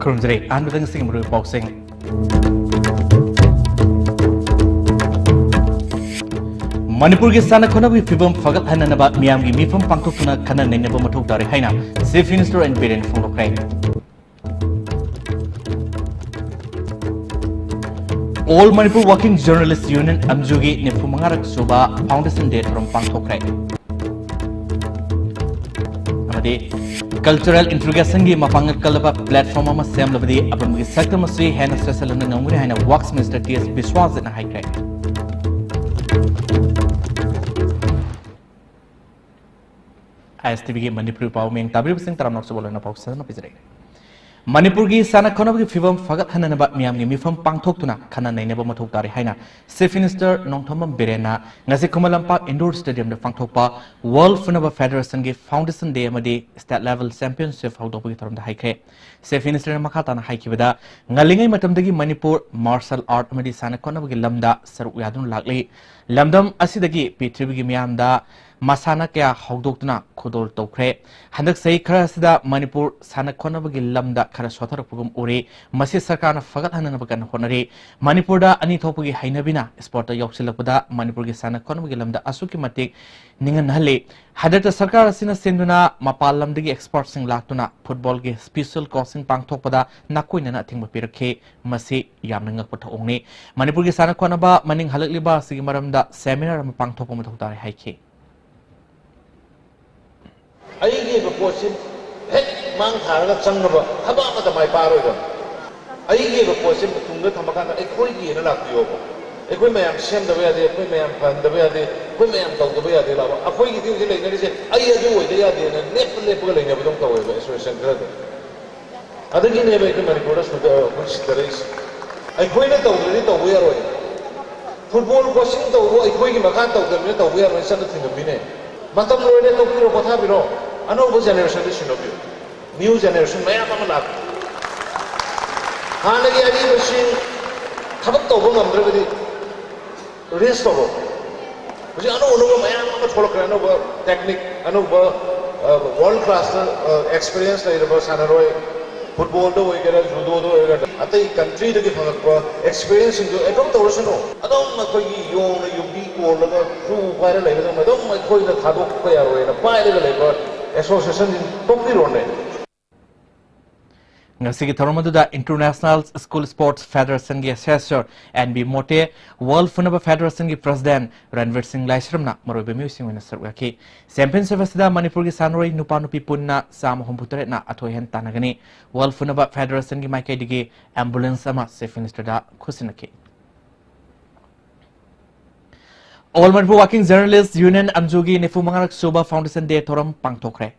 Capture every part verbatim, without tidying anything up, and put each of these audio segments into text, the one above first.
ꯈꯨꯔꯨꯝꯖꯔꯤ꯫ ꯑꯍꯥꯟꯕꯗ ꯉꯁꯤꯒꯤ ꯃꯔꯨꯑꯣꯏꯕ ꯄꯥꯎꯁꯤꯡ꯫ ꯃꯅꯤꯄꯨꯔꯒꯤ ꯁꯥꯟꯅ ꯈꯣꯠꯅꯕꯒꯤ ꯐꯤꯕꯝ ꯐꯒꯠꯍꯟꯅꯅꯕ ꯃꯤꯌꯥꯝꯒꯤ ꯃꯤꯐꯝ ꯄꯥꯡꯊꯣꯛꯇꯨꯅ ꯈꯟꯅ ꯅꯩꯅꯕ ꯃꯊꯧ ꯇꯥꯔꯦ ꯍꯥꯏꯅ Chief Minister ꯑꯦꯟ ꯕꯤꯔꯦꯟꯅ ꯐꯣꯡꯗꯣꯛꯈ꯭ꯔꯦ꯫ All Manipur Working Journalist Union, ꯑꯝꯖꯨꯒꯤ ꯅꯤꯐꯨ ꯃꯉꯥꯔꯛ ꯁꯨꯕ Foundation Day ꯊꯧꯔꯝ ꯄꯥꯡꯊꯣꯛꯈ꯭ꯔꯦ꯫ ꯑꯃꯗꯤ cultural integration ꯒꯤ ꯃꯄꯥꯡꯒꯜ ꯀꯜꯂꯕ platform ꯑꯃ ꯁꯦꯝꯂꯕꯗꯤ ꯑꯄꯨꯟꯕꯒꯤ ꯁꯛꯇꯝ ꯑꯁꯤ ꯍꯦꯟꯅ ꯆꯦꯠꯁꯤꯜꯍꯟꯕ ꯉꯝꯒꯅꯤ ꯍꯥꯏꯅ Works Minister ꯇꯤ ꯑꯦꯁ ꯕꯤꯁ꯭ꯋꯥꯖꯤꯠꯅ ꯍꯥꯏꯈ꯭ꯔꯦ꯫ ꯑꯥꯏ ꯑꯦꯁ ꯇꯤ ꯚꯤꯒꯤ ꯃꯅꯤꯄꯨꯔꯤ ꯄꯥꯎ ꯃꯤꯡ ꯇꯥꯕꯤꯔꯤꯕꯁꯤꯡ ꯇꯔꯥꯝꯅ ꯑꯣꯛꯆꯕ ꯂꯣꯏꯅ ꯄꯥꯎ ꯁꯟꯗꯣꯛꯅ ꯄꯤꯖꯔꯤ꯫ ꯃꯅꯤꯄꯨꯔꯒꯤ ꯁꯥꯟꯅ ꯈꯣꯠꯅꯕꯒꯤ ꯐꯤꯕꯝ ꯐꯒꯠꯍꯟꯅꯅꯕ ꯃꯤꯌꯥꯝꯒꯤ ꯃꯤꯐꯝ ꯄꯥꯡꯊꯣꯛꯇꯨꯅ ꯈꯟꯅ ꯅꯩꯅꯕ ꯃꯊꯧ ꯇꯥꯔꯤ ꯍꯥꯏꯅ Chief Minister ꯅꯣꯡꯊꯣꯝꯕꯝ ꯕꯤꯔꯦꯟꯅ ꯉꯁꯤ ꯈꯨꯃꯟ ꯂꯝꯄꯥꯛ Indoor Stadium ꯗ ꯄꯥꯡꯊꯣꯛꯄ World ꯐꯨꯅꯕ Federation ꯒꯤ Foundation Day ꯑꯃꯗꯤ State Level Championship ꯍꯧꯗꯣꯛꯄꯒꯤ ꯊꯧꯔꯝꯗ ꯍꯥꯏꯈ꯭ꯔꯦ꯫ Chief Minister ꯅ ꯃꯈꯥ ꯇꯥꯅ ꯍꯥꯏꯈꯤꯕꯗ, ꯉꯜꯂꯤꯉꯩ ꯃꯇꯝꯗꯒꯤ ꯃꯅꯤꯄꯨꯔ martial art ꯑꯃꯗꯤ ꯁꯥꯟꯅ ꯈꯣꯠꯅꯕꯒꯤ ꯂꯝꯗ ꯁꯔꯨꯛ ꯌꯥꯗꯨꯅ ꯂꯥꯛꯂꯤ꯫ ꯂꯝꯗꯝ ꯑꯁꯤꯗꯒꯤ ꯄ꯭ꯔꯤꯊꯤꯕꯤꯒꯤ ꯃꯤꯌꯥꯝꯗ ꯃꯁꯥꯟꯅ ꯀꯌꯥ ꯍꯧꯗꯣꯛꯇꯨꯅ ꯈꯨꯗꯣꯜ ꯇꯧꯈ꯭ꯔꯦ꯫ ꯍꯟꯗꯛ ꯆꯍꯤ ꯈꯔ ꯑꯁꯤꯗ ꯃꯅꯤꯄꯨꯔ ꯁꯥꯟꯅ ꯈꯣꯠꯅꯕꯒꯤ ꯂꯝꯗ ꯈꯔ ꯁꯣꯊꯔꯛꯄꯒꯨꯝ ꯎꯔꯤ꯫ ꯃꯁꯤ ꯁꯔꯀꯥꯔꯅ ꯐꯒꯠꯍꯟꯅꯕ ꯀꯟꯅ ꯍꯣꯠꯅꯔꯤ꯫ ꯃꯅꯤꯄꯨꯔꯗ ꯑꯅꯤ ꯊꯣꯛꯄꯒꯤ ꯍꯩꯅꯕꯤꯅ sportꯇ ꯌꯥꯎꯁꯤꯜꯂꯛꯄꯗ ꯃꯅꯤꯄꯨꯔꯒꯤ ꯁꯥꯟꯅ ꯈꯣꯠꯅꯕꯒꯤ ꯂꯝꯗ ꯑꯁꯨꯛꯀꯤ ꯃꯇꯤꯛ ꯅꯤꯡꯍꯟꯅꯍꯜꯂꯤ꯫ ꯍꯟꯗꯛꯇ ꯁꯔꯀꯥꯔ ꯑꯁꯤꯅ ꯁꯤꯟꯗꯨꯅ ꯃꯄꯥꯟ ꯂꯝꯗꯒꯤ expertꯁꯤꯡ ꯂꯥꯛꯇꯨꯅ footballꯒꯤ special coaching ꯄꯥꯡꯊꯣꯛꯄꯗ ꯅꯥꯀꯣꯏꯅꯅ ꯑꯊꯤꯡꯕ ꯄꯤꯔꯛꯈꯤ꯫ ꯃꯁꯤ ꯌꯥꯝꯅ ꯉꯛꯄ ꯊꯧꯑꯣꯡꯅꯤ꯫ ꯃꯅꯤꯄꯨꯔꯒꯤ ꯁꯥꯟꯅ ꯈꯣꯠꯅꯕ ꯃꯅꯤꯡ ꯍꯜꯂꯛꯂꯤꯕ ꯑꯁꯤꯒꯤ ꯃꯔꯝꯗ seminar ꯑꯃ ꯄꯥꯡꯊꯣꯛꯄ ꯃꯊꯧ ꯇꯥꯔꯦ ꯍꯥꯏꯈꯤ꯫ ꯑꯩꯒꯤ ꯑꯣꯏꯕ ꯄꯣꯠꯁꯤ ꯍꯦꯛ ꯃꯥꯡ ꯊꯥꯔꯒ ꯆꯪꯅꯕ ꯊꯕꯛ ꯑꯃꯠꯇ ꯃꯥꯏ ꯄꯥꯛꯑꯔꯣꯏꯗꯕꯅꯤ꯫ ꯑꯩꯒꯤ ꯑꯣꯏꯕ ꯄꯣꯠꯁꯤ ꯇꯨꯡꯗ ꯊꯝꯃꯀꯥꯟꯗ ꯑꯩꯈꯣꯏꯒꯤꯅ ꯂꯥꯛꯄꯤꯌꯣꯕ꯫ ꯑꯩꯈꯣꯏ ꯃꯌꯥꯝ ꯁꯦꯝꯗꯕ ꯌꯥꯗꯦ, ꯑꯩꯈꯣꯏ ꯃꯌꯥꯝ ꯐꯍꯟꯗꯕ ꯌꯥꯗꯦ, ꯑꯩꯈꯣꯏ ꯃꯌꯥꯝ ꯇꯧꯗꯕ ꯌꯥꯗꯦ ꯂꯥꯛꯑꯣ꯫ ꯑꯩꯈꯣꯏꯒꯤꯗꯤ ꯍꯧꯖꯤꯛ ꯂꯩꯅꯔꯤꯁꯦ ꯑꯩ ꯑꯗꯨ ꯑꯣꯏꯗ ꯌꯥꯗꯦꯅ ꯂꯦꯞꯄ ꯂꯦꯞꯄꯒ ꯂꯩꯅꯕꯗꯧ ꯇꯧꯋꯦꯕ association ꯈꯔꯗꯤ꯫ ꯑꯗꯨꯒꯤꯅꯦꯕ ꯑꯩꯈꯣꯏ ꯃꯅꯤꯄꯨꯔꯗ ꯁꯨꯗ-, ꯑꯩꯈꯣꯏ ꯁꯤꯗꯔꯛꯏꯁꯦ꯫ ꯑꯩꯈꯣꯏꯅ ꯇꯧꯗ꯭ꯔꯗꯤ ꯇꯧꯕ ꯌꯥꯔꯣꯏ꯫ Football coaching ꯇꯧꯕ ꯑꯩꯈꯣꯏꯒꯤ ꯃꯈꯥ ꯇꯧꯗꯕꯅꯤꯅ ꯇꯧꯕ ꯌꯥꯔꯣꯏ, ꯆꯠꯅ ꯊꯤꯡꯉꯝꯃꯤꯅꯦ꯫ ꯃꯇꯝ ꯂꯣꯏꯔꯦ, ꯇꯣꯛꯄꯤꯔꯣ, ꯄꯣꯊꯥꯕꯤꯔꯣ꯫ ꯑꯅꯧꯕ generationꯗ ꯁꯤꯟꯅꯕꯤꯌꯨ꯫ New generation ꯃꯌꯥꯝ ꯑꯃ ꯂꯥꯛꯄ꯫ ꯍꯥꯟꯅꯒꯤ ꯑꯔꯤꯕꯁꯤꯡ ꯊꯕꯛ ꯇꯧꯕ ꯉꯝꯗ꯭ꯔꯒꯗꯤ rest ꯇꯧꯔꯣ꯫ ꯍꯧꯖꯤꯛ ꯑꯅꯧ ꯑꯅꯧꯕ ꯃꯌꯥꯝ ꯑꯃ ꯊꯣꯛꯂꯛꯈ꯭ꯔꯦ, ꯑꯅꯧꯕ technique, ꯑꯅꯧꯕ, ꯑ, world classꯇ, ꯑ, experience ꯂꯩꯔꯕ ꯁꯥꯟꯅꯔꯣꯏ, ꯐꯨꯠꯕꯣꯜꯗ ꯑꯣꯏꯒꯦꯔꯥ, ꯖꯨꯗꯣꯗ ꯑꯣꯏꯒꯦꯔꯥ, ꯑꯇꯩ ꯀꯟꯇ꯭ꯔꯤꯗꯒꯤ ꯐꯪꯉꯛꯄ ꯑꯦꯛꯁꯄꯤꯔꯤꯌꯦꯟꯁꯁꯤꯡꯗꯨ ꯑꯦꯗꯣꯞ ꯇꯧꯔꯁꯅꯨ꯫ ꯑꯗꯨꯝ ꯑꯩꯈꯣꯏꯒꯤ ꯌꯣꯡꯅ ꯌꯨꯝꯕꯤ ꯀꯣꯜꯂꯒ ꯖꯨ ꯄꯥꯏꯔ ꯂꯩꯕꯗꯧꯅ ꯑꯗꯨꯝ ꯑꯩꯈꯣꯏꯅ ꯊꯥꯗꯣꯛꯄ ꯌꯥꯔꯣꯏꯅ ꯄꯥꯏꯔꯒ ꯂꯩꯕ ꯑꯦꯁꯣꯁꯤꯌꯦꯁꯟꯁꯤꯡ ꯇꯣꯛꯄꯤꯔꯣꯅꯦ꯫ ꯉꯁꯤꯒꯤ ꯊꯧꯔꯝ ꯑꯗꯨꯗ International School Sports Federationꯒꯤ assessor N B ꯃꯣꯇꯦ, World ꯐꯨꯅꯕ Federationꯒꯤ president ꯔꯟꯕꯤꯔ ꯁꯤꯡ ꯂꯥꯏꯁ꯭ꯔꯝꯅ ꯃꯔꯨꯑꯣꯏꯕ ꯃꯤꯑꯣꯏꯁꯤꯡ ꯑꯣꯏꯅ ꯁꯔꯨꯛ ꯌꯥꯈꯤ꯫ Championship ꯑꯁꯤꯗ ꯃꯅꯤꯄꯨꯔꯒꯤ ꯁꯥꯟꯅꯔꯣꯏ ꯅꯨꯄꯥ ꯅꯨꯄꯤ ꯄꯨꯟꯅ ꯆꯥꯝꯃ ꯍꯨꯝꯐꯨ ꯇꯔꯦꯠꯅ ꯑꯊꯣꯏ ꯑꯍꯦꯟ ꯇꯥꯟꯅꯒꯅꯤ꯫ World ꯐꯨꯅꯕ Federationꯒꯤ ꯃꯥꯏꯀꯩꯗꯒꯤ ambulance ꯑꯃ Chief Ministerꯗ ꯈꯨꯠꯁꯤꯟꯅꯈꯤ꯫ All Manipur Working Journalist Union ꯑꯝꯖꯨꯒꯤ ꯅꯤꯐꯨ ꯃꯉꯥꯔꯛ ꯁꯨꯕ Foundation Day ꯊꯧꯔꯝ ꯄꯥꯡꯊꯣꯛꯈ꯭ꯔꯦ꯫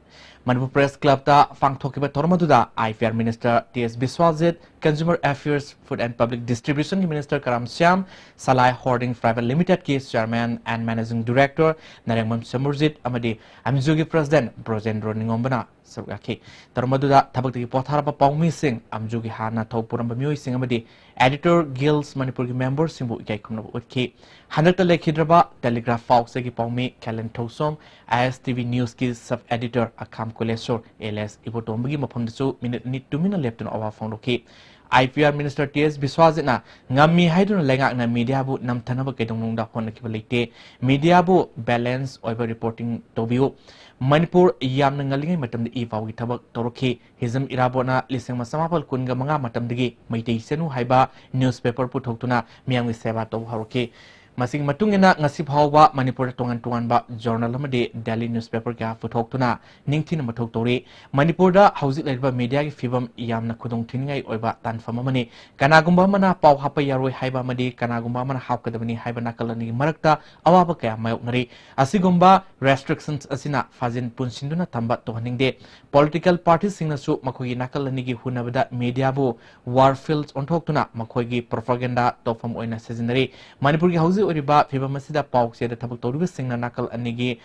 ꯃꯅꯤꯄꯨꯔ Press Clubꯇ ꯄꯥꯡꯊꯣꯛꯈꯤꯕ ꯊꯧꯔꯝ ꯑꯗꯨꯗ I P R Minister T S ꯕꯤꯁ꯭ꯋꯥꯖꯤꯠ, Consumer Affairs, Food and Public Distributionꯒꯤ Minister Karam Shyam, Salai Hoarding Private Limitedꯀꯤ Chairman and Managing Director ꯅꯔꯦꯡꯕꯝ ꯁꯃꯨꯔꯖꯤꯠ ꯑꯃꯗꯤ ꯑꯝꯖꯨꯒꯤ President ꯕ꯭ꯔꯣꯖꯦꯟꯗ꯭ꯔꯣ ꯅꯤꯉꯣꯝꯕꯅ ꯁꯔꯨꯛ ꯌꯥꯈꯤ꯫ ꯊꯧꯔꯝ ꯑꯗꯨꯗ ꯊꯕꯛꯇꯒꯤ ꯄꯣꯊꯥꯔꯕ ꯄꯥꯎꯃꯤꯁꯤꯡ, ꯑꯝꯖꯨꯒꯤ ꯍꯥꯟꯅ ꯊꯧ ꯄꯨꯔꯝꯕ ꯃꯤꯑꯣꯏꯁꯤꯡ ꯑꯃꯗꯤ Editor Guilds ꯃꯅꯤꯄꯨꯔꯒꯤ memberꯁꯤꯡꯕꯨ ꯏꯀꯥꯏ ꯈꯨꯝꯅꯕ ꯎꯠꯈꯤ꯫ ꯍꯟꯗꯛꯇ ꯂꯩꯈꯤꯗ꯭ꯔꯕ Telegraph ꯄꯥꯎꯆꯦꯒꯤ ꯄꯥꯎꯃꯤ ꯈꯦꯂꯦꯟ ꯊꯧꯁꯣꯝ, I S T V Newsꯀꯤ sub editor ꯑꯈꯥꯝ ꯀꯨꯂꯦꯁꯣꯔ alias ꯏꯕꯣꯇꯣꯝꯕꯒꯤ ꯃꯐꯝꯗꯁꯨ ꯃꯤꯅꯤꯠ ꯑꯅꯤ ꯇꯨꯃꯤꯟꯅ ꯂꯦꯞꯇꯨꯅ ꯑꯋꯥ ꯐꯣꯡꯗꯣꯛꯈꯤ꯫ I P R Minister T S ꯕꯤꯁ꯭ꯋꯥꯖꯤꯠꯅ ꯉꯝꯃꯤ ꯍꯥꯏꯗꯨꯅ ꯂꯩꯉꯥꯛꯅ mediaꯕꯨ ꯅꯝꯊꯅꯕ ꯀꯩꯗꯧꯅꯨꯡꯗ ꯍꯣꯠꯅꯈꯤꯕ ꯂꯩꯇꯦ꯫ Mediaꯕꯨ balance ꯑꯣꯏꯕ reporting ꯇꯧꯕꯤꯌꯨ꯫ ꯃꯅꯤꯄꯨꯔ ꯌꯥꯝꯅ ꯉꯜꯂꯤꯉꯩ ꯃꯇꯝꯗ ꯏ ꯄꯥꯎꯒꯤ ꯊꯕꯛ ꯇꯧꯔꯛꯈꯤ꯫ ꯍꯤꯖꯝ ꯏꯔꯥꯕꯣꯠꯅ ꯂꯤꯁꯤꯡ ꯑꯃ ꯆꯃꯥꯄꯜ ꯀꯨꯟꯒ ꯃꯉꯥ ꯃꯇꯝꯗꯒꯤ ꯃꯩꯇꯩ ꯆꯅꯨ ꯍꯥꯏꯕ newspaper ꯄꯨꯊꯣꯛꯇꯨꯅ ꯃꯤꯌꯥꯝꯒꯤ ꯁꯦꯕꯥ ꯇꯧꯕ ꯍꯧꯔꯛꯈꯤ꯫ ꯃꯁꯤꯒꯤ ꯃꯇꯨꯡ ꯏꯟꯅ ꯉꯁꯤ ꯐꯥꯎꯕ ꯃꯅꯤꯄꯨꯔꯗ ꯇꯣꯉꯥꯟ ꯇꯣꯉꯥꯟꯕ journal ꯑꯃꯗꯤ daily newspaper ꯀꯌꯥ ꯄꯨꯊꯣꯛꯇꯨꯅ ꯅꯤꯡꯊꯤꯅ ꯃꯊꯧ ꯇꯧꯔꯤ꯫ ꯃꯅꯤꯄꯨꯔꯗ ꯍꯧꯖꯤꯛ ꯂꯩꯔꯤꯕ mediaꯒꯤ ꯐꯤꯕꯝ ꯌꯥꯝꯅ ꯈꯨꯗꯣꯡ ꯊꯤꯅꯤꯡꯉꯥꯏ ꯑꯣꯏꯕ ꯇꯥꯟꯐꯝ ꯑꯃꯅꯤ꯫ ꯀꯅꯥꯒꯨꯝꯕ ꯑꯃꯅ ꯄꯥꯎ ꯍꯥꯞꯄ ꯌꯥꯔꯣꯏ ꯍꯥꯏꯕ ꯑꯃꯗꯤ ꯀꯅꯥꯒꯨꯝꯕ ꯑꯃꯅ ꯍꯥꯞꯀꯗꯕꯅꯤ ꯍꯥꯏꯕ ꯅꯥꯀꯜ ꯑꯅꯤꯒꯤ ꯃꯔꯛꯇ ꯑꯋꯥꯕ ꯀꯌꯥ ꯃꯥꯌꯣꯛꯅꯔꯤ꯫ ꯑꯁꯤꯒꯨꯝꯕ restrictions ꯑꯁꯤꯅ ꯐꯥꯖꯤꯟ ꯄꯨꯟꯁꯤꯟꯗꯨꯅ ꯊꯝꯕ ꯇꯧꯍꯟꯅꯤꯡꯗꯦ꯫ Political partyꯁꯤꯡꯅꯁꯨ ꯃꯈꯣꯏꯒꯤ ꯅꯥꯀꯜ ꯑꯅꯤꯒꯤ ꯍꯨꯟꯅꯕꯗ mediaꯕꯨ war field ꯑꯣꯟꯊꯣꯛꯇꯨꯅ ꯃꯈꯣꯏꯒꯤ propaganda ꯇꯧꯐꯝ ꯑꯣꯏꯅ ꯁꯤꯖꯤꯟꯅꯔꯤ꯫ ꯃꯅꯤꯄꯨꯔꯒꯤ ꯍꯧꯖꯤꯛ ꯑꯣꯏꯔꯤꯕ ꯐꯤꯕꯝ ꯑꯁꯤꯗ ꯄꯥꯎꯆꯦꯗ ꯊꯕꯛ ꯇꯧꯔꯤꯕꯁꯤꯡꯅ ꯅꯥꯀꯜ ꯑꯅꯤꯒꯤ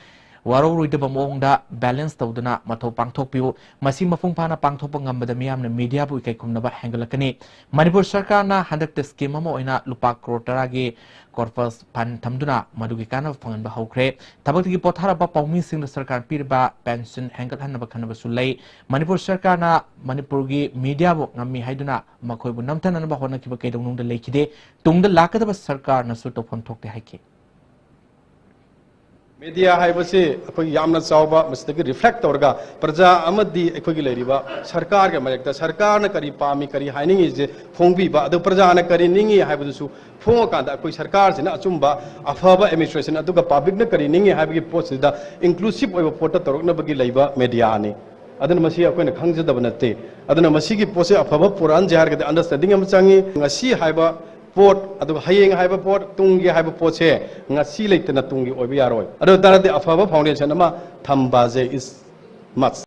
ꯋꯥꯔꯧꯔꯣꯏꯗꯕ ꯃꯑꯣꯡꯗ balance ꯇꯧꯗꯨꯅ ꯃꯊꯧ ꯄꯥꯡꯊꯣꯛꯄꯤꯌꯨ꯫ ꯃꯁꯤ ꯃꯄꯨꯡ ꯐꯥꯅ ꯄꯥꯡꯊꯣꯛꯄ ꯉꯝꯕꯗ ꯃꯤꯌꯥꯝꯅ media ꯕꯨ ꯏꯀꯥꯏ ꯈꯨꯝꯅꯕ ꯍꯦꯟꯒꯠꯂꯛꯀꯅꯤ꯫ ꯃꯅꯤꯄꯨꯔ ꯁꯔꯀꯥꯔꯅ ꯍꯟꯗꯛꯇ scheme ꯑꯃ ꯑꯣꯏꯅ ꯂꯨꯄꯥ ꯀ꯭ꯔꯣꯔ ꯇꯔꯥꯒꯤ corpus fund ꯊꯝꯗꯨꯅ ꯃꯗꯨꯒꯤ ꯀꯥꯟꯅꯕ ꯐꯪꯍꯟꯕ ꯍꯧꯈ꯭ꯔꯦ꯫ ꯊꯕꯛꯇꯒꯤ ꯄꯣꯊꯥꯔꯕ ꯄꯥꯎꯃꯤꯁꯤꯡꯗ ꯁꯔꯀꯥꯔꯅ ꯄꯤꯔꯤꯕ pension ꯍꯦꯟꯒꯠꯍꯟꯅꯕ ꯈꯟꯅꯕꯁꯨ ꯂꯩ꯫ ꯃꯅꯤꯄꯨꯔ ꯁꯔꯀꯥꯔꯅ ꯃꯅꯤꯄꯨꯔꯒꯤ media ꯕꯨ ꯉꯝꯃꯤ ꯍꯥꯏꯗꯨꯅ ꯃꯈꯣꯏꯕꯨ ꯅꯝꯊꯅꯅꯕ ꯍꯣꯠꯅꯈꯤꯕ ꯀꯩꯗꯧꯅꯨꯡꯗ ꯂꯩꯈꯤꯗꯦ꯫ ꯇꯨꯡꯗ ꯂꯥꯛꯀꯗꯕ ꯁꯔꯀꯥꯔꯅꯁꯨ ꯇꯧꯐꯝ ꯊꯣꯛꯇꯦ ꯍꯥꯏꯈꯤ꯫ Media ꯍꯥꯏꯕꯁꯤ ꯑꯩꯈꯣꯏꯒꯤ ꯌꯥꯝꯅ ꯆꯥꯎꯕ, ꯃꯁꯤꯗꯒꯤ reflect ꯇꯧꯔꯒ ꯄ꯭ꯔꯖꯥ ꯑꯃꯗꯤ ꯑꯩꯈꯣꯏꯒꯤ ꯂꯩꯔꯤꯕ ꯁꯔꯀꯥꯔꯒꯤ ꯃꯔꯛꯇ ꯁꯔꯀꯥꯔꯅ ꯀꯔꯤ ꯄꯥꯝꯃꯤ, ꯀꯔꯤ ꯍꯥꯏꯅꯤꯡꯉꯤꯁꯦ ꯐꯣꯡꯕꯤꯕ, ꯑꯗꯨ ꯄ꯭ꯔꯖꯥꯅ ꯀꯔꯤ ꯅꯤꯡꯉꯤ ꯍꯥꯏꯕꯗꯨꯁꯨ ꯐꯣꯡꯉꯀꯥꯟꯗ ꯑꯩꯈꯣꯏ ꯁꯔꯀꯥꯔꯁꯤꯅ ꯑꯆꯨꯝꯕ ꯑꯐꯕ administration ꯑꯗꯨꯒ publicꯅ ꯀꯔꯤ ꯅꯤꯡꯉꯤ ꯍꯥꯏꯕꯒꯤ ꯄꯣꯠꯁꯤꯗ inclusive ꯑꯣꯏꯕ ꯄꯣꯠꯇ ꯇꯧꯔꯛꯅꯕꯒꯤ ꯂꯩꯕ mediaꯅꯤ꯫ ꯑꯗꯨꯅ ꯃꯁꯤ ꯑꯩꯈꯣꯏꯅ ꯈꯪꯖꯗꯕ ꯅꯠꯇꯦ꯫ ꯑꯗꯨꯅ ꯃꯁꯤꯒꯤ ꯄꯣꯠꯁꯦ ꯑꯐꯕ ꯄꯨꯔꯛꯍꯟꯁꯦ ꯍꯥꯏꯔꯒꯗꯤ understanding ꯑꯃ ꯆꯪꯉꯤ꯫ ꯉꯁꯤ ꯍꯥꯏꯕ ꯄꯣꯠ, ꯑꯗꯨꯒ ꯍꯌꯦꯡ ꯍꯥꯏꯕ ꯄꯣꯠ, ꯇꯨꯡꯒꯤ ꯍꯥꯏꯕ ꯄꯣꯠꯁꯦ ꯉꯁꯤ ꯂꯩꯇꯅ ꯇꯨꯡꯒꯤ ꯑꯣꯏꯕ ꯌꯥꯔꯣꯏ꯫ ꯑꯗꯨ ꯑꯣꯏ ꯇꯥꯔꯗꯤ ꯑꯐꯕ foundation ꯑꯃ ꯊꯝꯕꯁꯦ is must꯫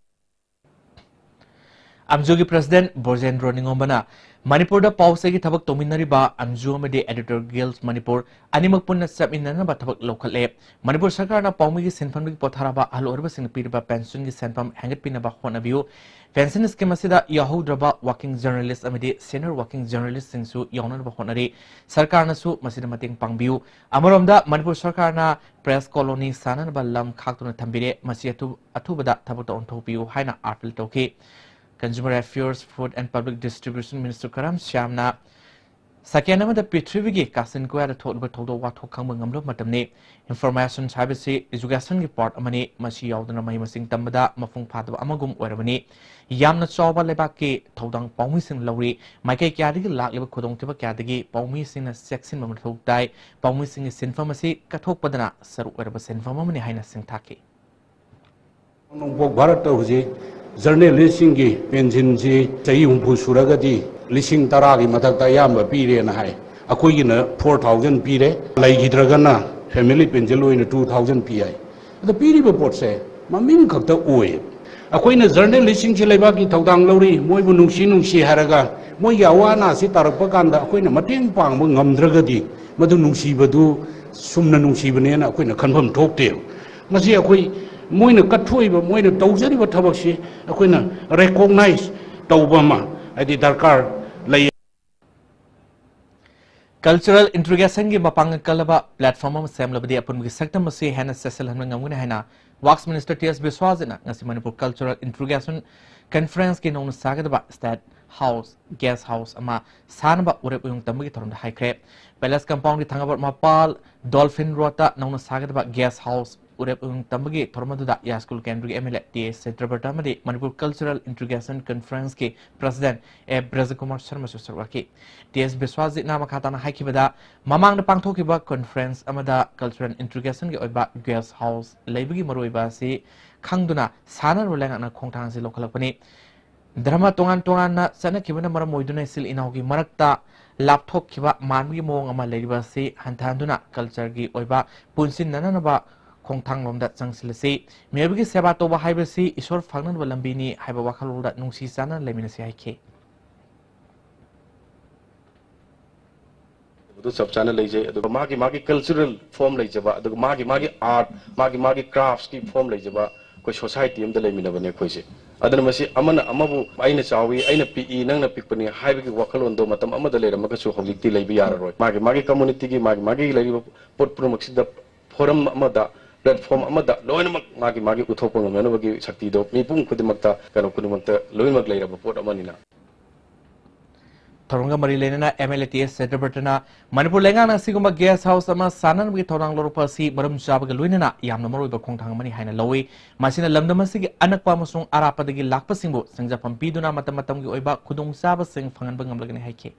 ꯑꯝꯖꯨꯒꯤ president ꯕ꯭ꯔꯣꯖꯦꯟꯗ꯭ꯔꯣ ꯅꯤꯉꯣꯝꯕꯅ ꯃꯅꯤꯄꯨꯔꯗ ꯄꯥꯎ ꯆꯦꯒꯤ ꯊꯕꯛ ꯇꯧꯃꯤꯟꯅꯔꯤꯕ ꯑꯝꯖꯨ ꯑꯃꯗꯤ Editor Guild ꯃꯅꯤꯄꯨꯔ ꯑꯅꯤꯃꯛ ꯄꯨꯟꯅ ꯆꯠꯃꯤꯟꯅꯅꯕ ꯊꯕꯛ ꯂꯧꯈꯠꯂꯦ꯫ ꯃꯅꯤꯄꯨꯔ ꯁꯔꯀꯥꯔꯅ ꯄꯥꯎꯃꯤꯒꯤ ꯁꯤꯟꯐꯝꯗꯒꯤ ꯄꯣꯊꯥꯔꯕ ꯑꯍꯜ ꯑꯣꯏꯔꯕꯁꯤꯡꯅ ꯄꯤꯔꯤꯕ pensionꯒꯤ ꯁꯦꯟꯐꯝ ꯍꯦꯟꯒꯠꯄꯤꯅꯕ ꯍꯣꯠꯅꯕꯤꯌꯨ꯫ Pension scheme ꯑꯁꯤꯗ ꯌꯥꯎꯍꯧꯗ꯭ꯔꯕ working journalist ꯑꯃꯗꯤ senior working journalistꯁꯤꯡꯁꯨ ꯌꯥꯎꯅꯅꯕ ꯍꯣꯠꯅꯔꯤ꯫ ꯁꯔꯀꯥꯔꯅꯁꯨ ꯃꯁꯤꯗ ꯃꯇꯦꯡ ꯄꯥꯡꯕꯤꯌꯨ꯫ ꯑꯃꯔꯣꯝꯗ ꯃꯅꯤꯄꯨꯔ ꯁꯔꯀꯥꯔꯅ press colony ꯁꯥꯅꯅꯕ ꯂꯝ ꯈꯥꯛꯇꯨꯅ ꯊꯝꯕꯤꯔꯦ꯫ ꯃꯁꯤ ꯑꯊꯨ-, ꯑꯊꯨꯕꯗ ꯊꯕꯛꯇ ꯑꯣꯟꯊꯣꯛꯄꯤꯌꯨ ꯍꯥꯏꯅ appeal ꯇꯧꯈꯤ꯫ Consumer Affairs, Food and Public Distribution Minister ꯀꯔꯝ ꯁ꯭ꯌꯥꯝꯅ second ꯑꯃꯗ ꯄ꯭ꯔꯤꯊꯤꯕꯤꯒꯤ ꯀꯥꯆꯤꯟ ꯀꯣꯌꯥꯗ ꯊꯣꯛꯂꯤꯕ ꯊꯧꯗꯣꯛ ꯋꯥꯊꯣꯛ ꯈꯪꯕ ꯉꯝꯂꯕ ꯃꯇꯝꯅꯤ꯫ Information ꯍꯥꯏꯕꯁꯤ educationꯒꯤ part ꯑꯃꯅꯤ꯫ ꯃꯁꯤ ꯌꯥꯎꯗꯅ ꯃꯍꯩ ꯃꯁꯤꯡ ꯇꯝꯕꯗ ꯃꯄꯨꯡ ꯐꯥꯗꯕ ꯑꯃꯒꯨꯝ ꯑꯣꯏꯔꯕꯅꯤ꯫ ꯌꯥꯝꯅ ꯆꯥꯎꯕ ꯂꯩꯕꯥꯛꯀꯤ ꯊꯧꯗꯥꯡ ꯄꯥꯎꯃꯤꯁꯤꯡ ꯂꯧꯔꯤ꯫ ꯃꯥꯏꯀꯩ ꯀꯌꯥꯗꯒꯤ ꯂꯥꯛꯂꯤꯕ ꯈꯨꯗꯣꯡꯊꯤꯕ ꯀꯌꯥꯗꯒꯤ ꯄꯥꯎꯃꯤꯁꯤꯡꯅ ꯆꯦꯛꯁꯤꯟꯕ ꯃꯊꯧ ꯇꯥꯏ꯫ ꯄꯥꯎꯃꯤꯁꯤꯡꯒꯤ ꯁꯤꯟꯐꯝ ꯑꯁꯤ ꯀꯠꯊꯣꯛꯄꯗꯅ ꯁꯔꯨꯛ ꯑꯣꯏꯔꯕ ꯁꯤꯟꯐꯝ ꯑꯃꯅꯤ ꯍꯥꯏꯅ ꯁꯤꯡꯊꯥꯈꯤ꯫ ꯅꯣꯡꯄꯣꯛ ꯚꯥꯔꯠꯇ ꯍꯧꯖꯤꯛ journalistꯁꯤꯡꯒꯤ pensionꯁꯤ ꯆꯍꯤ ꯍꯨꯝꯐꯨ ꯁꯨꯔꯒꯗꯤ ꯂꯤꯁꯤꯡ ꯇꯔꯥꯒꯤ ꯃꯊꯛꯇ ꯑꯌꯥꯝꯕ ꯄꯤꯔꯦꯅ ꯍꯥꯏ꯫ ꯑꯩꯈꯣꯏꯒꯤꯅ four thousand ꯄꯤꯔꯦ, ꯂꯩꯈꯤꯗ꯭ꯔꯒꯅ family pension ꯑꯣꯏꯅ two thousand ꯄꯤ ꯍꯥꯏ꯫ ꯑꯗꯣ ꯄꯤꯔꯤꯕ ꯄꯣꯠꯁꯦ ꯃꯃꯤꯡ ꯈꯛꯇ ꯑꯣꯏ꯫ ꯑꯩꯈꯣꯏꯅ journalistꯁꯤꯡꯁꯤ ꯂꯩꯕꯥꯛꯀꯤ ꯊꯧꯗꯥꯡ ꯂꯧꯔꯤ, ꯃꯣꯏꯕꯨ ꯅꯨꯡꯁꯤ ꯅꯨꯡꯁꯤ ꯍꯥꯏꯔꯒ ꯃꯣꯏꯒꯤ ꯑꯋꯥ ꯑꯅꯥꯁꯤ ꯇꯥꯔꯛꯄ ꯀꯥꯟꯗ ꯑꯩꯈꯣꯏꯅ ꯃꯇꯦꯡ ꯄꯥꯡꯕ ꯉꯝꯗ꯭ꯔꯒꯗꯤ ꯃꯗꯨ ꯅꯨꯡꯁꯤꯕꯗꯨ ꯁꯨꯝꯅ ꯅꯨꯡꯁꯤꯕꯅꯦꯅ ꯑꯩꯈꯣꯏꯅ ꯈꯟꯐꯝ ꯊꯣꯛꯇꯦꯕ꯫ ꯃꯁꯤ ꯑꯩꯈꯣꯏ, ꯃꯣꯏꯅ ꯀꯠꯊꯣꯛꯏꯕ, ꯃꯣꯏꯅ ꯇꯧꯖꯔꯤꯕ ꯊꯕꯛꯁꯤ ꯑꯩꯈꯣꯏꯅ ꯔꯦꯀꯣꯒꯅꯥꯏꯖ ꯇꯧꯕ ꯑꯃ ꯍꯥꯏꯗꯤ ꯗꯔꯀꯥꯔ ꯂꯩ꯫ Cultural integration ꯒꯤ ꯃꯄꯥꯡꯒꯜ ꯀꯜꯂꯕ platform ꯑꯃ ꯁꯦꯝꯂꯕꯗꯤ ꯑꯄꯨꯟꯕꯒꯤ ꯁꯛꯇꯝ ꯑꯁꯤ ꯍꯦꯟꯅ ꯆꯦꯠꯁꯤꯜꯍꯟꯕ ꯉꯝꯒꯅꯤ ꯍꯥꯏꯅ Works Minister ꯇꯤ ꯑꯦꯁ ꯕꯤꯁ꯭ꯋꯥꯖꯤꯠꯅ ꯉꯁꯤ ꯃꯅꯤꯄꯨꯔ Cultural Integration Conference ꯀꯤ ꯅꯧꯅ ꯁꯥꯒꯗꯕ State House, Guest House ꯑꯃ ꯁꯥꯅꯕ ꯎꯔꯦꯞ ꯎꯌꯨꯡ ꯇꯝꯕꯒꯤ ꯊꯧꯔꯝꯗ ꯍꯥꯏꯈ꯭ꯔꯦ꯫ Palace Compound ꯒꯤ ꯊꯪꯒꯥꯕꯠ ꯃꯄꯥꯜ Dolphin Road ꯇ ꯅꯧꯅ ꯁꯥꯒꯗꯕ Guest House ꯎꯔꯦꯞ ꯎꯌꯨꯡ ꯇꯝꯕꯒꯤ ꯊꯧꯔꯝ ꯑꯗꯨꯗ ꯌꯥꯁꯀꯨꯜ ꯀꯦꯟꯗ꯭ꯔꯒꯤ M L A T S ꯁꯇ꯭ꯌꯕ꯭ꯔꯇ ꯑꯃꯗꯤ ꯃꯅꯤꯄꯨꯔ Cultural Integration Conference ꯀꯤ President ꯑꯦ ꯕ꯭ꯔꯖꯀꯨꯃꯥꯔ ꯁꯔꯃꯁꯨ ꯁꯔꯨꯛ ꯌꯥꯈꯤ꯫ ꯇꯤ ꯑꯦꯁ ꯕꯤꯁ꯭ꯋꯥꯖꯤꯠꯅ ꯃꯈꯥ ꯇꯥꯅ ꯍꯥꯏꯈꯤꯕꯗ, ꯃꯃꯥꯡꯗ ꯄꯥꯡꯊꯣꯛꯈꯤꯕ conference ꯑꯃꯗ Cultural Integration ꯒꯤ ꯑꯣꯏꯕ Guest House ꯂꯩꯕꯒꯤ ꯃꯔꯨꯑꯣꯏꯕ ꯑꯁꯤ ꯈꯪꯗꯨꯅ ꯁꯥꯟꯅꯔꯕ ꯂꯩꯉꯥꯛꯅ ꯈꯣꯡꯊꯥꯡ ꯑꯁꯤ ꯂꯧꯈꯠꯂꯛꯄꯅꯤ꯫ ꯙꯔꯃ ꯇꯣꯉꯥꯟ ꯇꯣꯉꯥꯟꯅ ꯆꯠꯅꯈꯤꯕꯅ ꯃꯔꯝ ꯑꯣꯏꯗꯨꯅ ꯏꯆꯤꯜ ꯏꯅꯥꯎꯒꯤ ꯃꯔꯛꯇ ꯂꯥꯞꯊꯣꯛꯈꯤꯕ ꯃꯥꯟꯕꯒꯤ ꯃꯑꯣꯡ ꯑꯃ ꯂꯩꯔꯤꯕ ꯑꯁꯤ ꯍꯟꯊꯍꯟꯗꯨꯅ culture ꯒꯤ ꯑꯣꯏꯕ ꯄꯨꯟꯁꯤꯟꯅꯅꯕ ꯈꯣꯡꯊꯥꯡꯂꯣꯝꯗ ꯆꯪꯁꯤꯜꯂꯁꯤ꯫ ꯃꯤꯑꯣꯏꯕꯒꯤ ꯁꯦꯕꯥ ꯇꯧꯕ ꯍꯥꯏꯕꯁꯤ ꯏꯁꯣꯔ ꯐꯪꯅꯅꯕ ꯂꯝꯕꯤꯅꯤ ꯍꯥꯏꯕ ꯋꯥꯈꯜꯂꯣꯟꯗ ꯅꯨꯡꯁꯤ ꯆꯥꯟꯅꯅ ꯂꯩꯃꯤꯟꯅꯁꯤ ꯍꯥꯏꯈꯤ꯫ ꯑꯗꯨ ꯆꯞ ꯆꯥꯅ ꯂꯩꯖꯩ꯫ ꯑꯗꯨꯒ ꯃꯥꯒꯤ ꯃꯥꯒꯤ cultural form ꯂꯩꯖꯕ, ꯑꯗꯨꯒ ꯃꯥꯒꯤ ꯃꯥꯒꯤ art, ꯃꯥꯒꯤ ꯃꯥꯒꯤ crafts ꯀꯤ form ꯂꯩꯖꯕ ꯑꯩꯈꯣꯏ society ꯑꯃꯗ ꯂꯩꯃꯤꯟꯅꯕꯅꯦ ꯑꯩꯈꯣꯏꯁꯦ꯫ ꯑꯗꯨꯅ ꯃꯁꯤ ꯑꯃꯅ ꯑꯃꯕꯨ "ꯑꯩꯅ ꯆꯥꯎꯏ, ꯑꯩꯅ ꯄꯤꯛꯏ, ꯅꯪꯅ ꯄꯤꯛꯄꯅꯤ" ꯍꯥꯏꯕꯒꯤ ꯋꯥꯈꯜꯂꯣꯟꯗꯣ ꯃꯇꯝ ꯑꯃꯗ ꯂꯩꯔꯝꯃꯒꯁꯨ ꯍꯧꯖꯤꯛꯇꯤ ꯂꯩꯕ ꯌꯥꯔꯔꯣꯏ꯫ ꯃꯥꯒꯤ ꯃꯥꯒꯤ community ꯒꯤ, ꯃꯥꯒꯤ ꯃꯥꯒꯤ ꯂꯩꯔꯤꯕ ꯄꯣꯠ ꯄꯨꯝꯅꯃꯛꯁꯤꯗ forum ꯑꯃꯗ, platform ꯑꯃꯗ ꯂꯣꯏꯅꯃꯛ ꯃꯥꯒꯤ ꯃꯥꯒꯤ ꯎꯠꯊꯣꯛꯄ ꯉꯝꯅꯅꯕꯒꯤ ꯁꯛꯇꯤꯗꯣ ꯃꯤꯄꯨꯝ ꯈꯨꯗꯤꯡꯃꯛꯇ, ꯀꯩꯅꯣ ꯈꯨꯗꯤꯡꯃꯛꯇ ꯂꯣꯏꯅꯃꯛ ꯂꯩꯔꯕ ꯄꯣꯠ ꯑꯃꯅꯤꯅ꯫ ꯊꯧꯔꯝꯒ ꯃꯔꯤ ꯂꯩꯅꯅ ꯑꯦꯝ ꯑꯦꯜ ꯑꯦ ꯇꯤ ꯑꯦꯁ ꯁꯇ꯭ꯌꯕ꯭ꯔꯇꯅ ꯃꯅꯤꯄꯨꯔ ꯂꯩꯉꯥꯛꯅ ꯑꯁꯤꯒꯨꯝꯕ guest house ꯑꯃ ꯁꯥꯅꯅꯕꯒꯤ ꯊꯧꯔꯥꯡ ꯂꯧꯔꯛꯄ ꯑꯁꯤ ꯃꯔꯝ ꯆꯥꯕꯒ ꯂꯣꯏꯅꯅ ꯌꯥꯝꯅ ꯃꯔꯨꯑꯣꯏꯕ ꯈꯣꯡꯊꯥꯡ ꯑꯃꯅꯤ ꯍꯥꯏꯅ ꯂꯧꯏ꯫ ꯃꯁꯤꯅ ꯂꯝꯗꯝ ꯑꯁꯤꯒꯤ ꯑꯅꯛꯄ ꯑꯃꯁꯨꯡ ꯑꯔꯥꯞꯄꯗꯒꯤ ꯂꯥꯛꯄꯁꯤꯡꯕꯨ ꯆꯪꯖꯐꯝ ꯄꯤꯗꯨꯅ ꯃꯇꯝ ꯃꯇꯝꯒꯤ ꯑꯣꯏꯕ ꯈꯨꯗꯣꯡꯆꯥꯕꯁꯤꯡ ꯐꯪꯍꯟꯕ ꯉꯝꯂꯒꯅꯤ ꯍꯥꯏꯈꯤ꯫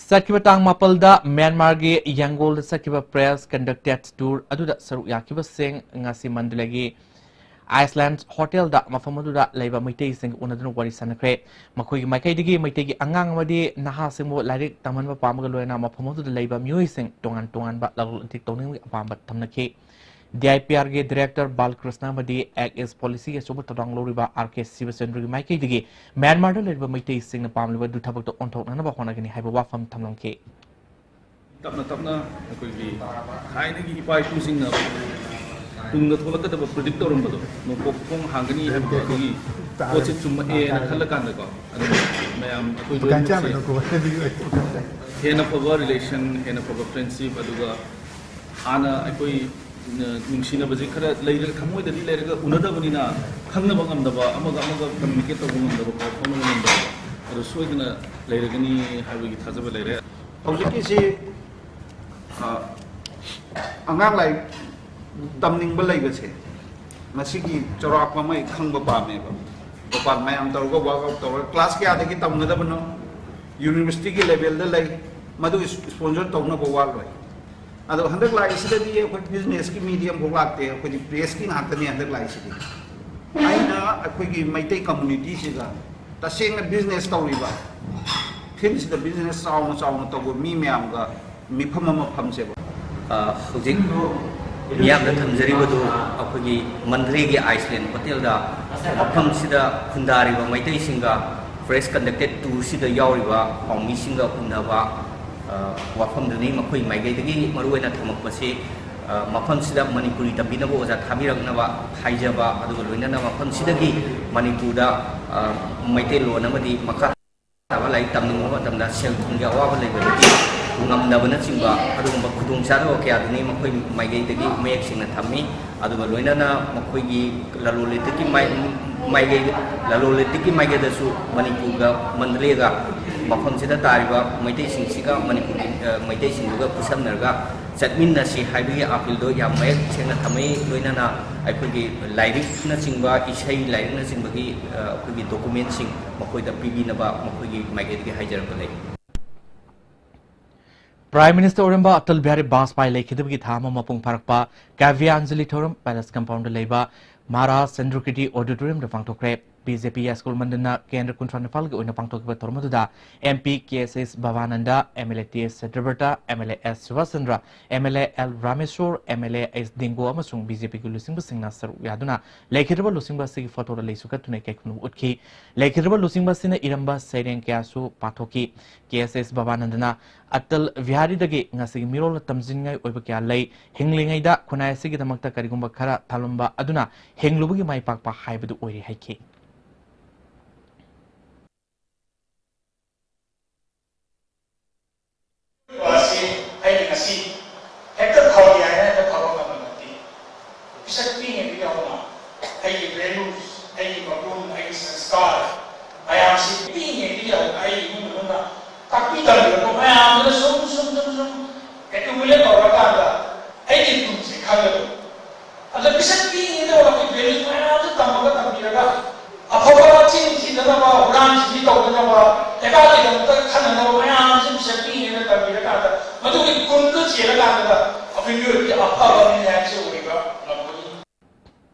ꯆꯠꯈꯤꯕ ꯇꯥꯡ ꯃꯥꯄꯜꯗ ꯃ꯭ꯌꯥꯟꯃꯥꯔꯒꯤ ꯌꯥꯡꯒꯣꯜꯗ ꯆꯠꯈꯤꯕ press conducted tour ꯑꯗꯨꯗ ꯁꯔꯨꯛ ꯌꯥꯈꯤꯕꯁꯤꯡ ꯉꯁꯤ ꯃꯟꯗꯂꯦꯒꯤ ꯑꯥꯏꯁꯂꯦꯟ ꯍꯣꯇꯦꯜꯗ ꯃꯐꯝ ꯑꯗꯨꯗ ꯂꯩꯕ ꯃꯩꯇꯩꯁꯤꯡꯒ ꯎꯅꯗꯨꯅ ꯋꯥꯔꯤ ꯁꯥꯟꯅꯈ꯭ꯔꯦ꯫ ꯃꯈꯣꯏꯒꯤ ꯃꯥꯏꯀꯩꯗꯒꯤ ꯃꯩꯇꯩꯒꯤ ꯑꯉꯥꯡ ꯑꯃꯗꯤ ꯅꯍꯥꯁꯤꯡꯕꯨ ꯂꯥꯏꯔꯤꯛ ꯇꯝꯍꯟꯕ ꯄꯥꯝꯕꯒ ꯂꯣꯏꯅꯅ ꯃꯐꯝ ꯑꯗꯨꯗ ꯂꯩꯕ ꯃꯤꯑꯣꯏꯁꯤꯡ ꯇꯣꯉꯥꯟ ꯇꯣꯉꯥꯟꯕ ꯂꯂꯣꯟ ꯏꯇꯤꯛ ꯇꯧꯅꯤꯡꯕꯒꯤ ꯑꯄꯥꯝꯕ ꯊꯝꯅꯈꯤ꯫ ꯗꯤ ꯑꯥꯏ ꯄꯤ ꯑꯥꯔꯒꯤ director ꯕꯥꯂꯀ꯭ꯔꯤꯁꯅ ꯑꯃꯗꯤ Act East Policy ꯒꯤ ꯑꯆꯧꯕ ꯊꯧꯗꯥꯡ ꯂꯧꯔꯤꯕ ꯑꯥꯔ ꯀꯦ ꯁꯤꯕꯆꯟꯗ꯭ꯔꯒꯤ ꯃꯥꯏꯀꯩꯗꯒꯤ ꯃ꯭ꯌꯥꯟꯃꯥꯔꯗ ꯂꯩꯔꯤꯕ ꯃꯩꯇꯩꯁꯤꯡꯅ ꯄꯥꯝꯂꯤꯕ ꯑꯗꯨ ꯊꯕꯛꯇ ꯑꯣꯟꯊꯣꯛꯅꯅꯕ ꯍꯣꯠꯅꯒꯅꯤ ꯍꯥꯏꯕ ꯋꯥꯐꯝ ꯊꯝꯂꯝꯈꯤ꯫ ꯇꯞꯅ ꯇꯞꯅ ꯑꯩꯈꯣꯏꯒꯤ ꯊꯥꯏꯅꯒꯤ ꯏꯄꯥ ꯏꯄꯨꯁꯤꯡꯅ ꯇꯨꯡꯗ ꯊꯣꯛꯂꯛꯀꯗꯕ ꯄ꯭ꯔꯤꯗꯤꯛ ꯇꯧꯔꯝꯕꯗꯣ, ꯅꯣꯡꯄꯣꯛ ꯊꯣꯡ ꯍꯥꯡꯒꯅꯤ ꯍꯥꯏꯕꯗꯣ, ꯑꯗꯨꯒꯤ ꯄꯣꯠꯁꯦ ꯆꯨꯝꯃꯛꯑꯦꯅ ꯈꯜꯂ ꯀꯥꯟꯗꯀꯣ, ꯑꯗꯨꯝ ꯃꯌꯥꯝ ꯑꯩꯈꯣꯏ ꯂꯣꯏꯅꯃꯛꯁꯦ ꯍꯦꯟꯅ ꯐꯕ ꯔꯤꯂꯦꯁꯟ, ꯍꯦꯟꯅ ꯐꯕ ꯐ꯭ꯔꯦꯟꯁꯤꯞ, ꯑꯗꯨꯒ ꯍꯥꯟꯅ ꯑꯩꯈꯣꯏ ꯅꯨꯡꯁꯤꯅꯕꯁꯦ ꯈꯔ ꯂꯩꯔꯒ, ꯊꯃꯣꯏꯗꯗꯤ ꯂꯩꯔꯒ ꯎꯅꯗꯕꯅꯤꯅ ꯈꯪꯅꯕ ꯉꯝꯗꯕ, ꯑꯃꯒ ꯑꯃꯒ ꯀꯝꯃ꯭ꯌꯨꯅꯤꯀꯦꯠ ꯇꯧꯕ ꯉꯝꯗꯕ, ꯄꯥꯎ ꯐꯥꯎꯅꯕ ꯉꯝꯗꯕ, ꯑꯗꯨ ꯁꯣꯏꯗꯅ ꯂꯩꯔꯒꯅꯤ ꯍꯥꯏꯕꯒꯤ ꯊꯥꯖꯕ ꯂꯩꯔꯦ꯫ ꯍꯧꯖꯤꯛꯀꯤꯁꯤ ꯑ, ꯑꯉꯥꯡ ꯂꯥꯏꯔꯤꯛ ꯇꯝꯅꯤꯡꯕ ꯂꯩꯕꯁꯦ, ꯃꯁꯤꯒꯤ ꯆꯥꯎꯔꯥꯛꯄ ꯑꯃ ꯑꯩ ꯈꯪꯕ ꯄꯥꯝꯃꯦꯕ꯫ ꯃꯄꯥꯟ ꯃꯌꯥꯝ ꯇꯧꯔꯒ, ꯋꯥꯔꯛꯑꯥꯎꯠ ꯇꯧꯔꯒ, ꯀ꯭ꯂꯥꯁ ꯀꯌꯥꯗꯒꯤ ꯇꯝꯒꯗꯕꯅꯣ, ꯌꯨꯅꯤꯚꯔꯁꯤꯇꯤꯒꯤ ꯂꯦꯚꯦꯜꯗ ꯂꯩ, ꯃꯗꯨ ꯏꯁꯄꯣꯟꯁꯔ ꯇꯧꯅꯕ ꯋꯥꯠꯂꯣꯏ꯫ ꯑꯗꯣ ꯍꯟꯗꯛ ꯂꯥꯛꯏꯁꯤꯗꯗꯤ ꯑꯩꯈꯣꯏ ꯕꯤꯖꯤꯅꯦꯁꯀꯤ ꯃꯤꯗꯤ ꯑꯃꯐꯥꯎ ꯂꯥꯛꯇꯦ, ꯑꯩꯈꯣꯏꯗꯤ ꯄ꯭ꯔꯦꯁꯀꯤ ꯉꯥꯛꯇꯅꯦ ꯍꯟꯗꯛ ꯂꯥꯛꯏꯁꯤꯗꯤ꯫ ꯑꯩꯅ ꯑꯩꯈꯣꯏꯒꯤ ꯃꯩꯇꯩ ꯀꯝꯃꯨꯅꯤꯇꯤꯁꯤꯗ ꯇꯁꯦꯡꯅ ꯕꯤꯖꯤꯅꯦꯁ ꯇꯧꯔꯤꯕ, ꯐꯤꯜꯁꯤꯗ ꯕꯤꯖꯤꯅꯦꯁ ꯆꯥꯎꯅ ꯆꯥꯎꯅ ꯇꯧꯕ ꯃꯤ ꯃꯌꯥꯝꯒ ꯃꯤꯐꯝ ꯑꯃ ꯐꯝꯁꯦꯕ꯫ ꯑ, ꯍꯧꯖꯤꯛ ꯃꯤꯌꯥꯝꯗ ꯊꯝꯖꯔꯤꯕꯗꯨ ꯑꯩꯈꯣꯏꯒꯤ ꯃꯟꯗ꯭ꯔꯦꯒꯤ ꯑꯥꯏꯁꯂꯦꯟ ꯍꯣꯇꯦꯜꯗ ꯃꯐꯝꯁꯤꯗ ꯈꯨꯟꯗꯥꯔꯤꯕ ꯃꯩꯇꯩꯁꯤꯡꯒ ꯐ꯭ꯔꯦꯁ ꯀꯟꯗꯛꯇꯦꯠ ꯇꯨꯔꯁꯤꯗ ꯌꯥꯎꯔꯤꯕ ꯄꯥꯎꯃꯤꯁꯤꯡꯒ ꯎꯅꯕ, ꯑ, ꯋꯥꯐꯝꯗꯨꯅꯤ꯫ ꯃꯈꯣꯏ ꯃꯥꯏꯀꯩꯗꯒꯤ ꯃꯔꯨꯑꯣꯏꯅ ꯊꯝꯃꯛꯄꯁꯤ, ꯑ, ꯃꯐꯝꯁꯤꯗ ꯃꯅꯤꯄꯨꯔꯤ ꯇꯝꯕꯤꯅꯕ ꯑꯣꯖꯥ ꯊꯥꯕꯤꯔꯛꯅꯕ ꯍꯥꯏꯖꯕ, ꯑꯗꯨꯒ ꯂꯣꯏꯅꯅ ꯃꯐꯝꯁꯤꯗꯒꯤ ꯃꯅꯤꯄꯨꯔꯗ, ꯑ, ꯃꯩꯇꯩꯂꯣꯟ ꯑꯃꯗꯤ ꯃꯈꯥ ꯇꯥꯕ ꯂꯥꯏꯔꯤꯛ ꯇꯝꯅꯤꯡꯕ ꯃꯇꯝꯗ ꯁꯦꯜ ꯊꯨꯝꯒꯤ ꯑꯋꯥꯕ ꯂꯩꯕꯗꯒꯤ ꯉꯝꯗꯕꯅꯆꯤꯡꯕ ꯑꯗꯨꯒꯨꯝꯕ ꯈꯨꯗꯣꯡꯆꯥꯗꯕ ꯀꯌꯥꯗꯨꯅꯤ ꯃꯈꯣꯏ ꯃꯥꯏꯀꯩꯗꯒꯤ ꯃꯌꯦꯛ ꯁꯦꯡꯅ ꯊꯝꯃꯤ꯫ ꯑꯗꯨꯒ ꯂꯣꯏꯅꯅ ꯃꯈꯣꯏꯒꯤ ꯂꯂꯣꯟ ꯏꯇꯤꯛꯀꯤ ꯃꯥꯏ-, ꯃꯥꯏꯀꯩ, ꯂꯂꯣꯟ ꯏꯇꯤꯛꯀꯤ ꯃꯥꯏꯀꯩꯗꯁꯨ ꯃꯅꯤꯄꯨꯔꯒ ꯃꯟꯗꯂꯦꯒ ꯃꯐꯝꯁꯤꯗ ꯇꯥꯔꯤꯕ ꯃꯩꯇꯩꯁꯤꯡꯁꯤꯒ ꯃꯅꯤꯄꯨꯔꯒꯤ, ꯑ, ꯃꯩꯇꯩꯁꯤꯡꯗꯨꯒ ꯈꯨꯠꯁꯝꯅꯔꯒ ꯆꯠꯃꯤꯟꯅꯁꯤ ꯍꯥꯏꯕꯒꯤ ꯑꯥꯄꯤꯜꯗꯣ ꯌꯥꯝ ꯃꯌꯦꯛ ꯁꯦꯡꯅ ꯊꯝꯃꯤ꯫ ꯂꯣꯏꯅꯅ ꯑꯩꯈꯣꯏꯒꯤ ꯂꯥꯏꯔꯤꯛꯅꯆꯤꯡꯕ, ꯏꯁꯩ ꯂꯥꯏꯔꯤꯛꯅꯆꯤꯡꯕꯒꯤ, ꯑ, ꯑꯩꯈꯣꯏꯒꯤ ꯗꯣꯀꯨꯃꯦꯟꯁꯤꯡ ꯃꯈꯣꯏꯗ ꯄꯤꯕꯤꯅꯕ ꯃꯈꯣꯏꯒꯤ ꯃꯥꯏꯀꯩꯗꯒꯤ ꯍꯥꯏꯖꯔꯛꯄ ꯂꯩ꯫ Prime Minister ꯑꯣꯏꯔꯝꯕ ꯑꯇꯜ ꯕꯤꯍꯥꯔꯤ ꯕꯥꯖꯄꯥꯏ ꯂꯩꯈꯤꯗꯕꯒꯤ ꯊꯥ ꯑꯃ ꯃꯄꯨꯡ ꯐꯥꯔꯛꯄ ꯀꯥꯚ꯭ꯌꯥꯟꯖꯂꯤ ꯊꯧꯔꯝ ꯄꯦꯂꯦꯁ ꯀꯝꯄꯥꯎꯟꯗ ꯂꯩꯕ ꯃꯍꯥꯔꯥꯖ ꯆꯟꯗ꯭ꯔꯀꯤꯔꯇꯤ ꯑꯣꯗꯤꯇꯣꯔꯤꯌꯝꯗ ꯄꯥꯡꯊꯣꯛꯈ꯭ꯔꯦ꯫ ꯕꯤ ꯖꯦ ꯄꯤ ꯌꯥꯏꯁ꯭ꯀꯨꯜ ꯃꯟꯗꯜꯅ ꯀꯦꯟꯗ꯭ꯔ ꯀꯨꯟꯊ꯭ꯔꯥ ꯅꯤꯄꯥꯜꯒꯤ ꯑꯣꯏꯅ ꯄꯥꯡꯊꯣꯛꯈꯤꯕ ꯊꯧꯔꯝ ꯑꯗꯨꯗ M P K S S Bhabananda, M L A T S Satyabrata, M L A S Subhas Chandra, M L A L Rameshwar, M L A S Dingo ꯑꯃꯁꯨꯡ ꯕꯤ ꯖꯦ ꯄꯤꯒꯤ ꯂꯨꯆꯤꯡꯕꯁꯤꯡꯅ ꯁꯔꯨꯛ ꯌꯥꯗꯨꯅ ꯂꯩꯈꯤꯗ꯭ꯔꯕ ꯂꯨꯆꯤꯡꯕ ꯑꯁꯤꯒꯤ ꯐꯣꯇꯣꯗ ꯂꯩꯁꯨ ꯀꯠꯇꯨꯅ ꯏꯀꯥꯏ ꯈꯨꯝꯅꯕ ꯎꯠꯈꯤ꯫ ꯂꯩꯈꯤꯗ꯭ꯔꯕ ꯂꯨꯆꯤꯡꯕ ꯑꯁꯤꯅ ꯏꯔꯝꯕ ꯁꯩꯔꯦꯡ ꯀꯌꯥꯁꯨ ꯄꯥꯊꯣꯛꯈꯤ꯫ ꯀꯦ ꯑꯦꯁ ꯑꯦꯁ ꯚꯕꯥꯅꯟꯗꯅ ꯑꯇꯜ ꯕꯤꯍꯥꯔꯤꯗꯒꯤ ꯉꯁꯤꯒꯤ ꯃꯤꯔꯣꯜꯗ ꯇꯝꯖꯤꯟꯅꯤꯡꯉꯥꯏ ꯑꯣꯏꯕ ꯀꯌꯥ ꯂꯩ꯫ ꯍꯤꯡꯂꯤꯉꯩꯗ ꯈꯨꯟꯅꯥꯏ ꯑꯁꯤꯒꯤꯗꯃꯛꯇ ꯀꯔꯤꯒꯨꯝꯕ ꯈꯔ ꯊꯜꯂꯝꯕ ꯑꯗꯨꯅ ꯍꯤꯡꯂꯨꯕꯒꯤ ꯃꯥꯏ ꯄꯥꯛꯄ ꯍꯥꯏꯕꯗꯨ ꯑꯣꯏꯔꯦ ꯍꯥꯏꯈꯤ꯫ ꯑꯁꯤ ꯑꯩꯅ ꯉꯁꯤ ꯍꯦꯛꯇ ꯐꯒꯦ ꯍꯥꯏꯅ ꯍꯦꯛꯇ ꯐꯕ ꯉꯝꯕ ꯅꯠꯇꯦ꯫ ꯄꯤꯁꯛ ꯄꯤꯛꯏꯉꯩꯗꯒꯤ ꯍꯧꯅ ꯑꯩꯒꯤ values, ꯑꯩꯒꯤ ꯃꯒꯨꯟ, ꯑꯩꯒꯤ ꯁꯪꯁꯀꯥꯔ ꯃꯌꯥꯝꯁꯤ ꯄꯤꯛꯏꯉꯩꯗꯒꯤ ꯍꯧꯅ ꯑꯩꯒꯤ ꯏꯃꯨꯡ ꯃꯅꯨꯡꯅ ꯇꯥꯛꯄꯤ ꯇꯝꯕꯤꯔꯛꯄ ꯃꯌꯥꯝꯗꯨꯅ ꯁꯨꯝ, ꯁꯨꯝ, ꯁꯨꯝ, ꯁꯨꯝ accumulate ꯇꯧꯔꯀꯥꯟꯗ ꯑꯩꯒꯤ ꯇꯨꯡꯁꯦ ꯈꯜꯂꯦꯕ꯫ ꯑꯗ ꯄꯤꯁꯛ ꯄꯤꯛꯏꯉꯩꯗ ꯍꯧꯅ ꯑꯩꯈꯣꯏ values ꯃꯌꯥꯝꯁꯦ ꯇꯝꯃꯒ ꯇꯝꯕꯤꯔꯒ ꯑꯐꯕ ꯆꯤꯟ ꯊꯤꯗꯅꯕ, ꯍꯨꯔꯥꯟ ꯆꯤꯟꯊꯤ ꯇꯧꯗꯅꯕ, ꯂꯩꯕꯥꯛꯀꯤꯗꯃꯛꯇ ꯈꯟꯅꯅꯕ ꯃꯌꯥꯝꯁꯦ ꯄꯤꯁꯛ ꯄꯤꯛꯏꯉꯩꯗ ꯇꯝꯕꯤꯔꯀꯥꯟꯗ ꯃꯗꯨꯒꯤ ꯒꯨꯟꯗꯨ ꯆꯦꯜꯂꯀꯥꯟꯗ ꯑꯩꯈꯣꯏ ꯃꯤꯑꯣꯏꯕꯗꯤ ꯑꯐꯕ ꯃꯤꯅꯤ ꯍꯥꯏꯕꯁꯦ ꯑꯣꯏꯕ ꯉꯝꯒꯅꯤ꯫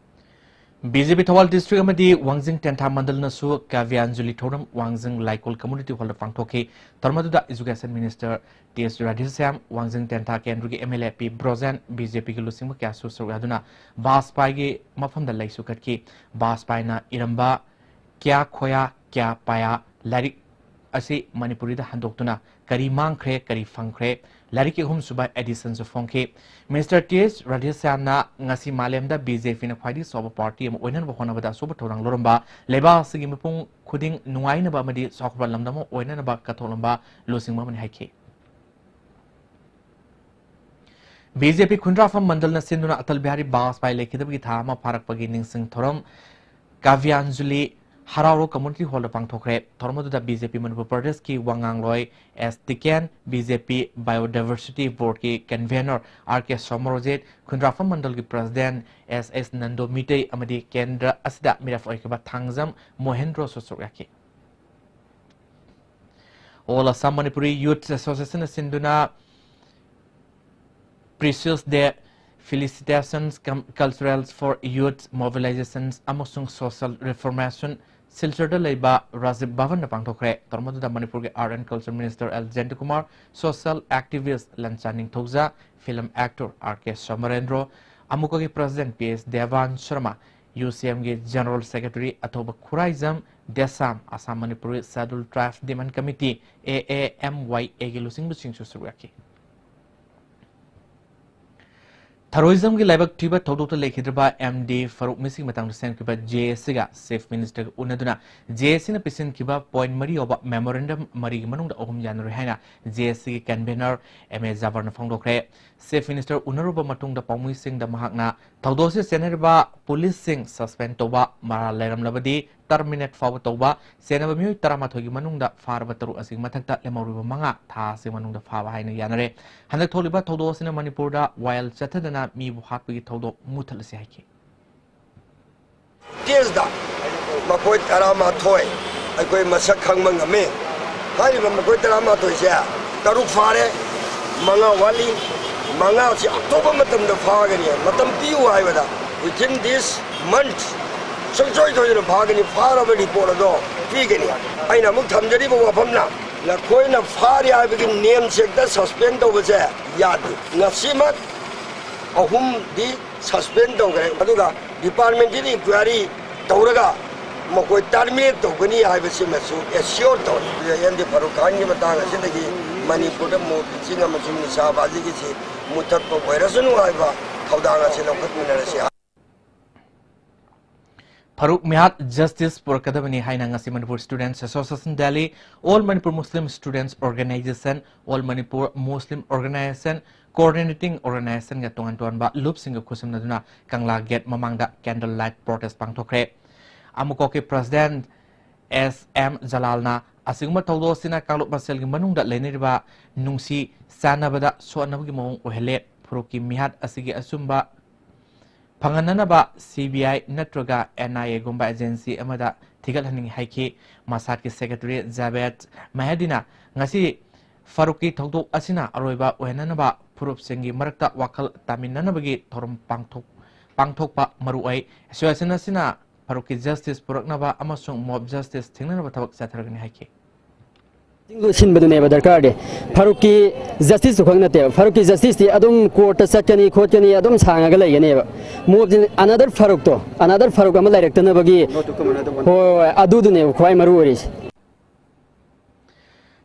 ꯕꯤ ꯖꯦ ꯄꯤ ꯊꯧꯕꯥꯜ ꯗꯤꯁꯇ꯭ꯔꯤꯛ ꯑꯃꯗꯤ ꯋꯥꯡꯖꯤꯡ ꯇꯦꯟꯊꯥ ꯃꯟꯗꯜꯅꯁꯨ ꯀꯥꯕ꯭ꯌꯥꯟꯖꯂꯤ ꯊꯧꯔꯝ ꯋꯥꯡꯖꯤꯡ ꯂꯥꯏꯀꯣꯜ ꯀꯝꯃꯨꯅꯤꯇꯤ ꯍꯣꯜꯗ ꯄꯥꯡꯊꯣꯛꯈꯤ꯫ ꯊꯧꯔꯝ ꯑꯗꯨꯗ education minister T S Radheshyam, ꯋꯥꯡꯖꯤꯡ ꯇꯦꯟꯊꯥ ꯀꯦꯟꯗ꯭ꯔꯒꯤ M L A P Brojen, B J ꯄꯤꯒꯤ ꯂꯨꯆꯤꯡꯕ ꯀꯌꯥꯁꯨ ꯁꯔꯨꯛ ꯌꯥꯗꯨꯅ ꯕꯥꯖꯄꯥꯏꯒꯤ ꯃꯐꯝꯗ ꯂꯩꯁꯨ ꯀꯠꯈꯤ꯫ ꯕꯥꯖꯄꯥꯏꯅ ꯏꯔꯝꯕ ꯀ꯭ꯌꯥ ꯈꯣꯌꯥ ꯀ꯭ꯌꯥ ꯄꯥꯌꯥ ꯂꯥꯏꯔꯤꯛ ꯑꯁꯤ ꯃꯅꯤꯄꯨꯔꯤꯗ ꯍꯟꯗꯣꯛꯇꯨꯅ ꯀꯔꯤ ꯃꯥꯡꯈ꯭ꯔꯦ, ꯀꯔꯤ ꯐꯪꯈ꯭ꯔꯦ, ꯂꯥꯏꯔꯤꯛꯀꯤ ꯑꯍꯨꯝꯁꯨꯕ ꯑꯦꯗꯤꯁꯟꯁꯨ ꯐꯣꯡꯈꯤ꯫ ꯃꯤꯁꯇꯔ ꯇꯤ ꯑꯦꯁ ꯔꯥꯙꯦꯁ꯭ꯌꯥꯝꯅ ꯉꯁꯤ ꯃꯥꯂꯦꯝꯗ ꯕꯤ ꯖꯦ ꯄꯤꯅ ꯈ꯭ꯋꯥꯏꯗꯒꯤ ꯆꯥꯎꯕ ꯄꯥꯔꯇꯤ ꯑꯃ ꯑꯣꯏꯅꯅꯕ ꯍꯣꯠꯅꯕꯗ ꯑꯆꯧꯕ ꯊꯧꯗꯥꯡ ꯂꯧꯔꯝꯕ, ꯂꯩꯕꯥꯛ ꯑꯁꯤꯒꯤ ꯃꯤꯄꯨꯝ ꯈꯨꯗꯤꯡ ꯅꯨꯡꯉꯥꯏꯅꯕ ꯑꯃꯗꯤ ꯆꯥꯎꯈꯠꯄ ꯂꯝꯗꯝ ꯑꯃ ꯑꯣꯏꯅꯅꯕ ꯀꯠꯊꯣꯛꯂꯝꯕ ꯂꯨꯆꯤꯡꯕ ꯑꯃꯅꯤ ꯍꯥꯏꯈꯤ꯫ ꯕꯤ ꯖꯦ ꯄꯤ ꯈꯨꯟꯗ꯭ꯔꯥꯐꯝ ꯃꯟꯗꯜꯅ ꯁꯤꯟꯗꯨꯅ ꯑꯇꯜ ꯕꯤꯍꯥꯔꯤ ꯕꯥꯖꯄꯥꯏ ꯂꯩꯈꯤꯗꯕꯒꯤ ꯊꯥ ꯑꯃ ꯐꯥꯔꯛꯄꯒꯤ ꯅꯤꯡꯁꯤꯡ ꯊꯧꯔꯝ ꯀꯥꯕ꯭ꯌꯥꯟꯖꯂꯤ ꯍꯔꯥꯎꯔꯣ ꯀꯝꯃꯨꯅꯤꯇꯤ ꯍꯣꯜꯗ ꯄꯥꯡꯊꯣꯛꯈ꯭ꯔꯦ꯫ ꯊꯧꯔꯝ ꯑꯗꯨꯗ ꯕꯤ ꯖꯦ ꯄꯤ ꯃꯅꯤꯄꯨꯔ ꯄ꯭ꯔꯗꯦꯁꯀꯤ ꯋꯥ ꯉꯥꯡꯂꯣꯏ ꯑꯦꯁ ꯇꯤꯀꯦꯟ, ꯕꯤ ꯖꯦ ꯄꯤ ꯕꯥꯏꯑꯣꯗꯥꯏꯚꯔꯁꯤꯇꯤ ꯕꯣꯔꯗꯀꯤ ꯀꯟꯚꯦꯅꯔ ꯑꯥꯔ ꯀꯦ ꯁꯣꯃꯔꯣꯖꯤꯠ, ꯈꯨꯟꯗ꯭ꯔꯥꯐꯝ ꯃꯟꯗꯜꯒꯤ ꯄ꯭ꯔꯁꯤꯗꯦꯟ ꯑꯦꯁ ꯑꯦꯁ ꯅꯟꯗꯣ ꯃꯤꯇꯩ ꯑꯃꯗꯤ ꯀꯦꯟꯗ꯭ꯔ ꯑꯁꯤꯗ ꯃꯤꯔꯦꯞ ꯑꯣꯏꯈꯤꯕ ꯊꯥꯡꯖꯝ ꯃꯣꯍꯦꯟꯗ꯭ꯔꯣꯁꯨ ꯁꯔꯨꯛ ꯌꯥꯈꯤ꯫ All Assam Manipuri Youth Association ꯁꯤꯟꯗꯨꯅ Precious Day Felicitations cum-, Culturals for Youth Mobilizations ꯑꯃꯁꯨꯡ Social Reformation ꯁꯤꯜꯆꯔꯗ ꯂꯩꯕ ꯔꯥꯖꯤꯕ ꯚꯕꯟꯗ ꯄꯥꯡꯊꯣꯛꯈ꯭ꯔꯦ꯫ ꯊꯧꯔꯝ ꯑꯗꯨꯗ ꯃꯅꯤꯄꯨꯔꯒꯤ Art and Culture Minister L Jayantakumar, social activist Lancha Ningthouja, film actor R K Somorendro, ꯑꯃꯨꯀꯒꯤ President P S Deban Sharma, U C ꯑꯦꯝꯒꯤ General Secretary Athouba Khuraijam, Desam, Assam Manipuri Scheduled Tribes Demand Committee, A A M Y ꯑꯦꯒꯤ ꯂꯨꯆꯤꯡꯕꯁꯤꯡꯁꯨ ꯁꯔꯨꯛ ꯌꯥꯈꯤ꯫ ꯊꯔꯣꯏꯖꯝꯒꯤ ꯂꯥꯏꯕꯛ ꯊꯤꯕ ꯊꯧꯗꯣꯛꯇ ꯂꯩꯈꯤꯗ꯭ꯔꯕ ꯑꯦꯝ ꯗꯤ ꯐꯔꯨꯛ ꯃꯤꯁꯤꯡ ꯃꯇꯥꯡꯗ ꯁꯦꯝꯈꯤꯕ ꯖꯦ ꯑꯦ ꯁꯤꯒ Chief Ministerꯒ ꯎꯅꯗꯨꯅ ꯖꯦ ꯑꯦ ꯁꯤꯅ ꯄꯤꯁꯤꯟꯈꯤꯕ point ꯃꯔꯤ ꯌꯥꯎꯕ memorandum ꯃꯔꯤꯒꯤ ꯃꯅꯨꯡꯗ ꯑꯍꯨꯝ ꯌꯥꯅꯔꯣꯏ ꯍꯥꯏꯅ ꯖꯦ ꯑꯦ ꯁꯤꯒꯤ convener ꯑꯦꯝ ꯑꯦ ꯖꯥꯕꯔꯅ ꯐꯣꯡꯗꯣꯛꯈ꯭ꯔꯦ꯫ Chief Minister ꯎꯅꯔꯨꯕ ꯃꯇꯨꯡꯗ ꯄꯥꯎꯃꯤꯁꯤꯡꯗ ꯃꯍꯥꯛꯅ ꯊꯧꯗꯣꯛ ꯑꯁꯤ ꯆꯦꯟꯅꯔꯤꯕ ꯄꯨꯂꯤꯁꯁꯤꯡ suspend ꯇꯧꯕ, ꯃꯔꯥꯜ ꯂꯩꯔꯝꯂꯕꯗꯤ terminate ꯐꯥꯎꯕ ꯇꯧꯕ, ꯆꯦꯟꯅꯕ ꯃꯤꯑꯣꯏ ꯇꯔꯥꯃꯥꯊꯣꯏꯒꯤ ꯃꯅꯨꯡꯗ ꯐꯥꯔꯕ ꯇꯔꯨꯛ ꯑꯁꯤꯒꯤ ꯃꯊꯛꯇ ꯂꯦꯝꯍꯧꯔꯤꯕ ꯃꯉꯥ ꯊꯥ ꯑꯁꯤꯒꯤ ꯃꯅꯨꯡꯗ ꯐꯥꯕ ꯍꯥꯏꯅ ꯌꯥꯅꯔꯦ꯫ ꯍꯟꯗꯛ ꯊꯣꯛꯂꯤꯕ ꯊꯧꯗꯣꯛ ꯑꯁꯤꯅ ꯃꯅꯤꯄꯨꯔꯗ ꯋꯥꯌꯦꯜ ꯆꯠꯊꯗꯅ ꯃꯤꯕꯨ ꯍꯥꯠꯄꯒꯤ ꯊꯧꯗꯣꯛ ꯃꯨꯊꯠꯂꯁꯤ ꯍꯥꯏꯈꯤ꯫ ꯇꯦꯖꯗ ꯃꯈꯣꯏ ꯇꯔꯥꯃꯥꯊꯣꯏ ꯑꯩꯈꯣꯏ ꯃꯁꯛ ꯈꯪꯕ ꯉꯝꯃꯤ꯫ ꯍꯥꯏꯔꯤꯕ ꯃꯈꯣꯏ ꯇꯔꯥꯃꯥꯊꯣꯏꯁꯦ ꯇꯔꯨꯛ ꯐꯥꯔꯦ, ꯃꯉꯥ ꯋꯥꯠꯂꯤ꯫ ꯃꯉꯥꯁꯤ ꯑꯊꯨꯕ ꯃꯇꯝꯗ ꯐꯥꯒꯅꯤ꯫ ꯃꯇꯝ ꯄꯤꯌꯨ ꯍꯥꯏꯕꯗ, within this month ꯁꯨꯡꯁꯣꯏ ꯁꯣꯏꯗꯅ ꯐꯥꯒꯅꯤ꯫ ꯐꯥꯔꯕ report ꯑꯗꯣ ꯄꯤꯒꯅꯤ꯫ ꯑꯩꯅ ꯑꯃꯨꯛ ꯊꯝꯖꯔꯤꯕ ꯋꯥꯐꯝꯅ, ꯅꯈꯣꯏꯅ ꯐꯥꯔꯦ ꯍꯥꯏꯕꯒꯤ ꯅꯦꯝꯁꯦꯛꯇ suspend ꯇꯧꯕꯁꯦ ꯌꯥꯗꯦ꯫ ꯉꯁꯤꯃꯛ ꯑꯍꯨꯝꯗꯤ suspend ꯇꯧꯈ꯭ꯔꯦ꯫ ꯑꯗꯨꯒ departmentꯀꯤ inquiry ꯇꯧꯔꯒ ꯃꯈꯣꯏ terminate ꯇꯧꯒꯅꯤ ꯍꯥꯏꯕꯁꯤꯃꯁꯨ assure ꯇꯧꯔꯤ꯫ ꯑꯦꯝ ꯗꯤ ꯐꯔꯨꯛ ꯈꯥꯟꯒꯤ ꯃꯇꯥꯡ ꯑꯁꯤꯗꯒꯤ ꯃꯅꯤꯄꯨꯔꯗ mob lynching ꯑꯃꯁꯨꯡ ꯅꯤꯁꯥꯕꯥꯖꯤꯒꯤꯁꯤ ꯃꯨꯊꯠꯄ ꯑꯣꯏꯔꯁꯅꯨ ꯍꯥꯏꯕ ꯊꯧꯗꯥꯡ ꯑꯁꯤ ꯂꯧꯈꯠꯃꯤꯟꯅꯔꯁꯤ꯫ ꯐꯔꯨꯛ ꯃꯤꯍꯥꯠ justice ꯄꯨꯔꯛꯀꯗꯕꯅꯤ ꯍꯥꯏꯅ ꯉꯁꯤ Manipur Students Association Delhi, All Manipur Muslim Students Organization, All Manipur Muslim Organization, Coordinating Organizationꯒ ꯇꯣꯉꯥꯟ ꯇꯣꯉꯥꯟꯕ ꯂꯨꯞꯁꯤꯡꯒ ꯈꯨꯠꯁꯝꯅꯗꯨꯅ ꯀꯪꯂꯥ gate ꯃꯃꯥꯡꯗ candle light protest ꯄꯥꯡꯊꯣꯛꯈ꯭ꯔꯦ꯫ ꯑꯃꯨꯀꯣꯛꯀꯤ President ꯑꯦꯁ ꯑꯦꯝ ꯖꯂꯥꯜꯅ ꯑꯁꯤꯒꯨꯝꯕ ꯊꯧꯗꯣꯛ ꯑꯁꯤꯅ ꯀꯥꯡꯂꯨꯞ ꯃꯁꯦꯜꯒꯤ ꯃꯅꯨꯡꯗ ꯂꯩꯅꯔꯤꯕ ꯅꯨꯡꯁꯤ ꯆꯥꯟꯅꯕꯗ ꯁꯣꯛꯍꯟꯅꯕꯒꯤ ꯃꯑꯣꯡ ꯑꯣꯏꯍꯜꯂꯦ꯫ ꯐꯔꯨꯛꯀꯤ ꯃꯤꯍꯥꯠ ꯑꯁꯤꯒꯤ ꯑꯆꯨꯝꯕ ꯐꯪꯍꯟꯅꯅꯕ ꯁꯤ ꯕꯤ ꯑꯥꯏ ꯅꯠꯇ꯭ꯔꯒ ꯑꯦꯟ ꯑꯥꯏ ꯑꯦꯒꯨꯝꯕ agency ꯑꯃꯗ ꯊꯤꯒꯠꯍꯟꯅꯤꯡꯏ ꯍꯥꯏꯈꯤ꯫ ꯃꯁꯥꯗꯀꯤ Secretary ꯖꯥꯕꯦꯗ ꯃꯦꯍꯗꯤꯅ ꯉꯁꯤ ꯐꯔꯨꯛꯀꯤ ꯊꯧꯗꯣꯛ ꯑꯁꯤꯅ ꯑꯔꯣꯏꯕ ꯑꯣꯏꯍꯟꯅꯅꯕ ꯐꯨꯔꯨꯞꯁꯤꯡꯒꯤ ꯃꯔꯛꯇ ꯋꯥꯈꯜ ꯇꯥꯃꯤꯟꯅꯅꯕꯒꯤ ꯊꯧꯔꯝ ꯄꯥꯡꯊꯣꯛ-, ꯄꯥꯡꯊꯣꯛꯄ ꯃꯔꯨ ꯑꯣꯏ꯫ ꯑꯦꯁꯣꯁꯤꯌꯦꯁꯟ ꯑꯁꯤꯅ ꯐꯥꯔꯨꯛꯀꯤ ꯖꯁꯇꯤꯁ ꯄꯨꯔꯛꯅꯕ ꯑꯃꯁꯨꯡ ꯃꯣꯕ ꯖꯁꯇꯤꯁ ꯊꯤꯡꯅꯅꯕ ꯊꯕꯛ ꯆꯠꯊꯔꯒꯅꯤ ꯍꯥꯏꯈꯤ꯫ ꯁꯤꯟꯕꯗꯨꯅꯦꯕ ꯗꯔꯀꯥꯔꯗꯤ꯫ ꯐꯥꯔꯨꯛꯀꯤ ꯖꯁꯇꯤꯁꯇꯨ ꯈꯛ ꯅꯠꯇꯦꯕ꯫ ꯐꯥꯔꯨꯛꯀꯤ ꯖꯁꯇꯤꯁꯇꯤ ꯑꯗꯨꯝ ꯀꯣꯔꯠꯇ ꯆꯠꯀꯅꯤ ꯈꯣꯠꯀꯅꯤ ꯑꯗꯨꯝ ꯁꯥꯡꯉꯒ ꯂꯩꯒꯅꯦꯕ꯫ ꯃꯣꯕꯁꯤ ꯑꯅꯗꯔ ꯐꯥꯔꯨꯛꯇꯣ, ꯑꯅꯗꯔ ꯐꯥꯔꯨꯛ ꯑꯃ ꯂꯩꯔꯛꯇꯅꯕꯒꯤ, ꯍꯣꯏ, ꯍꯣꯏ, ꯑꯗꯨꯗꯨꯅꯦꯕ ꯈ꯭ꯋꯥꯏ ꯃꯔꯨ ꯑꯣꯏꯔꯤꯁꯦ꯫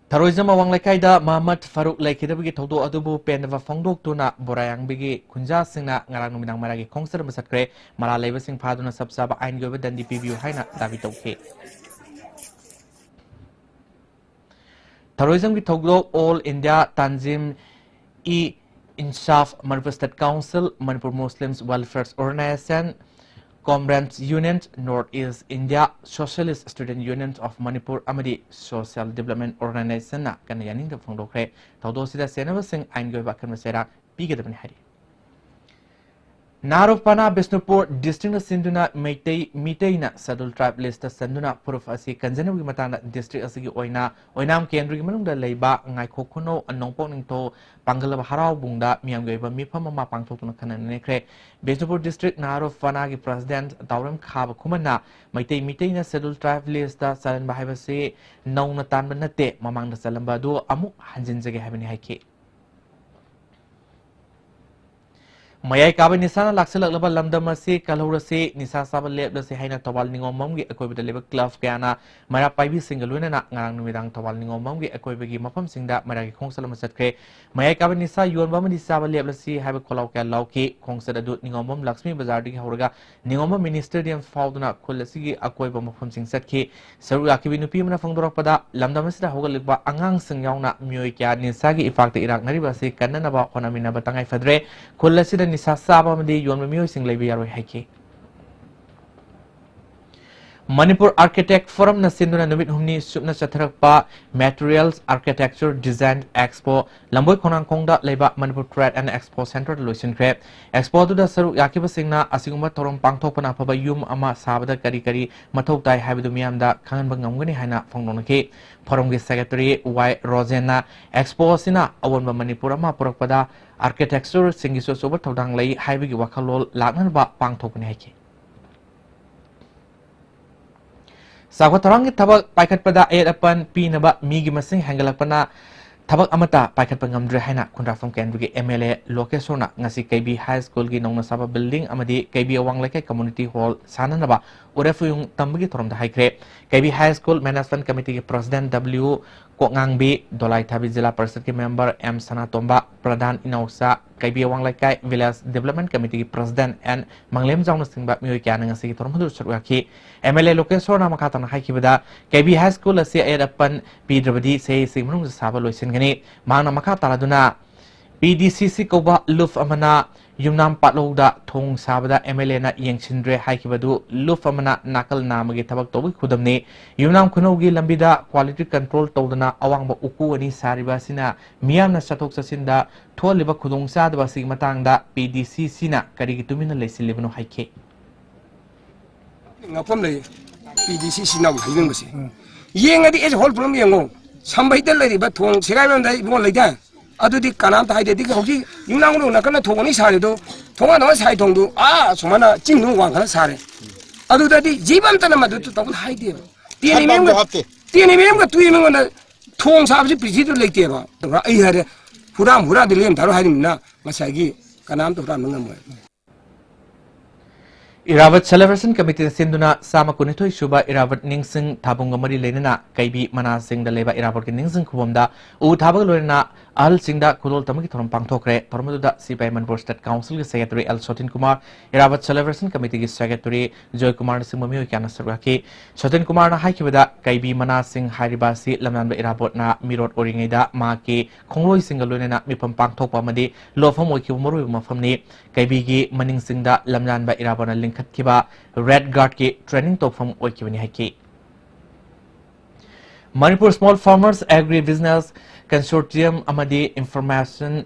ꯊꯔꯣꯏꯖꯝ ꯑꯋꯥꯡ ꯂꯩꯀꯥꯏꯗ ꯃꯍꯃꯗ ꯐꯥꯔꯨꯛ ꯂꯩꯈꯤꯗꯕꯒꯤ ꯊꯧꯗꯣꯛ ꯑꯗꯨꯕꯨ ꯄꯦꯟꯗꯕ ꯐꯣꯡꯗꯣꯛꯇꯨꯅ ꯕꯣꯔꯥꯌꯥꯡꯕꯤꯒꯤ ꯈꯨꯟꯖꯥꯁꯤꯡꯅ ꯉꯔꯥꯡ ꯅꯨꯃꯤꯗꯥꯡ ꯃꯔꯥꯒꯤ ꯈꯣꯡꯆꯠ ꯑꯃ ꯆꯠꯈ꯭ꯔꯦ꯫ ꯃꯔꯥꯜ ꯂꯩꯕꯁꯤꯡ ꯐꯥꯗꯨꯅ ꯆꯞ ꯆꯥꯕ ꯑꯥꯏꯟꯒꯤ ꯑꯣꯏꯕ ꯗꯟꯗꯤ ꯄꯤꯕꯤꯌꯨ ꯍꯥꯏꯅ ꯗꯥꯕꯤ ꯇꯧꯈꯤ꯫ ꯊꯔꯣꯏꯖꯝꯒꯤ ꯊꯧꯗꯣꯛ all India Tanzim e Insaf, Manipur state council, Manipur Muslims welfare organisation, Komrens union, north east India socialist student union of Manipur ꯑꯃꯗꯤ ꯁꯣꯁꯤꯌꯦꯜ ꯗꯤꯕ꯭ꯂꯞꯃꯦꯟꯠ ꯑꯣꯔꯒꯅꯥꯏꯖꯦꯁꯟꯅ ꯀꯟꯅ ꯌꯥꯅꯤꯡꯗꯕ ꯐꯣꯡꯗꯣꯛꯈ꯭ꯔꯦ꯫ ꯊꯧꯗꯣꯛ ꯑꯁꯤꯗ ꯆꯦꯟꯅꯕꯁꯤꯡ ꯑꯥꯏꯟꯒꯤ ꯑꯣꯏꯕ ꯑꯀꯟꯕ ꯆꯩꯔꯥꯛ ꯄꯤꯒꯗꯕꯅꯤ ꯍꯥꯏꯔꯤ꯫ ꯅꯥꯔꯣ ꯄꯅꯥ ꯕꯤꯁꯅꯨꯄꯨꯔ ꯗꯤꯁꯇ꯭ꯔꯤꯛꯅ ꯁꯤꯟꯗꯨꯅ ꯃꯩꯇꯩ ꯃꯤꯇꯩꯅ ꯁꯦꯗ꯭ꯌꯨꯜ ꯇ꯭ꯔꯥꯏꯕ ꯂꯤꯁꯇ ꯆꯟꯗꯨꯅ ꯄ꯭ꯔꯨꯐ ꯑꯁꯤ ꯀꯟꯖꯅꯕꯒꯤ ꯃꯇꯥꯡꯗ ꯗꯤꯁꯇ꯭ꯔꯤꯛ ꯑꯁꯤꯒꯤ ꯑꯣꯏꯅ ꯑꯣꯏꯅꯥꯝ ꯀꯦꯟꯗ꯭ꯔꯒꯤ ꯃꯅꯨꯡꯗ ꯂꯩꯕ ꯉꯥꯏꯈꯣꯛ ꯈꯨꯅꯧ ꯅꯣꯡꯄꯣꯛ ꯅꯤꯡꯊꯧ ꯄꯥꯡꯒꯜꯂꯕ ꯍꯔꯥꯎꯕꯨꯡꯗ ꯃꯤꯌꯥꯝꯒꯤ ꯑꯣꯏꯕ ꯃꯤꯐꯝ ꯑꯃ ꯄꯥꯡꯊꯣꯛꯇꯨꯅ ꯈꯟꯅ ꯅꯩꯅꯈ꯭ꯔꯦ꯫ ꯕꯤꯁꯅꯨꯄꯨꯔ ꯗꯤꯁꯇ꯭ꯔꯤꯛ ꯅꯥꯔꯣ ꯄꯅꯥꯒꯤ ꯄ꯭ꯔꯁꯤꯗꯦꯟꯠ ꯗꯥꯎꯔꯦꯝ ꯈꯥꯕ ꯈꯨꯃꯟꯅ ꯃꯩꯇꯩ ꯃꯤꯇꯩꯅ ꯁꯦꯗ꯭ꯌꯨꯜ ꯇ꯭ꯔꯥꯏꯕ ꯂꯤꯁꯇ ꯆꯜꯍꯟꯕ ꯍꯥꯏꯕꯁꯤ ꯅꯧꯅ ꯇꯥꯟꯕ ꯅꯠꯇꯦ, ꯃꯃꯥꯡꯗ ꯆꯜꯂꯝꯕ ꯑꯗꯨ ꯑꯃꯨꯛ ꯍꯟꯖꯤꯟꯖꯒꯦ ꯍꯥꯏꯕꯅꯤ ꯍꯥꯏꯈꯤ꯫ ꯃꯌꯥꯏ ꯀꯥꯕ ꯅꯤꯁꯥꯅ ꯂꯥꯛꯁꯤꯜꯂꯛꯂꯕ ꯂꯝꯗꯝ ꯑꯁꯤ ꯀꯜꯍꯧꯔꯁꯤ, ꯅꯤꯁꯥ ꯆꯥꯕ ꯂꯦꯞꯂꯁꯤ ꯍꯥꯏꯅ ꯊꯧꯕꯥꯜ ꯅꯤꯉꯣꯝꯕꯝꯒꯤ ꯑꯀꯣꯏꯕꯗ ꯂꯩꯕ ꯀ꯭ꯂꯕ ꯀꯌꯥꯅ ꯃꯩꯔꯥ ꯄꯥꯏꯕꯤꯁꯤꯡꯒ ꯂꯣꯏꯅꯅ ꯉꯔꯥꯡ ꯅꯨꯃꯤꯗꯥꯡ ꯊꯧꯕꯥꯜ ꯅꯤꯉꯣꯝꯕꯝꯒꯤ ꯑꯀꯣꯏꯕꯒꯤ ꯃꯐꯝꯁꯤꯡꯗ ꯃꯩꯔꯥꯒꯤ ꯈꯣꯡꯆꯠ ꯑꯃ ꯆꯠꯈ꯭ꯔꯦ꯫ ꯃꯌꯥꯏ ꯀꯥꯕ ꯅꯤꯁꯥ ꯌꯣꯟꯕ ꯑꯃꯗꯤ ꯆꯥꯕ ꯂꯦꯞꯂꯁꯤ ꯍꯥꯏꯕ ꯈꯣꯜꯂꯥꯎ ꯀꯌꯥ ꯂꯥꯎꯈꯤ꯫ ꯈꯣꯡꯆꯠ ꯑꯗꯨ ꯅꯤꯉꯣꯝꯕꯝ ꯂꯛꯁꯃꯤ ꯕꯖꯥꯔꯗꯒꯤ ꯍꯧꯔꯒ ꯅꯤꯉꯣꯝꯕꯝ ꯃꯤꯅꯤ ꯁ꯭ꯇꯦꯗꯤꯌꯝ ꯐꯥꯎꯗꯨꯅ ꯈꯨꯜ ꯑꯁꯤꯒꯤ ꯑꯀꯣꯏꯕ ꯃꯐꯝꯁꯤꯡ ꯆꯠꯈꯤ꯫ ꯁꯔꯨꯛ ꯌꯥꯈꯤꯕꯤ ꯅꯨꯄꯤ ꯑꯃꯅ ꯐꯣꯡꯗꯣꯔꯛꯄꯗ, ꯂꯝꯗꯝ ꯑꯁꯤꯗ ꯍꯧꯒꯠꯂꯛꯄ ꯑꯉꯥꯡꯁꯤꯡ ꯌꯥꯎꯅ ꯃꯤꯑꯣꯏ ꯀꯌꯥ ꯅꯤꯁꯥꯒꯤ ꯏꯄꯥꯛꯇ ꯏꯔꯥꯛꯅꯔꯤꯕ ꯑꯁꯤ ꯀꯟꯅꯅꯕ ꯍꯣꯠꯅꯃꯤꯟꯅꯕ ꯇꯉꯥꯏ ꯐꯗ꯭ꯔꯦ꯫ ꯈꯨꯜ ꯑꯁꯤꯗ ꯅꯤꯁꯥ ꯆꯥꯕ ꯑꯃꯗꯤ ꯌꯣꯟꯕ ꯃꯤꯑꯣꯏꯁꯤꯡ ꯂꯩꯕ ꯌꯥꯔꯣꯏ ꯍꯥꯏꯈꯤ꯫ ꯃꯅꯤꯄꯨꯔ Architect Forumꯅ ꯁꯤꯟꯗꯨꯅ ꯅꯨꯃꯤꯠ ꯍꯨꯝꯅꯤ ꯆꯨꯞꯅ ꯆꯠꯊꯔꯛꯄ Materials Architecture Design Expo ꯂꯝꯕꯣꯏ ꯈꯣꯡꯅꯥꯡꯈꯣꯡꯗ ꯂꯩꯕ ꯃꯅꯤꯄꯨꯔ Trade and Expo Centreꯗ ꯂꯣꯏꯁꯤꯟꯈ꯭ꯔꯦ꯫ Expo ꯑꯗꯨꯗ ꯁꯔꯨꯛ ꯌꯥꯈꯤꯕꯁꯤꯡꯅ ꯑꯁꯤꯒꯨꯝꯕ ꯊꯧꯔꯝ ꯄꯥꯡꯊꯣꯛꯄꯅ ꯑꯐꯕ ꯌꯨꯝ ꯑꯃ ꯁꯥꯕꯗ ꯀꯔꯤ ꯀꯔꯤ ꯃꯊꯧ ꯇꯥꯏ ꯍꯥꯏꯕꯗꯨ ꯃꯤꯌꯥꯝꯗ ꯈꯪꯍꯟꯕ ꯉꯝꯒꯅꯤ ꯍꯥꯏꯅ ꯐꯣꯡꯗꯣꯛꯅꯈꯤ꯫ Forumꯒꯤ Secretary ꯋꯥꯏ ꯔꯣꯖꯦꯟꯅ Expo ꯑꯁꯤꯅ ꯑꯑꯣꯟꯕ ꯃꯅꯤꯄꯨꯔ ꯑꯃ ꯄꯨꯔꯛꯄꯗ Architectꯁꯤꯡꯒꯤꯁꯨ ꯑꯆꯧꯕ ꯊꯧꯗꯥꯡ ꯂꯩ ꯍꯥꯏꯕꯒꯤ ꯋꯥꯈꯜꯂꯣꯟ ꯂꯥꯛꯅꯅꯕ ꯄꯥꯡꯊꯣꯛꯄꯅꯤ ꯍꯥꯏꯈꯤ꯫ ꯆꯥꯎꯈꯠ ꯊꯧꯔꯥꯡꯒꯤ ꯊꯕꯛ ꯄꯥꯏꯈꯠꯄꯗ ꯑꯌꯦꯠ ꯑꯄꯟ ꯄꯤꯅꯕ ꯃꯤꯒꯤ ꯃꯁꯤꯡ ꯍꯦꯟꯒꯠꯂꯛꯄꯅ ꯊꯕꯛ ꯑꯃꯠꯇ ꯄꯥꯏꯈꯠꯄ ꯉꯝꯗ꯭ꯔꯦ ꯍꯥꯏꯅ ꯈꯨꯟꯗ꯭ꯔꯥꯛꯄꯝ ꯀꯦꯟꯗ꯭ꯔꯒꯤ MLA ꯂꯣꯀꯦꯁꯣꯔꯅ ꯉꯁꯤ ꯀꯩꯕꯤ High Schoolꯒꯤ ꯅꯧꯅ ꯁꯥꯕ building ꯑꯃꯗꯤ ꯀꯩꯕꯤ ꯑꯋꯥꯡ ꯂꯩꯀꯥꯏ Community Hall ꯁꯥꯅꯅꯕ ꯎꯔꯦꯞ ꯎꯌꯨꯡ ꯇꯝꯕꯒꯤ ꯊꯧꯔꯝꯗ ꯍꯥꯏꯈ꯭ꯔꯦ꯫ ꯀꯩꯕꯤ High School Management Committeeꯒꯤ President W ꯀꯣꯛꯉꯥꯡꯕꯤ, ꯗꯣꯂꯥꯏꯊꯥꯕꯤ ꯖꯤꯂꯥ ꯄꯔꯤꯁꯗꯀꯤ member M ꯁꯅꯥꯇꯣꯝꯕ, ꯄ꯭ꯔꯙꯥꯟ ꯏꯅꯥꯎꯆꯥ, ꯀꯩꯕꯤ ꯑꯋꯥꯡ ꯂꯩꯀꯥꯏ Village Development Committeeꯒꯤ President N ꯃꯪꯂꯦꯝꯖꯥꯎꯅꯆꯤꯡꯕ ꯃꯤꯑꯣꯏ ꯀꯌꯥꯅ ꯉꯁꯤꯒꯤ ꯊꯧꯔꯝ ꯑꯗꯨꯗ ꯁꯔꯨꯛ ꯌꯥꯈꯤ꯫ MLA ꯂꯣꯀꯦꯁꯣꯔꯅ ꯃꯈꯥ ꯇꯥꯅ ꯍꯥꯏꯈꯤꯕꯗ, ꯀꯩꯕꯤ High School ꯑꯁꯤ ꯑꯌꯦꯠ ꯑꯄꯟ ꯄꯤꯗ꯭ꯔꯕꯗꯤ ꯆꯍꯤꯁꯤꯒꯤ ꯃꯅꯨꯡꯗ ꯁꯥꯕ ꯂꯣꯏꯁꯤꯟꯒꯅꯤ꯫ ꯃꯍꯥꯛꯅ ꯃꯈꯥ ꯇꯥꯔꯗꯨꯅ, PDCC ꯀꯧꯕ ꯂꯨꯞ ꯑꯃꯅ ꯌꯨꯝꯅꯥꯝ ꯄꯥꯠꯂꯧꯗ ꯊꯣꯡ ꯁꯥꯕꯗ MLAꯅ ꯌꯦꯡꯁꯤꯟꯗ꯭ꯔꯦ ꯍꯥꯏꯈꯤꯕꯗꯨ ꯂꯨꯞ ꯑꯃꯅ ꯅꯥꯀꯜ ꯅꯥꯝꯃꯒꯤ ꯊꯕꯛ ꯇꯧꯕꯒꯤ ꯈꯨꯗꯝꯅꯤ꯫ ꯌꯨꯝꯅꯥꯝ ꯈꯨꯅꯧꯒꯤ ꯂꯝꯕꯤꯗ quality control ꯇꯧꯗꯅ ꯑꯋꯥꯡꯕ ꯎꯀꯨ ꯑꯅꯤ ꯁꯥꯔꯤꯕ ꯑꯁꯤꯅ ꯃꯤꯌꯥꯝꯅ ꯆꯠꯊꯣꯛ ꯆꯠꯁꯤꯟꯗ ꯊꯣꯛꯍꯜꯂꯤꯕ ꯈꯨꯗꯣꯡꯆꯥꯗꯕ ꯑꯁꯤꯒꯤ ꯃꯇꯥꯡꯗ PDCCꯅ ꯀꯔꯤꯒꯤ ꯇꯨꯃꯤꯟꯅ ꯂꯩꯁꯤꯜꯂꯤꯕꯅꯣ ꯍꯥꯏꯈꯤ꯫ ꯉꯛꯐꯝ ꯂꯩ꯫ PDCCꯅ ꯍꯥꯏꯅꯤꯡꯕꯁꯦ꯫ ꯌꯦꯡꯉꯗꯤ ꯑꯦꯁ ꯍꯣꯜ ꯄꯨꯂꯞ ꯌꯦꯡꯉꯣ꯫ ꯁꯝꯕꯩꯗ ꯂꯩꯔꯤꯕ ꯊꯣꯡ ꯁꯦꯒꯥꯏꯕꯝꯗ ꯏꯕꯨꯡꯉꯣ ꯂꯩꯗꯥꯏ? ꯑꯗꯨꯗꯤ ꯀꯅꯥꯝꯇ ꯍꯥꯏꯗꯦ꯫ ꯑꯗꯒꯤ ꯍꯧꯖꯤꯛ ꯌꯨꯝꯅꯥꯝ ꯅꯥꯀꯟꯗ ꯊꯣꯡ ꯑꯅꯤ ꯁꯥꯔꯤꯗꯣ, ꯊꯣꯡꯒꯥꯟ ꯊꯣꯡꯒꯥꯟ ꯁꯥꯏ ꯊꯣꯡꯗꯨ, ꯑꯥ, ꯁꯨꯃꯥꯏꯅ ꯆꯤꯡꯗꯨ ꯋꯥꯡꯈꯠꯂ ꯁꯥꯔꯦ꯫ ꯑꯗꯨꯗꯗꯤ ꯖꯤꯕ ꯑꯝꯇꯅ ꯃꯗꯨ ꯇꯧꯕ ꯍꯥꯏꯗꯦꯕ꯫ ꯇꯦꯟ ꯁꯠ ꯑꯦꯝ ꯑꯦꯝꯒ, ꯍꯥꯞꯇꯦ꯫ ꯇꯦꯟ ꯑꯦꯝ ꯑꯦꯝꯒ ꯇꯨ ꯑꯦꯝ ꯑꯦꯝꯒꯅ ꯊꯣꯡ ꯁꯥꯕꯁꯤ ꯄ꯭ꯔꯤꯊꯤꯕꯤꯗ ꯂꯩꯇꯦꯕ꯫ ꯑꯩ ꯍꯥꯏꯔꯦ, ꯍꯨꯔꯥꯟ ꯍꯨꯔꯥꯟꯗꯤ ꯂꯦꯝ ꯊꯥꯔꯣ ꯍꯥꯏꯔꯤꯕꯅꯤꯅ ꯉꯁꯥꯏꯒꯤ ꯀꯅꯥꯝꯇ ꯍꯨꯔꯥꯟꯕ ꯉꯝꯃꯣꯏ꯫ ꯏꯔꯥꯕꯠ Celebration Committeeꯅ ꯁꯤꯟꯗꯨꯅ ꯆꯥꯝꯃ ꯀꯨꯟꯅꯤꯊꯣꯏ ꯁꯨꯕ ꯏꯔꯥꯕꯠ ꯅꯤꯡꯁꯤꯡ ꯊꯥꯕꯣꯡꯒ ꯃꯔꯤ ꯂꯩꯅꯅ ꯀꯩꯕꯤ ꯃꯅꯥꯁꯤꯡꯗ ꯂꯩꯕ ꯏꯔꯥꯕꯠꯀꯤ ꯅꯤꯡꯁꯤꯡ ꯈꯨꯕꯝꯗ ꯎ ꯊꯥꯕꯒ ꯂꯣꯏꯅꯅ ꯑꯍꯜꯁꯤꯡꯗ ꯈꯨꯗꯣꯜ ꯇꯝꯕꯒꯤ ꯊꯧꯔꯝ ꯄꯥꯡꯊꯣꯛꯈ꯭ꯔꯦ꯫ ꯊꯧꯔꯝ ꯑꯗꯨꯗ ꯁꯤꯄꯥꯏ ꯃꯅꯤꯄꯨꯔ ꯁ꯭ꯇꯦꯠ ꯀꯥꯎꯟꯁꯤꯜꯒꯤ ꯁꯦꯀ꯭ꯔꯦꯇꯔꯤ ꯑꯦꯜ ꯁꯣꯇꯤꯟ ꯀꯨꯃꯥꯔ, ꯏꯔꯥꯕꯣꯠ ꯁꯦꯂꯦꯕ꯭ꯔꯦꯁꯟ ꯀꯃꯤꯇꯤꯒꯤ ꯁꯦꯀ꯭ꯔꯦꯇꯔꯤ ꯖꯣꯏ ꯀꯨꯃꯥꯔꯅꯆꯤꯡꯕ ꯃꯤꯑꯣꯏ ꯀꯌꯥꯅ ꯁꯔꯨꯛ ꯌꯥꯈꯤ꯫ ꯁꯣꯇꯤꯟ ꯀꯨꯃꯥꯔꯅ ꯍꯥꯏꯈꯤꯕꯗ, ꯀꯩꯕꯤ ꯃꯅꯥꯁꯤꯡ ꯍꯥꯏꯔꯤꯕ ꯑꯁꯤ ꯂꯝꯌꯥꯟꯕ ꯏꯔꯥꯕꯣꯠꯅ ꯃꯤꯔꯣꯠ ꯑꯣꯏꯔꯤꯉꯩꯗ ꯃꯍꯥꯛꯀꯤ ꯈꯣꯡꯂꯣꯏꯁꯤꯡꯒ ꯂꯣꯏꯅꯅ ꯃꯤꯐꯝ ꯄꯥꯡꯊꯣꯛꯄ ꯑꯃꯗꯤ ꯂꯣꯐꯝ ꯑꯣꯏꯈꯤꯕ ꯃꯔꯨꯑꯣꯏꯕ ꯃꯐꯝꯅꯤ꯫ ꯀꯩꯕꯤꯒꯤ ꯃꯅꯤꯡꯁꯤꯡꯗ ꯂꯝꯌꯥꯟꯕ ꯏꯔꯥꯕꯣꯠꯅ ꯂꯤꯡꯈꯠꯈꯤꯕ ꯔꯦꯗ ꯒꯥꯔꯗꯀꯤ ꯇ꯭ꯔꯦꯅꯤꯡ ꯇꯧꯐꯝ ꯑꯣꯏꯈꯤꯕꯅꯤ ꯍꯥꯏꯈꯤ꯫ Manipur small farmers agri business consortium ꯑꯃꯗꯤ information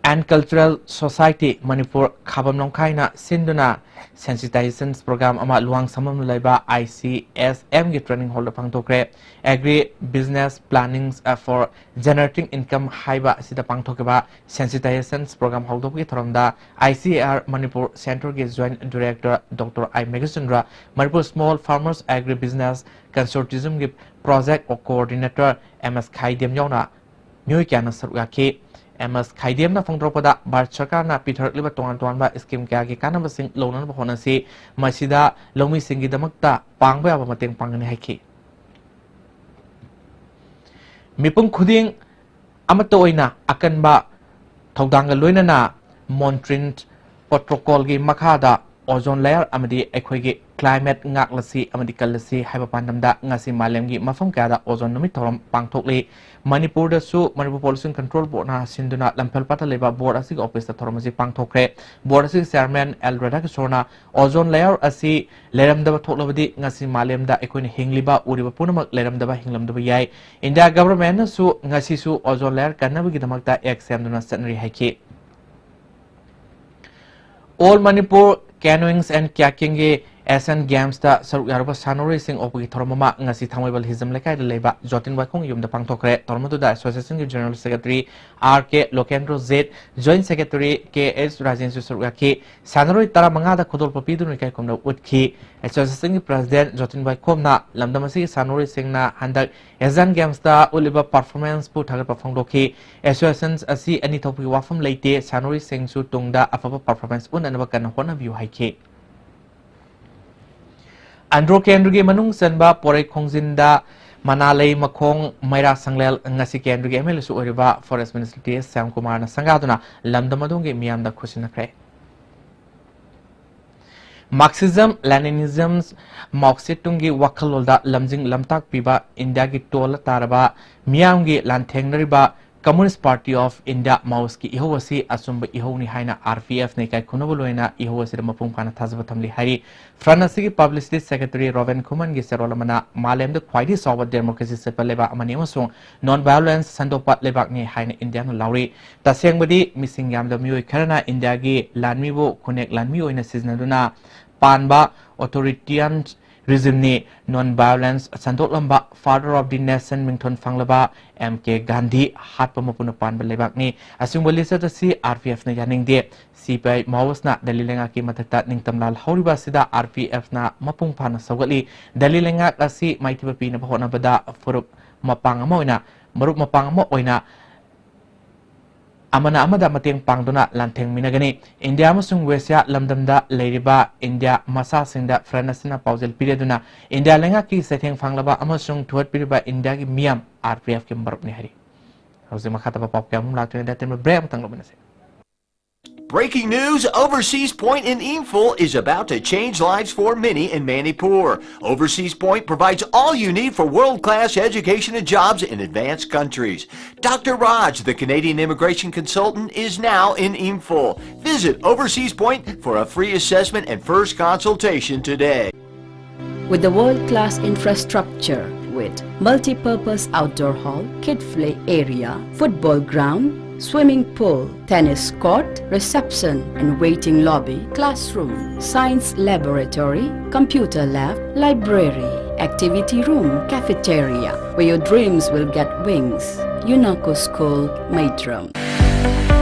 and cultural society Manipur ꯈꯥꯕꯝ ꯂꯝꯈꯥꯏꯅ ꯁꯤꯟꯗꯨꯅ ꯁꯦꯟꯁꯤꯇꯥꯏꯖꯦꯁꯟ ꯄ꯭ꯔꯣꯒ꯭ꯔꯥꯝ ꯑꯃ ꯂꯨꯋꯥꯡ ꯁꯝꯕꯝꯗ ꯂꯩꯕ ꯑꯥꯏ ꯁꯤ ꯑꯦꯁ ꯑꯦꯝꯒꯤ ꯇ꯭ꯔꯦꯅꯤꯡ ꯍꯣꯜꯗ ꯄꯥꯡꯊꯣꯛꯈ꯭ꯔꯦ꯫ Agri business planning for generating income ꯍꯥꯏꯕ ꯑꯁꯤꯗ ꯄꯥꯡꯊꯣꯛꯈꯤꯕ ꯁꯦꯟꯁꯤꯇꯥꯏꯖꯦꯁꯟ ꯄ꯭ꯔꯣꯒ꯭ꯔꯥꯝ ꯍꯧꯗꯣꯛꯄꯒꯤ ꯊꯧꯔꯝꯗ I C A R Manipur ꯁꯦꯟꯇꯔꯒꯤ joint director doctor I Meghachandra, Manipur small farmers agri business ꯀꯟꯁꯣꯔꯇꯤꯖꯝꯒꯤ project coordinator M S Khaidem ꯌꯥꯎꯅ ꯃꯤꯑꯣꯏ ꯀꯌꯥꯅ ꯁꯔꯨꯛ ꯌꯥꯈꯤ꯫ ꯑꯦꯝ ꯑꯦꯁ ꯈꯥꯏꯗꯦꯝꯅ ꯐꯣꯡꯗꯣꯔꯛꯄꯗ, ꯚꯥꯔꯠ ꯁꯔꯀꯥꯔꯅ ꯄꯤꯊꯔꯛꯂꯤꯕ ꯇꯣꯉꯥꯟ ꯇꯣꯉꯥꯟꯕ ꯁ꯭ꯀꯤꯝ ꯀꯌꯥꯒꯤ ꯀꯥꯟꯅꯕꯁꯤꯡ ꯂꯧꯅꯅꯕ ꯍꯣꯠꯅꯁꯤ꯫ ꯃꯁꯤꯗ ꯂꯧꯃꯤꯁꯤꯡꯒꯤꯗꯃꯛꯇ ꯄꯥꯡꯕ ꯌꯥꯕ ꯃꯇꯦꯡ ꯄꯥꯡꯒꯅꯤ ꯍꯥꯏꯈꯤ꯫ ꯃꯤꯄꯨꯝ ꯈꯨꯗꯤꯡ ꯑꯃꯠꯇ ꯑꯣꯏꯅ ꯑꯀꯟꯕ ꯊꯧꯗꯥꯡꯒ ꯂꯣꯏꯅꯅ ꯃꯣꯟꯇ꯭ꯔꯤꯟ ꯄ꯭ꯔꯣꯇꯣꯀꯣꯜꯒꯤ ꯃꯈꯥꯗ ꯑꯣꯖꯣꯟ ꯂꯦꯌꯔ ꯑꯃꯗꯤ ꯑꯩꯈꯣꯏꯒꯤ ꯀ꯭ꯂꯥꯏꯃꯦꯠ ꯉꯥꯛꯂꯁꯤ ꯑꯃꯗꯤ ꯀꯜꯂꯁꯤ ꯍꯥꯏꯕ ꯄꯥꯟꯗꯝꯗ ꯉꯁꯤ ꯃꯥꯂꯦꯝꯒꯤ ꯃꯐꯝ ꯀꯌꯥꯗ ꯑꯣꯖꯣꯟ ꯅꯨꯃꯤꯠ ꯊꯧꯔꯝ ꯄꯥꯡꯊꯣꯛꯂꯤ꯫ ꯃꯅꯤꯄꯨꯔꯗꯁꯨ ꯃꯅꯤꯄꯨꯔ ꯄꯣꯂꯨꯁꯟ ꯀꯟꯇ꯭ꯔꯣꯜ ꯕꯣꯔꯗꯅ ꯁꯤꯟꯗꯨꯅ ꯂꯝꯐꯦꯜ ꯄꯥꯠꯇ ꯂꯩꯕ ꯕꯣꯔꯗ ꯑꯁꯤꯒꯤ ꯑꯣꯐꯤꯁꯇ ꯊꯧꯔꯝ ꯑꯁꯤ ꯄꯥꯡꯊꯣꯛꯈ꯭ꯔꯦ꯫ ꯕꯣꯔꯗ ꯑꯁꯤꯒꯤ ꯆꯤꯌꯥꯔꯃꯦꯟ ꯑꯦꯜ ꯔꯥꯙꯥꯀꯤꯁꯣꯔꯅ ꯑꯣꯖꯣꯟ ꯂꯦꯌꯔ ꯑꯁꯤ ꯂꯩꯔꯝꯗꯕ ꯊꯣꯛꯂꯕꯗꯤ ꯉꯁꯤ ꯃꯥꯂꯦꯝꯗ ꯑꯩꯈꯣꯏꯅ ꯍꯤꯡꯂꯤꯕ, ꯎꯔꯤꯕ ꯄꯨꯝꯅꯃꯛ ꯂꯩꯔꯝꯗꯕ, ꯍꯤꯡꯂꯝꯗꯕ ꯌꯥꯏ꯫ ꯏꯟꯗꯤꯌꯥ ꯒꯚꯔꯟꯃꯦꯟꯠꯅꯁꯨ ꯉꯁꯤꯁꯨ ꯑꯣꯖꯣꯟ ꯂꯦꯌꯔ ꯀꯟꯅꯕꯒꯤꯗꯃꯛꯇ ꯑꯦꯛ ꯁꯦꯝꯗꯨꯅ ꯆꯠꯅꯔꯤ ꯍꯥꯏꯈꯤ꯫ All Manipur Canoeing and Kayakingꯒꯤ ꯑꯦꯁꯤꯌꯥꯟ ꯒꯦꯝꯁꯇ ꯁꯔꯨꯛ ꯌꯥꯔꯨꯕ ꯁꯥꯟꯅꯔꯣꯏꯁꯤꯡ ꯑꯣꯛꯄꯒꯤ ꯊꯧꯔꯝ ꯑꯃ ꯉꯁꯤ ꯊꯥꯡꯃꯩꯕꯟ ꯍꯤꯖꯝ ꯂꯩꯀꯥꯏꯗ ꯂꯩꯕ ꯖꯣꯇꯤꯟ ꯋꯥꯏꯈꯣꯝꯒꯤ ꯌꯨꯝꯗ ꯄꯥꯡꯊꯣꯛꯈ꯭ꯔꯦ꯫ ꯊꯧꯔꯝ ꯑꯗꯨꯗ ꯑꯦꯁꯣꯁꯤꯌꯦꯁꯟꯒꯤ ꯖꯦꯅꯔꯦꯜ ꯁꯦꯀ꯭ꯔꯦꯇꯔꯤ ꯑꯥꯔ ꯀꯦ ꯂꯣꯀꯦꯟꯗ꯭ꯔꯣꯖꯤꯠ, ꯖꯣꯏꯟꯠ ꯁꯦꯀ꯭ꯔꯦꯇꯔꯤ ꯀꯦ ꯑꯦꯁ ꯔꯥꯖꯦꯟꯁꯨ ꯁꯔꯨꯛ ꯌꯥꯈꯤ꯫ ꯁꯥꯟꯅꯔꯣꯏ ꯇꯔꯥꯃꯉꯥꯗ ꯈꯨꯗꯣꯜꯄꯣꯠ ꯄꯤꯗꯨꯅ ꯏꯀꯥꯏ ꯈꯨꯝꯅꯕ ꯎꯠꯈꯤ꯫ ꯑꯦꯁꯣꯁꯤꯌꯦꯁꯟꯒꯤ ꯄ꯭ꯔꯁꯤꯗꯦꯟꯠ ꯖꯣꯇꯤꯟ ꯋꯥꯏꯈꯣꯝꯅ ꯂꯝꯗꯝ ꯑꯁꯤꯒꯤ ꯁꯥꯟꯅꯔꯣꯏꯁꯤꯡꯅ ꯍꯟꯗꯛ ꯑꯦꯁꯤꯌꯥꯟ ꯒꯦꯝꯁꯇ ꯎꯠꯂꯤꯕ ꯄꯔꯐꯣꯔꯃꯦꯟꯁꯄꯨ ꯊꯥꯒꯠꯄ ꯐꯣꯡꯗꯣꯛꯈꯤ꯫ ꯑꯦꯁꯣꯁꯤꯌꯦꯁꯟ ꯑꯁꯤ ꯑꯅꯤ ꯊꯣꯛꯄꯒꯤ ꯋꯥꯐꯝ ꯂꯩꯇꯦ, ꯁꯥꯟꯅꯔꯣꯏꯁꯤꯡꯁꯨ ꯇꯨꯡꯗ ꯑꯐꯕ ꯄꯔꯐꯣꯔꯃꯦꯟꯁ ꯎꯠꯅꯅꯕ ꯀꯟꯅ ꯍꯣꯠꯅꯕꯤꯌꯨ ꯍꯥꯏꯈꯤ꯫ ꯑꯟꯗ꯭ꯔꯣ ꯀꯦꯟꯗ꯭ꯔꯒꯤ ꯃꯅꯨꯡ ꯆꯟꯕ ꯄꯣꯔꯩ ꯈꯣꯡꯖꯤꯟꯗ ꯃꯅꯥꯂꯩ ꯃꯈꯣꯡ ꯃꯩꯔꯥ ꯁꯪꯂꯦꯜ ꯉꯁꯤ ꯀꯦꯟꯗ꯭ꯔꯒꯤ ꯑꯦꯝ ꯑꯦꯜ ꯑꯦꯁꯨ ꯑꯣꯏꯔꯤꯕ ꯐꯣꯔꯦꯁ ꯃꯤꯅꯤꯁꯇꯔ ꯇꯤ ꯑꯦꯁ ꯁ꯭ꯌꯥꯝꯀꯨꯃꯥꯔꯅ ꯁꯪꯒꯥꯗꯨꯅ ꯂꯝꯗꯝ ꯑꯗꯨꯒꯤ ꯃꯤꯌꯥꯝꯗ ꯈꯨꯠꯁꯤꯟꯅꯈ꯭ꯔꯦ꯫ Marxism, Leninism, ꯃꯥꯎ ꯁꯦ ꯇꯨꯡꯒꯤ ꯋꯥꯈꯜꯂꯣꯟꯗ ꯂꯝꯖꯤꯡ ꯂꯝꯇꯥꯛ ꯄꯤꯕ ꯏꯟꯗꯤꯌꯥꯒꯤ ꯇꯣꯜꯂ ꯇꯥꯔꯕ ꯃꯤꯌꯥꯝꯒꯤ ꯂꯥꯟꯊꯦꯡꯅꯔꯤꯕ Communist Party of India, ꯃꯥꯎꯁꯀꯤ ꯏꯍꯧ ꯑꯁꯤ ꯑꯆꯨꯝꯕ ꯏꯍꯧꯅꯤ ꯍꯥꯏꯅ ꯑꯥꯔ ꯄꯤ ꯑꯦꯐꯅ ꯏꯀꯥꯏ ꯈꯨꯝꯅꯕ ꯂꯣꯏꯅ ꯏꯍꯧ ꯑꯁꯤꯗ ꯃꯄꯨꯡ ꯐꯥꯅ ꯊꯥꯖꯕ ꯊꯝꯂꯤ ꯍꯥꯏꯔꯤ꯫ ꯐ꯭ꯔꯟ ꯑꯁꯤꯒꯤ ꯄꯕ꯭ꯂꯤꯁꯤꯇꯤ ꯁꯦꯀ꯭ꯔꯦꯇꯔꯤ ꯔꯣꯕꯤꯟ ꯈꯨꯃꯟꯒꯤ ꯆꯦꯔꯣꯜ ꯑꯃꯅ ꯃꯥꯂꯦꯝꯗ ꯈ꯭ꯋꯥꯏꯗꯒꯤ ꯆꯥꯎꯕ ꯗꯦꯃꯣꯀ꯭ꯔꯦꯁꯤ ꯆꯠꯄ ꯂꯩꯕꯥꯛ ꯑꯃꯅꯤ ꯑꯃꯁꯨꯡ ꯅꯣꯟ ꯚꯥꯏꯑꯣꯂꯦꯟꯁ ꯁꯟꯗꯣꯛꯄ ꯂꯩꯕꯥꯛꯅꯤ ꯍꯥꯏꯅ ꯏꯟꯗꯤꯌꯥꯅ ꯂꯥꯎꯔꯤ꯫ ꯇꯁꯦꯡꯕꯗꯤ ꯃꯤꯁꯤꯡ ꯌꯥꯝꯗꯕ ꯃꯤꯑꯣꯏ ꯈꯔꯅ ꯏꯟꯗꯤꯌꯥꯒꯤ ꯂꯥꯟꯃꯤꯕꯨ ꯈꯨꯟꯅꯦꯛ ꯂꯥꯟꯃꯤ ꯑꯣꯏꯅ ꯁꯤꯖꯤꯟꯅꯗꯨꯅ ꯄꯥꯟꯕ ꯑꯣꯊꯣꯔꯤꯇꯤꯌꯥꯟ ꯔꯤꯖꯤꯝꯅꯤ꯫ ꯅꯣꯟ ꯚꯥꯏꯑꯣꯂꯦꯟꯁ ꯁꯟꯗꯣꯛꯂꯝꯕ Father of the Nation ꯃꯤꯡꯊꯣꯟ ꯐꯪꯂꯕ ꯑꯦꯝ ꯀꯦ ꯒꯥꯟꯙꯤ ꯍꯥꯠꯄ ꯃꯄꯨꯅ ꯄꯥꯟꯕ ꯂꯩꯕꯥꯛꯅꯤ꯫ ꯑꯁꯤꯒꯨꯝꯕ ꯂꯤꯆꯠ ꯑꯁꯤ ꯑꯥꯔ ꯄꯤ ꯑꯦꯐꯅ ꯌꯥꯅꯤꯡꯗꯦ꯫ ꯁꯤ ꯄꯤ ꯑꯥꯏ ꯃꯥꯑꯣꯁꯅ ꯗꯦꯜꯂꯤ ꯂꯩꯉꯥꯛꯀꯤ ꯃꯊꯛꯇ ꯅꯤꯡꯇꯝ ꯂꯥꯜꯍꯧꯔꯤꯕ ꯑꯁꯤꯗ ꯑꯥꯔ ꯄꯤ ꯑꯦꯐꯅ ꯃꯄꯨꯡ ꯐꯥꯅ ꯁꯧꯒꯠꯂꯤ꯫ ꯗꯦꯜꯂꯤ ꯂꯩꯉꯥꯛ ꯑꯁꯤ ꯃꯥꯏꯊꯤꯕ ꯄꯤꯅꯕ ꯍꯣꯠꯅꯕꯗ ꯐꯨꯔꯨꯞ ꯃꯄꯥꯡ ꯑꯃ ꯑꯣꯏꯅ, ꯃꯔꯨꯞ ꯃꯄꯥꯡ ꯑꯃ ꯑꯣꯏꯅ ꯑꯃꯅ ꯑꯃꯗ ꯃꯇꯦꯡ ꯄꯥꯡꯗꯨꯅ ꯂꯥꯟꯊꯦꯡꯃꯤꯟꯅꯒꯅꯤ꯫ ꯏꯟꯗꯤꯌꯥ ꯑꯃꯁꯨꯡ ꯋꯦꯁꯤꯌꯥ ꯂꯝꯗꯝꯗ ꯂꯩꯔꯤꯕ ꯏꯟꯗꯤꯌꯥ ꯃꯆꯥꯁꯤꯡꯗ ꯐ꯭ꯔꯟ ꯑꯁꯤꯅ ꯄꯥꯎꯖꯦꯜ ꯄꯤꯔꯦ ꯑꯗꯨꯅ ꯏꯟꯗꯤꯌꯥ ꯂꯩꯉꯥꯛꯀꯤ ꯆꯩꯊꯦꯡ ꯐꯪꯂꯕ ꯑꯃꯁꯨꯡ ꯊꯧꯒꯠꯄꯤꯔꯤꯕ ꯏꯟꯗꯤꯌꯥꯒꯤ ꯃꯤꯌꯥꯝ ꯑꯥꯔ ꯄꯤ ꯑꯦꯐꯀꯤ ꯃꯔꯨꯞꯅꯤ ꯍꯥꯏꯔꯤ꯫ ꯍꯧꯖꯤꯛ ꯃꯈꯥ ꯇꯥꯕ ꯄꯥꯎ ꯀꯌꯥ ꯑꯃ ꯂꯥꯛꯇ꯭ꯔꯤꯉꯩꯗ ꯑꯇꯦꯟꯕ ꯕ꯭ꯔꯦꯛ ꯑꯃꯇꯪ ꯂꯧꯃꯤꯟꯅꯁꯤ꯫ Breaking news, Overseas Point in Imphal is about to change lives for many in Manipur. Overseas Point provides all you need for world-class education and jobs in advanced countries. Doctor Raj, the Canadian immigration consultant, is now in Imphal. Visit Overseas Point for a free assessment and first consultation today. With the world-class infrastructure with multi-purpose outdoor hall, kid play area, football ground, swimming pool, tennis court, reception and waiting lobby, classroom, science laboratory, computer lab, library, activity room, cafeteria, where your dreams will get wings. UNACO School, Meitram.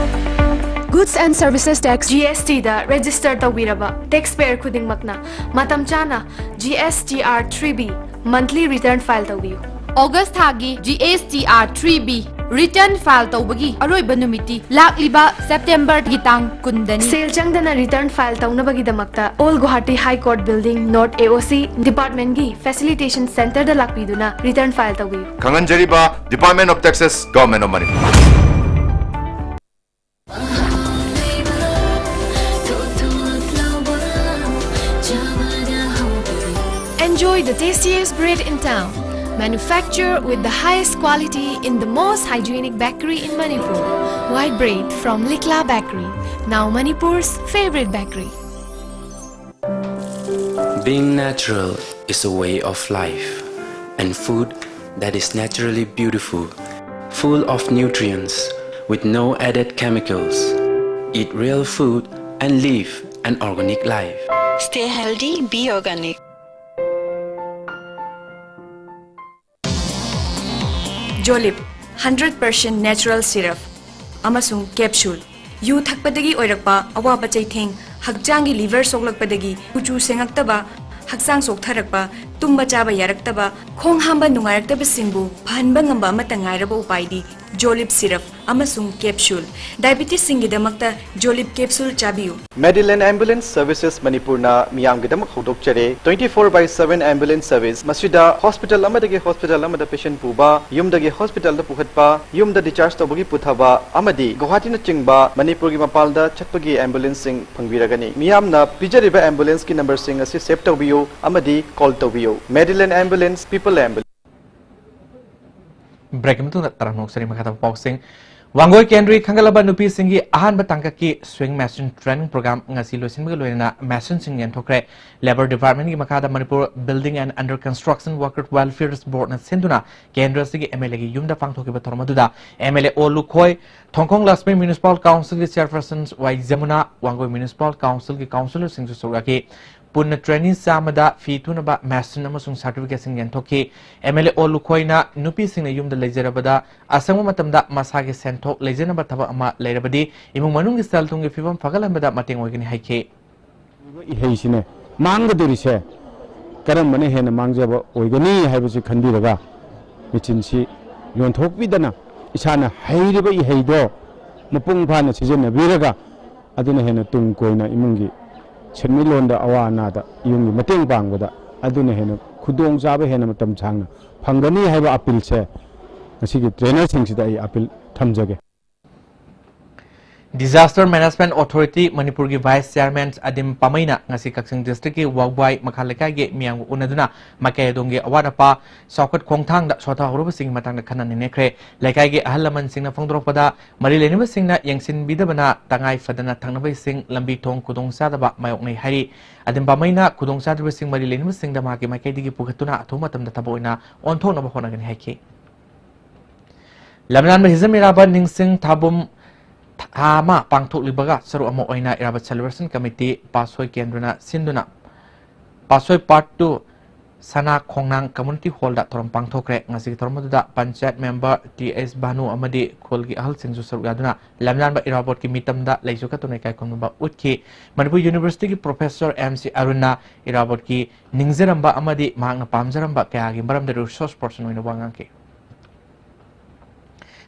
Goods and Services Tax, G S T the register ꯇꯧꯕꯤꯔꯕ taxpayer ꯈꯨꯗꯤꯡꯃꯛꯅ ꯃꯇꯝ ꯆꯥꯅ G S T R three B monthly return file ꯇꯧꯕꯤꯌꯨ꯫ August ꯊꯥꯒꯤ G S T R three B Return file ꯇꯧꯕꯒꯤ ꯑꯔꯣꯏꯕ ꯅꯨꯃꯤꯠꯇꯤ ꯂꯥꯛꯂꯤꯕ September ꯒꯤ ꯇꯥꯡ ꯀꯨꯟꯗꯅꯤ꯫ ꯁꯦꯜ ꯆꯪꯗꯅ return file ꯇꯧꯅꯕꯒꯤꯗꯃꯛꯇ Old Guwahati High Court Building, North A O C department ꯒꯤ facilitation center ꯗ ꯂꯥꯛꯄꯤꯗꯨꯅ return file ꯇꯧꯕꯤꯌꯨ꯫ ꯈꯪꯍꯟꯖꯔꯤꯕ, Department of Taxes, Government of Manipur꯫ Enjoy the tastiest bread in town. Manufactured with the highest quality in the most hygienic bakery in Manipur. White bread from Likla Bakery, now Manipur's favorite bakery. Being natural is a way of life, and food that is naturally beautiful, full of nutrients, with no added chemicals. Eat real food and live an organic life. Stay healthy, be organic. Jolib, hundred percent natural syrup ꯑꯃꯁꯨꯡ capsule꯫ U ꯊꯛꯄꯗꯒꯤ ꯑꯣꯏꯔꯛꯄ ꯑꯋꯥꯕ ꯆꯩꯊꯦꯡ, ꯍꯛꯆꯥꯡꯒꯤ liver ꯁꯣꯛꯂꯛꯄꯗꯒꯤ ꯀꯨꯆꯨ ꯁꯦꯡꯉꯛꯇꯕ, ꯍꯛꯆꯥꯡ ꯆꯣꯛꯊꯔꯛꯄ, ꯇꯨꯝꯕ ꯆꯥꯕ ꯌꯥꯔꯛꯇꯕ, ꯈꯣꯡ ꯍꯥꯝꯕ ꯅꯨꯡꯉꯥꯏꯔꯛꯇꯕꯁꯤꯡꯕꯨ ꯐꯍꯟꯕ ꯉꯝꯕ ꯑꯃꯠꯇ ꯉꯥꯏꯔꯕ ꯎꯄꯥꯏꯗꯤ Jolib syrup ꯑꯃꯁꯨꯡ capsule꯫ Diabetes ꯁꯤꯡꯒꯤꯗꯃꯛꯇ Jolib capsule ꯆꯥꯕꯤꯌꯨ꯫ Medilane Ambulance Services ꯃꯅꯤꯄꯨꯔꯅ ꯃꯤꯌꯥꯝꯒꯤꯗꯃꯛ ꯍꯧꯗꯣꯛꯆꯔꯦ twenty four by seven ambulance service꯫ ꯃꯁꯤꯗ hospital ꯑꯃꯗꯒꯤ hospital ꯑꯃꯗ patient ꯄꯨꯕ, ꯌꯨꯝꯗꯒꯤ hospital ꯗ ꯄꯨꯈꯠꯄ, ꯌꯨꯝꯗ discharge ꯇꯧꯕꯒꯤ ꯄꯨꯊꯕ ꯑꯃꯗꯤ ꯒꯨꯋꯥꯍꯥꯇꯤꯅꯆꯤꯡꯕ ꯃꯅꯤꯄꯨꯔꯒꯤ ꯃꯄꯥꯟꯗ ꯆꯠꯄꯒꯤ ambulance ꯁꯤꯡ ꯐꯪꯕꯤꯔꯒꯅꯤ꯫ ꯃꯤꯌꯥꯝꯅ ꯄꯤꯖꯔꯤꯕ ambulance ꯀꯤ number ꯁꯤꯡ ꯑꯁꯤ save ꯇꯧꯕꯤꯌꯨ ꯑꯃꯗꯤ call ꯇꯧꯕꯤꯌꯨ꯫ Medilane Ambulance, People Ambulance꯫ Break ꯀꯤ ꯃꯇꯨꯡꯗ ꯇꯔꯥꯝꯅ ꯑꯣꯛꯆꯔꯤ꯫ ꯃꯈꯥ ꯇꯥꯕ ꯄꯥꯎꯁꯤꯡ꯫ ꯋꯥꯡꯒꯣꯏ ꯀꯦꯟꯗ꯭ꯔꯒꯤ ꯈꯟꯒꯠꯂꯕ ꯅꯨꯄꯤꯁꯤꯡꯒꯤ ꯑꯍꯥꯟꯕ ꯇꯥꯡꯀꯛꯀꯤ swing machine training program ꯉꯁꯤ ꯂꯣꯏꯁꯤꯟꯕꯒ ꯂꯣꯏꯅꯅ machine ꯁꯤꯡ ꯌꯦꯟꯊꯣꯛꯈ꯭ꯔꯦ꯫ Labour Department ꯀꯤ ꯃꯈꯥꯗ Manipur Building and Under Construction Worker Welfare Board ꯅ ꯁꯤꯟꯗꯨꯅ ꯀꯦꯟꯗ꯭ꯔ ꯑꯁꯤꯒꯤ M L A ꯒꯤ ꯌꯨꯝꯗ ꯄꯥꯡꯊꯣꯛꯈꯤꯕ ꯊꯧꯔꯝ ꯑꯗꯨꯗ M L A ꯑꯣ ꯂꯨꯈꯣꯏ, ꯊꯣꯡꯈꯣꯡ ꯂꯛꯁꯃꯤ Municipal Council ꯒꯤ Chairperson ꯋꯥꯏ ꯖꯃꯨꯅꯥ, ꯋꯥꯡꯒꯣꯏ Municipal Council ꯒꯤ councillor ꯁꯤꯡꯁꯨ ꯁꯔꯨꯛ ꯌꯥꯈꯤ꯫ ꯄꯨꯟꯅ trainee ꯆꯥꯝꯃꯗ ꯐꯤ ꯇꯨꯅꯕ machine ꯑꯃꯁꯨꯡ certificate ꯁꯤꯡ ꯌꯦꯟꯊꯣꯛꯈꯤ꯫ M L A ꯑꯣ ꯂꯨꯈꯣꯏꯅ ꯅꯨꯄꯤꯁꯤꯡꯅ ꯌꯨꯝꯗ ꯂꯩꯖꯔꯕꯗ ꯑꯁꯪꯕ ꯃꯇꯝꯗ ꯃꯁꯥꯒꯤ ꯁꯦꯟꯊꯣꯛ ꯂꯩꯖꯅꯕ ꯊꯕꯛ ꯑꯃ ꯂꯩꯔꯕꯗꯤ ꯏꯃꯨꯡ ꯃꯅꯨꯡꯒꯤ ꯁꯦꯜ ꯊꯨꯝꯒꯤ ꯐꯤꯕꯝ ꯐꯒꯠꯍꯟꯕꯗ ꯃꯇꯦꯡ ꯑꯣꯏꯒꯅꯤ ꯍꯥꯏꯈꯤ꯫ ꯏꯍꯩꯁꯤꯅꯦ ꯃꯥꯡꯒꯗꯧꯔꯤꯁꯦ ꯀꯔꯝꯕꯅ ꯍꯦꯟꯅ ꯃꯥꯡꯖꯕ ꯑꯣꯏꯒꯅꯤ ꯍꯥꯏꯕꯁꯤ ꯈꯟꯕꯤꯔꯒ ꯃꯦꯆꯤꯟꯁꯤ ꯌꯣꯟꯊꯣꯛꯄꯤꯗꯅ ꯏꯁꯥꯅ ꯍꯩꯔꯤꯕ ꯏꯍꯩꯗꯣ ꯃꯄꯨꯡ ꯐꯥꯅ ꯁꯤꯖꯤꯟꯅꯕꯤꯔꯒ, ꯑꯗꯨꯅ ꯍꯦꯟꯅ ꯇꯨꯡ ꯀꯣꯏꯅ ꯏꯃꯨꯡꯒꯤ ꯁꯦꯟꯃꯤꯠꯂꯣꯟꯗ, ꯑꯋꯥ ꯑꯅꯥꯗ, ꯌꯨꯝꯒꯤ ꯃꯇꯦꯡ ꯄꯥꯡꯕꯗ ꯑꯗꯨꯅ ꯍꯦꯟꯅ ꯈꯨꯗꯣꯡꯆꯥꯕ ꯍꯦꯟꯅ ꯃꯇꯝ ꯁꯥꯡꯅ ꯐꯪꯒꯅꯤ ꯍꯥꯏꯕ ꯑꯄꯤꯜꯁꯦ ꯉꯁꯤꯒꯤ ꯇ꯭ꯔꯦꯅꯔꯁꯤꯡꯁꯤꯗ ꯑꯩ ꯑꯄꯤꯜ ꯊꯝꯖꯒꯦ꯫ Disaster Management Authority ꯃꯅꯤꯄꯨꯔꯒꯤ Vice Chairman ꯑꯗꯤꯝ ꯄꯥꯃꯩꯅ ꯉꯁꯤ ꯀꯛꯆꯤꯡ district ꯀꯤ ꯋꯥꯎꯕꯥꯏ ꯃꯈꯥ ꯂꯩꯀꯥꯏꯒꯤ ꯃꯤꯌꯥꯝꯒ ꯎꯅꯗꯨꯅ ꯃꯥꯏꯀꯩ ꯑꯗꯣꯝꯒꯤ ꯑꯋꯥꯠ ꯑꯄꯥ, ꯆꯥꯎꯈꯠ ꯈꯣꯡꯊꯥꯡꯗ ꯁꯣꯊꯍꯧꯔꯕꯁꯤꯡꯒꯤ ꯃꯇꯥꯡꯗ ꯈꯟꯅ ꯅꯩꯅꯈ꯭ꯔꯦ꯫ ꯂꯩꯀꯥꯏꯒꯤ ꯑꯍꯜ ꯂꯃꯟꯁꯤꯡꯅ ꯐꯣꯡꯗꯣꯔꯛꯄꯗ, ꯃꯔꯤ ꯂꯩꯅꯕꯁꯤꯡꯅ ꯌꯦꯡꯁꯤꯟꯕꯤꯗꯕꯅ ꯇꯉꯥꯏ ꯐꯗꯅ ꯊꯛꯅꯕ ꯏꯁꯤꯡ, ꯂꯝꯕꯤ ꯊꯣꯡ ꯈꯨꯗꯣꯡꯆꯥꯗꯕ ꯃꯥꯌꯣꯛꯅꯩ ꯍꯥꯏꯔꯤ꯫ ꯑꯗꯤꯝ ꯄꯥꯃꯩꯅ ꯈꯨꯗꯣꯡꯆꯥꯗ꯭ꯔꯤꯕꯁꯤꯡ ꯃꯔꯤ ꯂꯩꯅꯕꯁꯤꯡꯗ ꯃꯍꯥꯛꯀꯤ ꯃꯥꯏꯀꯩꯗꯒꯤ ꯄꯨꯈꯠꯇꯨꯅ ꯑꯊꯨꯕ ꯃꯇꯝꯗ ꯊꯕꯛ ꯑꯣꯏꯅ ꯑꯣꯟꯊꯣꯛꯅꯕ ꯍꯣꯠꯅꯒꯅꯤ ꯍꯥꯏꯈꯤ꯫ ꯂꯝꯂꯥꯟꯕ ꯍꯤꯖꯝ ꯏꯔꯥꯕꯣꯠ ꯅꯤꯡꯁꯤꯡ ꯊꯥꯕꯨꯝ ꯊꯥ ꯑꯃ ꯄꯥꯡꯊꯣꯛꯂꯤꯕꯒ ꯁꯔꯨꯛ ꯑꯃ ꯑꯣꯏꯅ ꯏꯔꯥꯕꯣꯠ celebration committee ꯄꯥꯠꯁꯣꯏ ꯀꯦꯟꯗ꯭ꯔꯅ ꯁꯤꯟꯗꯨꯅ ꯄꯥꯠꯁꯣꯏ part two ꯁꯅꯥ ꯈꯣꯡꯅꯥꯡ community hall ꯗ ꯊꯧꯔꯝ ꯄꯥꯡꯊꯣꯛꯈ꯭ꯔꯦ꯫ ꯉꯁꯤꯒꯤ ꯊꯧꯔꯝ ꯑꯗꯨꯗ ꯄꯟꯆꯥꯌꯠ member ꯇꯤ ꯑꯩꯆ ꯚꯥꯅꯨ ꯑꯃꯗꯤ ꯈꯨꯜꯒꯤ ꯑꯍꯜꯁꯤꯡꯁꯨ ꯁꯔꯨꯛ ꯌꯥꯗꯨꯅ ꯂꯝꯂꯥꯟꯕ ꯏꯔꯥꯕꯣꯠꯀꯤ ꯃꯤꯇꯝꯗ ꯂꯩꯁꯨ ꯀꯠꯇꯨꯅ ꯏꯀꯥꯏ ꯈꯨꯝꯅꯕ ꯎꯠꯈꯤ꯫ ꯃꯅꯤꯄꯨꯔ University ꯒꯤ professor ꯑꯦꯝ ꯁꯤ ꯑꯔꯨꯟꯅ ꯏꯔꯥꯕꯣꯠꯀꯤ ꯅꯤꯡꯖꯔꯝꯕ ꯑꯃꯗꯤ ꯃꯍꯥꯛꯅ ꯄꯥꯝꯖꯔꯝꯕ ꯀꯌꯥꯒꯤ ꯃꯔꯝꯗ resource person ꯑꯣꯏꯅ ꯋꯥ ꯉꯥꯡꯈꯤ꯫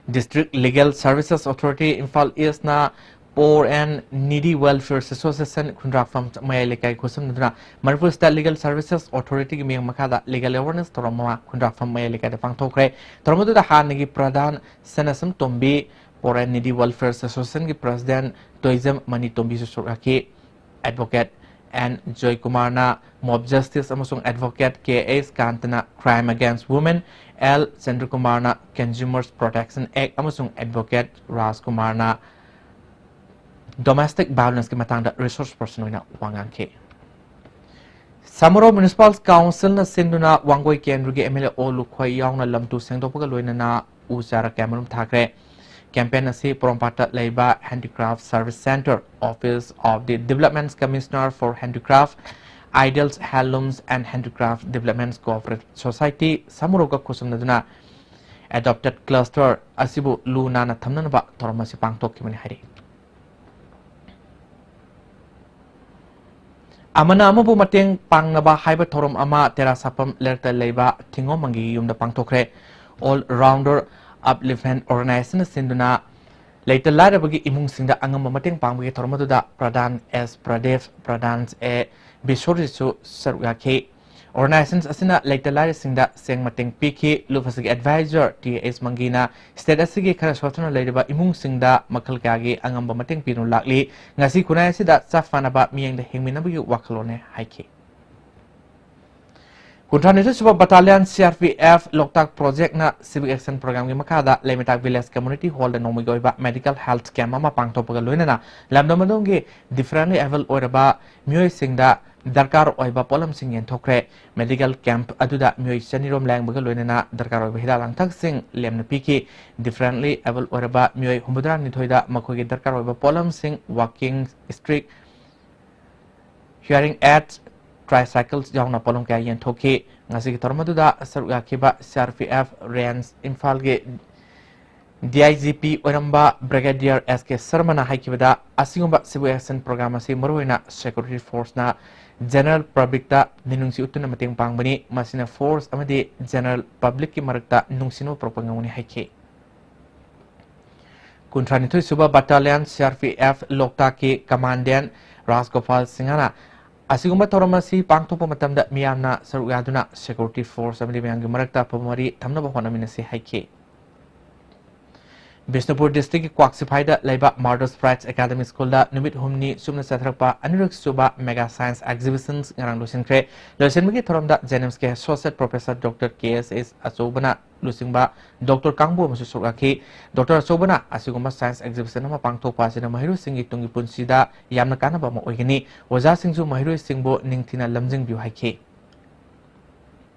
District Legal Services Authority Imphal East ꯅ Poor and Needy Welfare Association ꯈꯨꯟꯗ꯭ꯔꯥꯛꯐꯝ ꯃꯌꯥꯏ ꯂꯩꯀꯥꯏ ꯈꯨꯠꯁꯝꯅꯗꯨꯅ Manipur State Legal Services Authority ꯒꯤ ꯃꯤꯠꯌꯦꯡ ꯃꯈꯥꯗ legal awareness ꯊꯧꯔꯝ ꯑꯃ ꯈꯨꯟꯗ꯭ꯔꯥꯛꯐꯝ ꯃꯌꯥꯏ ꯂꯩꯀꯥꯏꯗ ꯄꯥꯡꯊꯣꯛꯈ꯭ꯔꯦ꯫ ꯊꯧꯔꯝ ꯑꯗꯨꯗ ꯍꯥꯟꯅꯒꯤ ꯄ꯭ꯔꯙꯥꯟ Sanasam Tombi, Poor and Needy Welfare Association ꯒꯤ president ꯇꯣꯏꯖꯝ ꯃꯅꯤ ꯇꯣꯝꯕꯤꯁꯨ ꯁꯔꯨꯛ ꯌꯥꯈꯤ꯫ Advocate ꯑꯦꯟ ꯖꯣꯏꯀꯨꯃꯥꯔꯅ mob justice ꯑꯃꯁꯨꯡ Advocate ꯀꯦ ꯑꯩꯆ ꯀꯥꯟꯇꯅ crime against women, ꯑꯦꯜ ꯆꯟꯗ꯭ꯔꯀꯨꯃꯥꯔꯅ Consumers Protection Act ꯑꯃꯁꯨꯡ Advocate ꯔꯥꯖꯀꯨꯃꯥꯔꯅ domestic violence ꯀꯤ ꯃꯇꯥꯡꯗ resource person ꯑꯣꯏꯅ ꯋꯥ ꯉꯥꯡꯈꯤ꯫ ꯁꯥꯃꯨꯔꯧ Municipal Council ꯅ ꯁꯤꯟꯗꯨꯅ ꯋꯥꯡꯒꯣꯏ ꯀꯦꯟꯗ꯭ꯔꯒꯤ ꯑꯦꯝ ꯑꯦꯜ ꯑꯦ ꯑꯣ ꯂꯨꯈꯣꯏ ꯌꯥꯎꯅ ꯂꯝ ꯇꯨ ꯁꯦꯡꯗꯣꯛꯄꯒ ꯂꯣꯏꯅꯅ ꯎ ꯆꯥꯔꯥ ꯀꯌꯥꯃꯔꯨꯝ ꯊꯥꯈ꯭ꯔꯦ꯫ Campaign ꯑꯁꯤ ꯄꯣꯔꯣꯝꯄꯥꯠꯇ ꯂꯩꯕ Handicraft Service Centre, Office of the Development Commissioner for Handicraft, Ideals Handlooms and Handicraft Development Cooperative Society ꯁꯥꯃꯨꯔꯧꯒ ꯈꯨꯠꯁꯝꯅꯗꯨꯅ adopted cluster ꯑꯁꯤꯕꯨ ꯂꯨ ꯅꯥꯟꯅ ꯊꯝꯅꯅꯕ ꯊꯧꯔꯝ ꯑꯁꯤ ꯄꯥꯡꯊꯣꯛꯈꯤꯕꯅꯤ ꯍꯥꯏꯔꯤ꯫ ꯑꯃꯅ ꯑꯃꯕꯨ ꯃꯇꯦꯡ ꯄꯥꯡꯅꯕ ꯍꯥꯏꯕ ꯊꯧꯔꯝ ꯑꯃ ꯇꯦꯔꯥ ꯁꯥꯐꯝ ꯂꯩꯔꯛꯇ ꯂꯩꯕ ꯊꯤꯡꯉꯣꯝ ꯃꯪꯒꯤꯒꯤ ꯌꯨꯝꯗ ꯄꯥꯡꯊꯣꯛꯈ꯭ꯔꯦ꯫ All rounder Upliftment Organization ꯁꯤꯟꯗꯨꯅ ꯂꯩꯇ ꯂꯥꯏꯔꯕꯒꯤ ꯏꯃꯨꯡꯁꯤꯡꯗ ꯑꯉꯝꯕ ꯃꯇꯦꯡ ꯄꯥꯡꯕꯒꯤ ꯊꯧꯔꯝ ꯑꯗꯨꯗ ꯄ꯭ꯔꯙꯥꯟ ꯑꯦꯁ ꯄ꯭ꯔꯗꯤꯞ, ꯄ꯭ꯔꯙꯥꯟ ꯑꯦ ꯕꯤꯁꯣꯔꯖꯤꯠꯁꯨ ꯁꯔꯨꯛ ꯌꯥꯈꯤ꯫ Organization ꯑꯁꯤꯅ ꯂꯩꯇ ꯂꯥꯏꯔꯁꯤꯡꯗ ꯁꯦꯡ ꯃꯇꯦꯡ ꯄꯤꯈꯤ꯫ ꯂꯨꯞ ꯑꯁꯤꯒꯤ advisor ꯇꯤ ꯑꯦꯁ ꯃꯪꯒꯤꯅ state ꯑꯁꯤꯒꯤ ꯈꯔ ꯁꯣꯠꯊꯅ ꯂꯩꯔꯤꯕ ꯏꯃꯨꯡꯁꯤꯡꯗ ꯃꯈꯜ ꯀꯌꯥꯒꯤ ꯑꯉꯝꯕ ꯃꯇꯦꯡ ꯄꯤꯗꯨꯅ ꯂꯥꯛꯂꯤ꯫ ꯉꯁꯤ ꯈꯨꯟꯅꯥꯏ ꯑꯁꯤꯗ ꯆꯞ ꯃꯥꯟꯅꯕ ꯃꯤꯠꯌꯦꯡꯗ ꯍꯤꯡꯃꯤꯟꯅꯕꯒꯤ ꯋꯥꯈꯜꯂꯣꯟꯅꯦ ꯍꯥꯏꯈꯤ꯫ ꯀꯨꯟꯊ꯭ꯔꯥꯅꯤꯊꯣꯏ ꯁꯨꯕ Battalion C R P F ꯂꯣꯛꯇꯥꯛ project ꯅ Civic Action Program ꯒꯤ ꯃꯈꯥꯗ ꯂꯩꯃꯇꯥꯛ Village Community Hall ꯗ ꯅꯣꯡꯃꯒꯤ ꯑꯣꯏꯕ medical health camp ꯑꯃ ꯄꯥꯡꯊꯣꯛꯄꯒ ꯂꯣꯏꯅꯅ ꯂꯝꯗꯝ ꯑꯗꯣꯝꯒꯤ differently able ꯑꯣꯏꯔꯕ ꯃꯤꯑꯣꯏꯁꯤꯡꯗ ꯗꯔꯀꯥꯔ ꯑꯣꯏꯕ ꯄꯣꯠꯂꯝꯁꯤꯡ ꯌꯦꯟꯊꯣꯛꯈ꯭ꯔꯦ꯫ Medical camp ꯑꯗꯨꯗ ꯃꯤꯑꯣꯏ ꯆꯅꯤꯔꯣꯝ ꯂꯥꯌꯦꯡꯕꯒ ꯂꯣꯏꯅꯅ ꯗꯔꯀꯥꯔ ꯑꯣꯏꯕ ꯍꯤꯗꯥꯛ ꯂꯥꯡꯊꯛꯁꯤꯡ ꯂꯦꯝꯅ ꯄꯤꯈꯤ꯫ Differently able ꯑꯣꯏꯔꯕ ꯃꯤꯑꯣꯏ ꯍꯨꯝꯐꯨꯇꯔꯥꯅꯤꯊꯣꯏꯗ ꯃꯈꯣꯏꯒꯤ ꯗꯔꯀꯥꯔ ꯑꯣꯏꯕ ꯄꯣꯠꯂꯝꯁꯤꯡ, walking stick, hearing aids, tricycles ꯌꯥꯎꯅ ꯄꯣꯠꯂꯝ ꯀꯌꯥ ꯌꯦꯟꯊꯣꯛꯈꯤ꯫ ꯉꯁꯤꯒꯤ ꯊꯧꯔꯝ ꯑꯗꯨꯗ ꯁꯔꯨꯛ ꯌꯥꯈꯤꯕ C R P F Range ꯏꯝꯐꯥꯜꯒꯤ D I G P ꯑꯣꯏꯔꯝꯕ Brigadier S K ꯁꯔꯃꯅ ꯍꯥꯏꯈꯤꯕꯗ, ꯑꯁꯤꯒꯨꯝꯕ Civic Action Program ꯑꯁꯤ ꯃꯔꯨꯑꯣꯏꯅ security force ꯅ general public ꯇ ꯃꯤꯅꯨꯡꯁꯤ ꯎꯠꯇꯨꯅ ꯃꯇꯦꯡ ꯄꯥꯡꯕꯅꯤ, ꯃꯁꯤꯅ force ꯑꯃꯗꯤ general public ꯀꯤ ꯃꯔꯛꯇ ꯅꯨꯡꯁꯤꯅꯕ ꯄꯨꯔꯛꯄ ꯉꯝꯒꯅꯤ ꯍꯥꯏꯈꯤ꯫ ꯀꯨꯟꯊ꯭ꯔꯥꯅꯤꯊꯣꯏ ꯁꯨꯕ Battalion C R P F ꯂꯣꯛꯇꯥꯛꯀꯤ Commandant ꯔꯥꯖꯒꯣꯄꯥꯜ ꯁꯤꯡꯍꯅ ꯑꯁꯤꯒꯨꯝꯕ ꯊꯧꯔꯝ ꯑꯁꯤ ꯄꯥꯡꯊꯣꯛꯄ ꯃꯇꯝꯗ ꯃꯤꯌꯥꯝꯅ ꯁꯔꯨꯛ ꯌꯥꯗꯨꯅ security force ꯑꯃꯗꯤ ꯃꯌꯥꯝꯒꯤ ꯃꯔꯛꯇ ꯑꯐꯕ ꯃꯔꯤ ꯊꯝꯅꯕ ꯍꯣꯠꯅꯃꯤꯟꯅꯁꯤ ꯍꯥꯏꯈꯤ꯫ ꯕꯤꯁꯅꯨꯄꯨꯔ district ꯀꯤ ꯀ꯭ꯋꯥꯛ ꯁꯤꯐꯥꯏꯗ ꯂꯩꯕ Martyrs Pride Academy School ꯗ ꯅꯨꯃꯤꯠ ꯍꯨꯝꯅꯤ ꯆꯨꯞꯅ ꯆꯠꯊꯔꯛꯄ ꯑꯅꯤꯔꯛ ꯁꯨꯕ Mega Science Exhibition ꯉꯔꯥꯡ ꯂꯣꯏꯁꯤꯟꯈ꯭ꯔꯦ꯫ ꯂꯣꯏꯁꯤꯟꯕꯒꯤ ꯊꯧꯔꯝꯗ JNIMS ꯀꯤ Associate Professor Doctor K S S ꯑꯆꯧꯕꯅ ꯂꯨꯆꯤꯡꯕ doctor ꯀꯥꯡꯕꯨ ꯑꯃꯁꯨ ꯁꯔꯨꯛ ꯌꯥꯈꯤ꯫ Doctor ꯑꯆꯧꯕꯅ ꯑꯁꯤꯒꯨꯝꯕ science exhibition ꯑꯃ ꯄꯥꯡꯊꯣꯛꯄ ꯑꯁꯤꯅ ꯃꯍꯩꯔꯣꯏꯁꯤꯡꯒꯤ ꯇꯨꯡꯒꯤ ꯄꯨꯟꯁꯤꯗ ꯌꯥꯝꯅ ꯀꯥꯟꯅꯕ ꯑꯃ ꯑꯣꯏꯒꯅꯤ꯫ ꯑꯣꯖꯥꯁꯤꯡꯁꯨ ꯃꯍꯩꯔꯣꯏꯁꯤꯡꯕꯨ ꯅꯤꯡꯊꯤꯅ ꯂꯝꯖꯤꯡꯕꯤꯌꯨ ꯍꯥꯏꯈꯤ꯫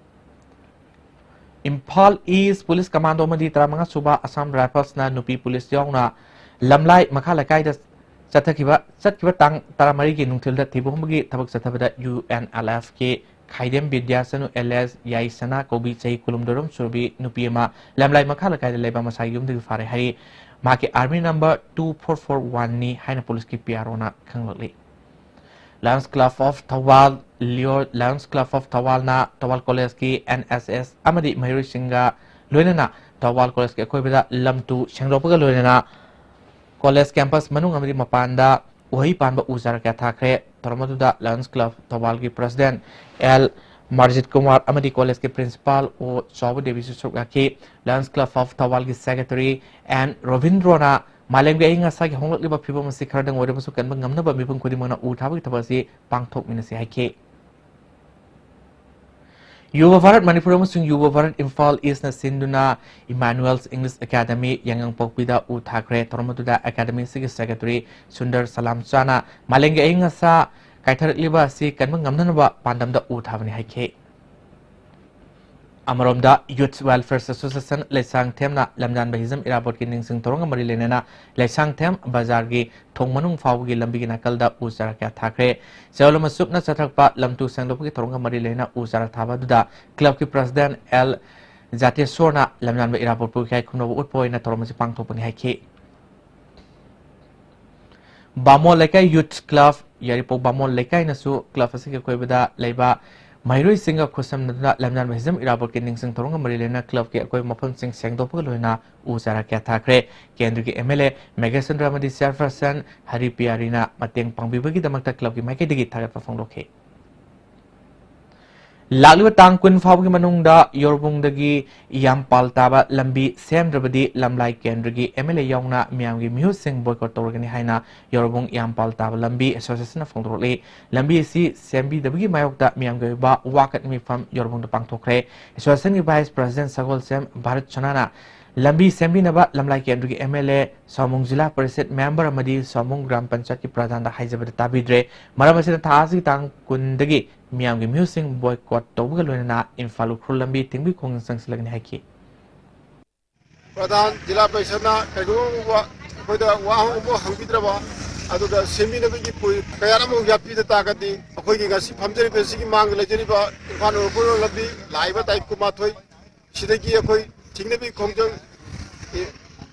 ꯏꯝꯐꯥꯜ East Police Commando ꯑꯃꯗꯤ ꯇꯔꯥꯃꯉꯥ ꯁꯨꯕ Assam Rifles ꯅ ꯅꯨꯄꯤ police ꯌꯥꯎꯅ ꯂꯝꯂꯥꯏ ꯃꯈꯥ ꯂꯩꯀꯥꯏꯗ ꯆꯠꯊꯈꯤꯕ, ꯆꯠꯈꯤꯕ ꯇꯥꯡ ꯇꯔꯥꯃꯔꯤꯒꯤ ꯅꯨꯡꯊꯤꯜꯗ ꯊꯤꯕ ꯍꯨꯝꯕꯒꯤ ꯊꯕꯛ ꯆꯠꯊꯕꯗ U N L F ꯀꯤ ꯈꯥꯏꯗꯦꯝ ꯕꯤꯗ꯭ꯌꯥꯁꯅꯨ alias ꯌꯥꯏꯁꯅꯥ ꯀꯧꯕꯤ ꯆꯍꯤ ꯀꯨꯟꯍꯨꯝꯗꯣꯏꯔꯣꯝ ꯁꯨꯔꯕꯤ ꯅꯨꯄꯤ ꯑꯃ ꯂꯝꯂꯥꯏ ꯃꯈꯥ ꯂꯩꯀꯥꯏꯗ ꯂꯩꯕ ꯃꯁꯥꯒꯤ ꯌꯨꯝꯗꯒꯤ ꯐꯥꯔꯦ ꯍꯥꯏꯔꯤ꯫ ꯃꯍꯥꯛꯀꯤ army number two four four one ꯅꯤ ꯍꯥꯏꯅ police ꯀꯤ P R O ꯅ ꯈꯪꯂꯛꯂꯤ꯫ Lions Club of Thoubal, Leo-, Lions Club of ꯊꯧꯕꯥꯜꯅ Thoubal College ꯀꯤ N S S ꯑꯃꯗꯤ ꯃꯍꯩꯔꯣꯏꯁꯤꯡꯒ ꯂꯣꯏꯅꯅ ꯊꯧꯕꯥꯜ ꯀꯣꯂꯦꯖꯀꯤ ꯑꯀꯣꯏꯕꯗ ꯂꯝ ꯇꯨ ꯁꯦꯡꯗꯣꯛꯄꯒ ꯂꯣꯏꯅꯅ ꯀꯣꯂꯦꯖ ꯀꯦꯝꯄꯁ ꯃꯅꯨꯡ ꯑꯃꯗꯤ ꯃꯄꯥꯟꯗ ꯎꯍꯩ ꯄꯥꯟꯕ ꯎ ꯆꯥꯔꯥ ꯀꯌꯥ ꯊꯥꯈ꯭ꯔꯦ꯫ ꯊꯧꯔꯝ ꯑꯗꯨꯗ ꯂꯌꯟꯁ club ꯊꯧꯕꯥꯜꯒꯤ president L Marjit Kumar ꯑꯃꯗꯤ ꯀꯣꯂꯦꯖꯀꯤ ꯄ꯭ꯔꯤꯟꯁꯤꯄꯥꯜ ꯑꯣ ꯆꯥꯎꯕ ꯗꯦꯕꯤꯁꯨ ꯁꯔꯨꯛ ꯌꯥꯈꯤ꯫ ꯂꯌꯟꯁ ꯀ꯭ꯂꯕ ꯑꯣꯐ ꯊꯧꯕꯥꯜꯒꯤ ꯁꯦꯀ꯭ꯔꯦꯇꯔꯤ ꯑꯦꯟ ꯔꯣꯕꯤꯟꯗ꯭ꯔꯣꯅ ꯃꯥꯂꯦꯝꯒꯤ ꯑꯏꯪ ꯑꯁꯥꯒꯤ ꯍꯣꯡꯂꯛꯂꯤꯕ ꯐꯤꯕꯝ ꯑꯁꯤ ꯈꯔꯗꯪ ꯑꯣꯏꯔꯕꯁꯨ ꯀꯟꯕ ꯉꯝꯅꯕ ꯃꯤꯄꯨꯝ ꯈꯨꯗꯤꯡꯃꯛꯅ ꯎ ꯊꯥꯕꯒꯤ ꯊꯕꯛ ꯑꯁꯤ ꯄꯥꯡꯊꯣꯛꯃꯤꯟꯅꯁꯤ ꯍꯥꯏꯈꯤ꯫ ꯌꯨꯕ ꯚꯥꯔꯠ ꯃꯅꯤꯄꯨꯔ ꯑꯃꯁꯨꯡ ꯌꯨꯕ ꯚꯥꯔꯠ ꯏꯝꯐꯥꯜ ꯏꯁꯅ ꯁꯤꯟꯗꯨꯅ ꯏꯃꯥꯅꯨꯑꯦꯜꯁ ꯏꯪꯂꯤꯁ ꯑꯦꯀꯥꯗꯃꯤ ꯌꯥꯏꯉꯪꯄꯣꯛꯄꯤꯗ ꯎ ꯊꯥꯈ꯭ꯔꯦ꯫ ꯊꯧꯔꯝ ꯑꯗꯨꯗ ꯑꯦꯀꯥꯗꯃꯤ ꯑꯁꯤꯒꯤ ꯁꯦꯀ꯭ꯔꯦꯇꯔꯤ ꯁꯨꯟꯗꯔ ꯁꯂꯥꯝꯆꯥꯅ ꯃꯥꯂꯦꯝꯒꯤ ꯑꯏꯪ ꯑꯁꯥ ꯀꯥꯏꯊꯔꯛꯂꯤꯕ ꯑꯁꯤ ꯀꯟꯕ ꯉꯝꯅꯅꯕ ꯄꯥꯟꯗꯝꯗ ꯎ ꯊꯥꯕꯅꯤ ꯍꯥꯏꯈꯤ꯫ ꯑꯃꯔꯣꯝꯗ, ꯌꯨꯊ ꯋꯦꯜꯐꯤꯌꯔ ꯑꯦꯁꯣꯁꯤꯌꯦꯁꯟ ꯂꯩꯁꯥꯡꯊꯦꯝꯅ ꯂꯝꯖꯥꯟꯕ ꯍꯤꯖꯝ ꯏꯔꯥꯕꯣꯠꯀꯤ ꯅꯤꯡꯁꯤꯡ ꯊꯧꯔꯝꯒ ꯃꯔꯤ ꯂꯩꯅꯅ ꯂꯩꯁꯥꯡꯊꯦꯝ ꯕꯖꯥꯔꯒꯤ ꯊꯣꯡ ꯃꯅꯨꯡ ꯐꯥꯎꯕꯒꯤ ꯂꯝꯕꯤꯒꯤ ꯅꯥꯀꯜꯗ ꯎ ꯆꯥꯔꯥ ꯀꯌꯥ ꯊꯥꯈ꯭ꯔꯦ꯫ ꯆꯌꯣꯜ ꯑꯃ ꯆꯨꯞꯅ ꯆꯠꯊꯔꯛꯄ ꯂꯝ ꯇꯨ ꯁꯦꯡꯗꯣꯛꯄꯒꯤ ꯊꯧꯔꯝꯒ ꯃꯔꯤ ꯂꯩꯅꯅ ꯎ ꯆꯥꯔꯥ ꯊꯥꯕ ꯑꯗꯨꯗ ꯀ꯭ꯂꯕꯀꯤ ꯄ꯭ꯔꯁꯤꯗꯦꯟꯠ ꯑꯦꯜ ꯖꯥꯇꯦꯁꯣꯔꯅ ꯂꯝꯖꯥꯟꯕ ꯏꯔꯥꯕꯣꯠꯄꯨ ꯏꯀꯥꯏ ꯈꯨꯝꯅꯕ ꯎꯠꯄ ꯑꯣꯏꯅ ꯊꯧꯔꯝ ꯑꯁꯤ ꯄꯥꯡꯊꯣꯛꯄꯅꯤ ꯍꯥꯏꯈꯤ꯫ ꯕꯥꯃꯣꯟ ꯂꯩꯀꯥꯏ ꯌꯨꯊ ꯀ꯭ꯂꯕ, ꯌꯥꯏꯔꯤꯄꯣꯛ ꯕꯥꯃꯣꯟ ꯂꯩꯀꯥꯏꯅꯁꯨ ꯀ꯭ꯂꯕ ꯑꯁꯤꯒꯤ ꯑꯀꯣꯏꯕꯗ ꯂꯩꯕ ꯃꯍꯩꯔꯣꯏꯁꯤꯡꯒ ꯈꯨꯠꯁꯝꯅꯗꯨꯅ ꯂꯝꯖꯥꯟꯕ ꯍꯤꯖꯝ ꯏꯔꯥꯕꯣꯠꯀꯤ ꯅꯤꯡꯁꯤꯡ ꯊꯧꯔꯝꯒ ꯃꯔꯤ ꯂꯩꯅꯅ ꯀ꯭ꯂꯕꯀꯤ ꯑꯀꯣꯏꯕ ꯃꯐꯝꯁꯤꯡ ꯁꯦꯡꯗꯣꯛꯄꯒ ꯂꯣꯏꯅꯅ ꯎ ꯆꯥꯔꯥ ꯀꯌꯥ ꯊꯥꯈ꯭ꯔꯦ꯫ ꯀꯦꯟꯗ꯭ꯔꯒꯤ ꯑꯦꯝ ꯑꯦꯜ ꯑꯦ ꯃꯦꯘꯆꯟꯗ꯭ꯔ ꯑꯃꯗꯤ ꯆꯤꯌꯔꯄꯔꯁꯟ ꯍꯔꯤ ꯄꯤꯌꯥꯔꯤꯅ ꯃꯇꯦꯡ ꯄꯥꯡꯕꯤꯕꯒꯤꯗꯃꯛꯇ ꯀ꯭ꯂꯕꯀꯤ ꯃꯥꯏꯀꯩꯗꯒꯤ ꯊꯥꯒꯠꯄ ꯐꯣꯡꯗꯣꯛꯈꯤ꯫ ꯂꯥꯛꯂꯤꯕ ꯇꯥꯡ ꯀꯨꯟ ꯐꯥꯎꯕꯒꯤ ꯃꯅꯨꯡꯗ ꯌꯣꯔꯕꯨꯡꯗꯒꯤ ꯌꯥꯝꯄꯥꯜ ꯇꯥꯕ ꯂꯝꯕꯤ ꯁꯦꯝꯗ꯭ꯔꯕꯗꯤ ꯂꯝꯂꯥꯏ ꯀꯦꯟꯗ꯭ꯔꯒꯤ ꯑꯦꯝ ꯑꯦꯜ ꯑꯦ ꯌꯥꯎꯅ ꯃꯤꯌꯥꯝꯒꯤ ꯃꯤꯍꯨꯠꯁꯤꯡ ꯕꯣꯏꯀꯣꯠ ꯇꯧꯔꯒꯅꯤ ꯍꯥꯏꯅ ꯌꯣꯔꯕꯨꯡ ꯌꯥꯝꯄꯥꯜ ꯇꯥꯕ ꯂꯝꯕꯤ ꯑꯦꯁꯣꯁꯤꯌꯦꯁꯟꯅ ꯐꯣꯡꯗꯣꯔꯛꯂꯤ꯫ ꯂꯝꯕꯤ ꯑꯁꯤ ꯁꯦꯝꯕꯤꯗꯕꯒꯤ ꯃꯥꯌꯣꯛꯇ ꯃꯤꯌꯥꯝꯒꯤ ꯑꯣꯏꯕ ꯋꯥꯀꯠ ꯃꯤꯐꯝ ꯌꯣꯔꯕꯨꯡꯗ ꯄꯥꯡꯊꯣꯛꯈ꯭ꯔꯦ꯫ ꯑꯦꯁꯣꯁꯤꯌꯦꯁꯟꯒꯤ ꯚꯥꯏꯁ ꯄ꯭ꯔꯁꯤꯗꯦꯟꯠ ꯁꯒꯣꯜꯁꯦꯝ ꯚꯥꯔꯠ ꯁꯣꯅꯥꯅ ꯂꯝꯕꯤ ꯁꯦꯝꯕꯤꯅꯕ ꯂꯝꯂꯥꯏ ꯀꯦꯟꯗ꯭ꯔꯒꯤ ꯑꯦꯝ ꯑꯦꯜ ꯑꯦ, ꯁꯥꯎꯃꯨꯡ ꯖꯤꯂꯥ ꯄꯔꯤꯁꯠ ꯃꯦꯝꯕꯔ ꯑꯃꯗꯤ ꯁꯥꯎꯃꯨꯡ ꯒ꯭ꯔꯥꯝ ꯄꯟꯆꯥꯌꯠꯀꯤ ꯄ꯭ꯔꯙꯥꯟꯗ ꯍꯥꯏꯖꯕꯗ ꯇꯥꯕꯤꯗ꯭ꯔꯦ꯫ ꯃꯔꯝ ꯑꯁꯤꯅ ꯊꯥ ꯑꯁꯤꯒꯤ ꯇꯥꯡ ꯀꯨꯟꯗꯒꯤ ꯃꯤꯌꯥꯝꯒꯤ ꯃꯤꯍꯨꯠꯁꯤꯡ ꯕꯣꯏꯀꯣꯠ ꯇꯧꯕꯒ ꯂꯣꯏꯅꯅ ꯏꯝꯐꯥꯜ ꯎꯈ꯭ꯔꯨꯜ ꯂꯝꯕꯤ ꯊꯤꯡꯕꯒꯤ ꯈꯣꯡꯖꯪ ꯆꯪꯁꯤꯜꯂꯒꯅꯤ ꯍꯥꯏꯈꯤ꯫ ꯄ꯭ꯔꯙꯥꯟ ꯖꯤꯂꯥ ꯄꯔꯤꯁꯠꯅ ꯀꯩꯒꯨꯝꯕ ꯑꯩꯈꯣꯏꯗ ꯋꯥꯍꯪ ꯑꯃ ꯍꯪꯕꯤꯗ꯭ꯔꯕ, ꯑꯗꯨꯒ ꯁꯦꯝꯕꯤꯅꯕꯒꯤ ꯄꯣꯏꯟ ꯀꯌꯥ ꯑꯃ ꯌꯥꯠꯄꯤꯗ ꯇꯥꯔꯒꯗꯤ, ꯑꯩꯈꯣꯏꯒꯤ ꯉꯁꯤ ꯐꯝꯖꯔꯤꯕ ꯑꯁꯤꯒꯤ ꯃꯥꯡꯗ ꯂꯩꯖꯔꯤꯕ ꯏꯝꯐꯥꯜ ꯎꯈ꯭ꯔꯨꯜ ꯂꯝꯕꯤ ꯂꯥꯛꯏꯕ ꯇꯥꯔꯤꯛ ꯀꯨꯟꯃꯥꯊꯣꯏ ꯁꯤꯗꯒꯤ ꯑꯩꯈꯣꯏ ꯊꯤꯡꯅꯕꯒꯤ ꯈꯣꯡꯖꯪ, ꯑꯦ,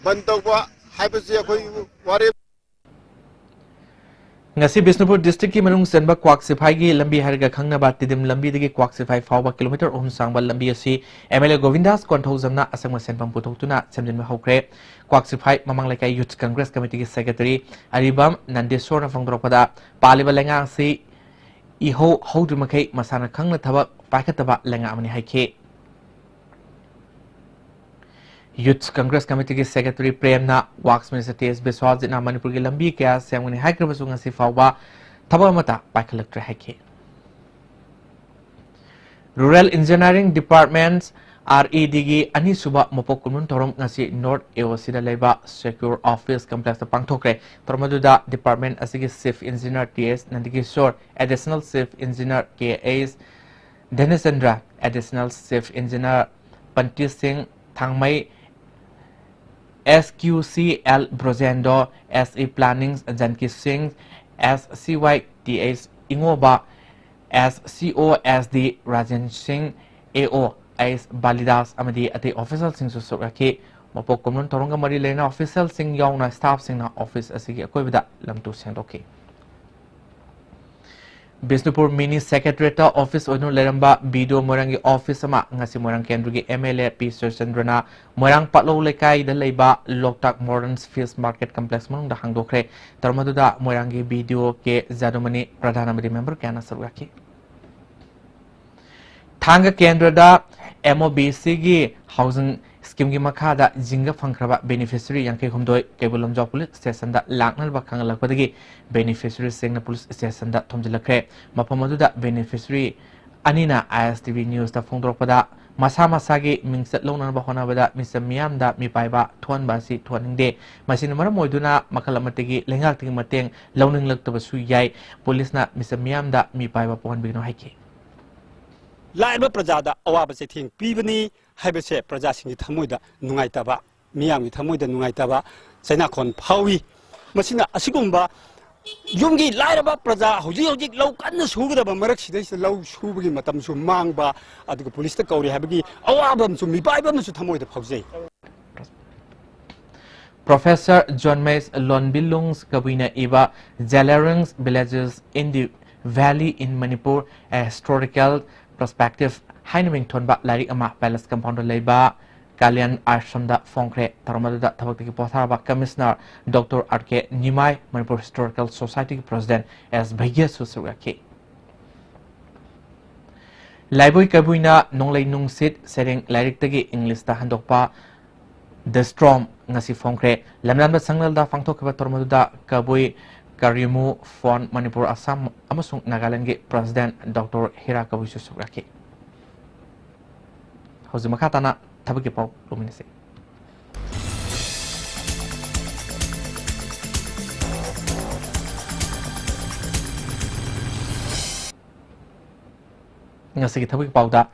ꯕꯟ ꯇꯧꯕ ꯍꯥꯏꯕꯁꯤ ꯑꯩꯈꯣꯏ ꯋꯥꯔꯦꯞ꯫ ꯉꯁꯤ ꯕꯤꯁꯅꯨꯄꯨꯔ ꯗꯤꯁꯇ꯭ꯔꯤꯛꯀꯤ ꯃꯅꯨꯡ ꯆꯟꯕ ꯀ꯭ꯋꯥꯛ ꯁꯤꯐꯥꯏꯒꯤ ꯂꯝꯕꯤ ꯍꯥꯏꯔꯒ ꯈꯪꯅꯕ ꯇꯤꯗꯤꯝ ꯂꯝꯕꯤꯗꯒꯤ ꯀ꯭ꯋꯥꯛ ꯁꯤꯐꯥꯏ ꯐꯥꯎꯕ ꯀꯤꯂꯣꯃꯤꯇꯔ ꯑꯍꯨꯝ ꯁꯥꯡꯕ ꯂꯝꯕꯤ ꯑꯁꯤ ꯑꯦꯝ ꯑꯦꯜ ꯑꯦ ꯒꯣꯕꯤꯟꯗꯥꯁ ꯀꯣꯟꯊꯧꯖꯝꯅ ꯑꯁꯪꯕ ꯁꯦꯟꯐꯝ ꯄꯨꯊꯣꯛꯇꯨꯅ ꯁꯦꯝꯖꯤꯟꯕ ꯍꯧꯈ꯭ꯔꯦ꯫ ꯀ꯭ꯋꯥꯛ ꯁꯤꯐꯥꯏ ꯃꯃꯥꯡ ꯂꯩꯀꯥꯏ ꯌꯨꯊ ꯀꯪꯒ꯭ꯔꯦꯁ ꯀꯃꯤꯇꯤꯒꯤ ꯁꯦꯀ꯭ꯔꯦꯇꯔꯤ ꯑꯔꯤꯕꯝ ꯅꯟꯗꯦꯁꯣꯔꯅ ꯐꯣꯡꯗꯣꯔꯛꯄꯗ, ꯄꯥꯜꯂꯤꯕ ꯂꯩꯉꯥꯛ ꯑꯁꯤ ꯏꯍꯧ ꯍꯧꯗ꯭ꯔꯤꯃꯈꯩ ꯃꯁꯥꯅ ꯈꯪꯅ ꯊꯕꯛ ꯄꯥꯏꯈꯠꯇꯕ ꯂꯩꯉꯥꯛ ꯑꯃꯅꯤ ꯍꯥꯏꯈꯤ꯫ ꯌꯨꯊ ꯀꯪꯒ꯭ꯔꯦꯁ ꯀꯃꯤꯇꯤꯒꯤ ꯁꯦꯀ꯭ꯔꯦꯇꯔꯤ ꯄ꯭ꯔꯦꯝꯅ ꯋꯥꯛꯁ ꯃꯤꯅꯤꯁꯇꯔ ꯇꯤ ꯑꯦꯁ ꯕꯤꯁ꯭ꯋꯥꯖꯤꯠꯅ ꯃꯅꯤꯄꯨꯔꯒꯤ ꯂꯝꯕꯤ ꯀꯌꯥ ꯁꯦꯝꯒꯅꯤ ꯍꯥꯏꯈ꯭ꯔꯕꯁꯨ ꯉꯁꯤ ꯐꯥꯎꯕ ꯊꯕꯛ ꯑꯃꯠꯇ ꯄꯥꯏꯈꯠꯂꯛꯇ꯭ꯔꯦ ꯍꯥꯏꯈꯤ꯫ Rural engineering department, R E ꯗꯤꯒꯤ ꯑꯅꯤꯁꯨꯕ ꯃꯄꯣꯛ ꯀꯨꯝꯑꯣꯟ ꯊꯧꯔꯝ ꯉꯁꯤ ꯅꯣꯔꯠ ꯑꯦ ꯑꯣ ꯁꯤꯗ ꯂꯩꯕ ꯁꯦꯀ꯭ꯌꯨꯔ ꯑꯣꯐꯤꯁ ꯀꯝꯄ꯭ꯂꯦꯛꯁꯇ ꯄꯥꯡꯊꯣꯛꯈ꯭ꯔꯦ꯫ ꯊꯧꯔꯝ ꯑꯗꯨꯗ ꯗꯤꯄꯥꯔꯠꯃꯦꯟꯠ ꯑꯁꯤꯒꯤ chief engineer T S Nandakishor, additional chief engineer K H Dhanachandra, additional chief engineer Panti Singh Thangmei, S Q C L Brojendro, S E planning Janki Singh, S ꯁꯤ ꯋꯥꯏ ꯇꯤ ꯑꯩꯆ ꯏꯉꯣꯕ, ꯑꯦꯁ ꯁꯤ ꯑꯣ ꯑꯦꯁ ꯗꯤ ꯔꯥꯖꯦꯟ ꯁꯤꯡ, ꯑꯦ ꯑꯣ ꯑꯩꯆ ꯕꯥꯂꯤꯗꯥꯁ ꯑꯃꯗꯤ ꯑꯇꯩ ꯑꯣꯐꯤꯁꯤꯌꯦꯜꯁꯤꯡꯁꯨ ꯁꯔꯨꯛ ꯌꯥꯈꯤ꯫ ꯃꯄꯣꯛ ꯀꯨꯝꯑꯣꯟ ꯊꯧꯔꯝꯒ ꯃꯔꯤ ꯂꯩꯅꯅ ꯑꯣꯐꯤꯁꯤꯌꯦꯜꯁꯤꯡ ꯌꯥꯎꯅ ꯁ꯭ꯇꯥꯐꯁꯤꯡꯅ ꯑꯣꯐꯤꯁ ꯑꯁꯤꯒꯤ ꯑꯀꯣꯏꯕꯗ ꯂꯝꯇꯨ ꯁꯦꯡꯗꯣꯛꯈꯤ꯫ ꯕꯤꯁꯅꯨꯄꯨꯔ ꯃꯤꯅꯤ ꯁꯦꯀ꯭ꯔꯦꯇꯔꯤꯌꯦꯠꯇ ꯑꯣꯐꯤꯁ ꯑꯣꯏꯗꯨꯅ ꯂꯩꯔꯝꯕ ꯕꯤ ꯗꯤ ꯑꯣ ꯃꯣꯏꯔꯥꯡꯒꯤ ꯑꯣꯐꯤꯁ ꯑꯃ ꯉꯁꯤ ꯃꯣꯏꯔꯥꯡ ꯀꯦꯟꯗ꯭ꯔꯒꯤ ꯑꯦꯝ ꯑꯦꯜ ꯑꯦ ꯄꯤ ꯁꯨꯔꯆꯟꯗ꯭ꯔꯅ ꯃꯣꯏꯔꯥꯡ ꯄꯥꯠꯂꯧ ꯂꯩꯀꯥꯏꯗ ꯂꯩꯕ ꯂꯣꯛꯇꯥꯛ ꯃꯣꯗꯔꯟ ꯐꯤꯁ ꯃꯥꯔꯀꯦꯠ ꯀꯝꯄ꯭ꯂꯦꯛꯁ ꯃꯅꯨꯡꯗ ꯍꯥꯡꯗꯣꯛꯈ꯭ꯔꯦ꯫ ꯊꯧꯔꯝ ꯑꯗꯨꯗ ꯃꯣꯏꯔꯥꯡꯒꯤ ꯕꯤ ꯗꯤ ꯑꯣ ꯀꯦ ꯖꯥꯗꯨꯃꯅꯤ ꯄ꯭ꯔꯙꯥꯟ ꯑꯃꯗꯤ ꯃꯦꯝꯕꯔ ꯀꯌꯥꯅ ꯁꯔꯨꯛ ꯌꯥꯈꯤ꯫ ꯊꯥꯡꯒ ꯀꯦꯟꯗ꯭ꯔꯗ ꯑꯦꯝ ꯑꯣ ꯕꯤ ꯁꯤꯒꯤ ꯍꯥꯎꯁꯤꯡ ꯁ꯭ꯀꯤꯝꯒꯤ ꯃꯈꯥꯗ ꯖꯤꯡꯒ ꯐꯪꯈ꯭ꯔꯕ ꯕꯦꯅꯤꯐꯤꯁꯔꯤ ꯌꯥꯡꯈꯩ ꯍꯨꯝꯗꯣꯏ ꯀꯩꯕꯨꯜ ꯂꯝꯖꯥꯎ ꯄꯨꯂꯤꯁ ꯁ꯭ꯇꯦꯁꯟꯗ ꯂꯥꯛꯅꯅꯕ ꯈꯪꯍꯜꯂꯛꯄꯗꯒꯤ ꯕꯦꯅꯤꯐꯤꯁꯔꯤꯁꯤꯡꯅ ꯄꯨꯂꯤꯁ ꯁ꯭ꯇꯦꯁꯟꯗ ꯊꯣꯝꯖꯤꯜꯂꯛꯈ꯭ꯔꯦ꯫ ꯃꯐꯝ ꯑꯗꯨꯗ ꯕꯦꯅꯤꯐꯤꯁꯔꯤ ꯑꯅꯤꯅ ꯑꯥꯏ ꯑꯦꯁ ꯇꯤ ꯚꯤ ꯅ꯭ꯌꯨꯁꯇ ꯐꯣꯡꯗꯣꯔꯛꯄꯗ, ꯃꯁꯥ ꯃꯁꯥꯒꯤ ꯃꯤꯡꯆꯠ ꯂꯧꯅꯅꯕ ꯍꯣꯠꯅꯕꯗ ꯃꯤꯆꯝ ꯃꯤꯌꯥꯝꯗ ꯃꯤꯄꯥꯏꯕ ꯊꯣꯛꯍꯟꯕ ꯑꯁꯤ ꯊꯣꯛꯍꯟꯅꯤꯡꯗꯦ꯫ ꯃꯁꯤꯅ ꯃꯔꯝ ꯑꯣꯏꯗꯨꯅ ꯃꯈꯜ ꯑꯃꯠꯇꯒꯤ ꯂꯩꯉꯥꯛꯇꯒꯤ ꯃꯇꯦꯡ ꯂꯧꯅꯤꯡꯂꯛꯇꯕꯁꯨ ꯌꯥꯏ꯫ ꯄꯨꯂꯤꯁꯅ ꯃꯤꯆꯝ ꯃꯤꯌꯥꯝꯗ ꯃꯤꯄꯥꯏꯕ ꯄꯣꯛꯍꯟꯕꯤꯒꯅꯨ ꯍꯥꯏꯈꯤ꯫ ꯂꯥꯏꯔꯕ ꯄ꯭ꯔꯖꯥꯗ ꯑꯋꯥꯕ ꯆꯩꯊꯦꯡ ꯄꯤꯕꯅꯤ ꯍꯥꯏꯕꯁꯦ ꯄ꯭ꯔꯖꯥꯁꯤꯡꯒꯤ ꯊꯃꯣꯏꯗ ꯅꯨꯡꯉꯥꯏꯇꯕ, ꯃꯤꯌꯥꯝꯒꯤ ꯊꯃꯣꯏꯗ ꯅꯨꯡꯉꯥꯏꯇꯕ ꯆꯩꯅꯥꯈꯣꯟ ꯐꯥꯎꯏ꯫ ꯃꯁꯤꯅ ꯑꯁꯤꯒꯨꯝꯕ ꯌꯨꯝꯒꯤ ꯂꯥꯏꯔꯕ ꯄ꯭ꯔꯖꯥ ꯍꯧꯖꯤꯛ ꯍꯧꯖꯤꯛ ꯂꯧ ꯀꯟꯅ ꯁꯨꯒꯗꯕ ꯃꯔꯛꯁꯤꯗꯩꯁꯤꯗ ꯂꯧ ꯁꯨꯕꯒꯤ ꯃꯇꯝꯁꯨ ꯃꯥꯡꯕ, ꯑꯗꯨꯒ ꯄꯨꯂꯤꯁꯇ ꯀꯧꯔꯦ ꯍꯥꯏꯕꯒꯤ ꯑꯋꯥꯕ ꯑꯃꯁꯨ, ꯃꯤꯄꯥꯏꯕ ꯑꯃꯁꯨ ꯊꯃꯣꯏꯗ ꯐꯥꯎꯖꯩ꯫ Professor John Mace Lonbilungs Kabuina ꯏꯕ Zeliangrong's Villages in the Valley in Manipur, A Historical Perspective ꯍꯥꯏꯅ ꯃꯤꯡꯊꯣꯟꯕ ꯂꯥꯏꯔꯤꯛ ꯑꯃ Palace Compoundꯗ ꯂꯩꯕ ꯀꯥꯂꯤꯌꯥꯟ ꯑꯥꯁ꯭ꯔꯝꯗ ꯐꯣꯡꯈ꯭ꯔꯦ꯫ ꯊꯧꯔꯝ ꯑꯗꯨꯗ ꯊꯕꯛꯇꯒꯤ ꯄꯣꯊꯥꯔꯕ Commissioner Doctor R K ꯅꯤꯃꯥꯏ, ꯃꯅꯤꯄꯨꯔ Historical Societyꯒꯤ President S ꯚꯩꯌꯁꯨ ꯁꯔꯨꯛ ꯌꯥꯈꯤ꯫ ꯂꯥꯏꯕꯣꯏ ꯀꯕꯨꯏꯅ ꯅꯣꯡꯂꯩ ꯅꯨꯡꯁꯤꯠ ꯁꯩꯔꯦꯡ ꯂꯥꯏꯔꯤꯛꯇꯒꯤ Englishꯇ ꯍꯟꯗꯣꯛꯄ The Storm ꯉꯁꯤ ꯐꯣꯡꯈ꯭ꯔꯦ꯫ ꯂꯝꯂꯥꯟꯕ ꯁꯪꯂꯦꯜꯗ ꯄꯥꯡꯊꯣꯛꯈꯤꯕ ꯊꯧꯔꯝ ꯑꯗꯨꯗ ꯀꯕꯨꯏ ꯀꯔꯤꯃꯨ ꯐꯣꯟ ꯃꯅꯤꯄꯨꯔ, ꯑꯁꯥꯝ ꯑꯃꯁꯨꯡ ꯅꯥꯒꯥꯂꯦꯟꯗꯒꯤ President Doctor ꯍꯤꯔꯥ ꯀꯕꯨꯏꯁꯨ ꯁꯔꯨꯛ ꯌꯥꯈꯤ꯫ ꯍꯧꯖꯤꯛ ꯃꯈꯥ ꯇꯥꯅ ꯊꯕꯛꯀꯤ ꯄꯥꯎ ꯂꯧꯃꯤꯟꯅꯁꯤ꯫ ꯉꯁꯤꯒꯤ ꯊꯕꯛꯀꯤ ꯄꯥꯎꯗ,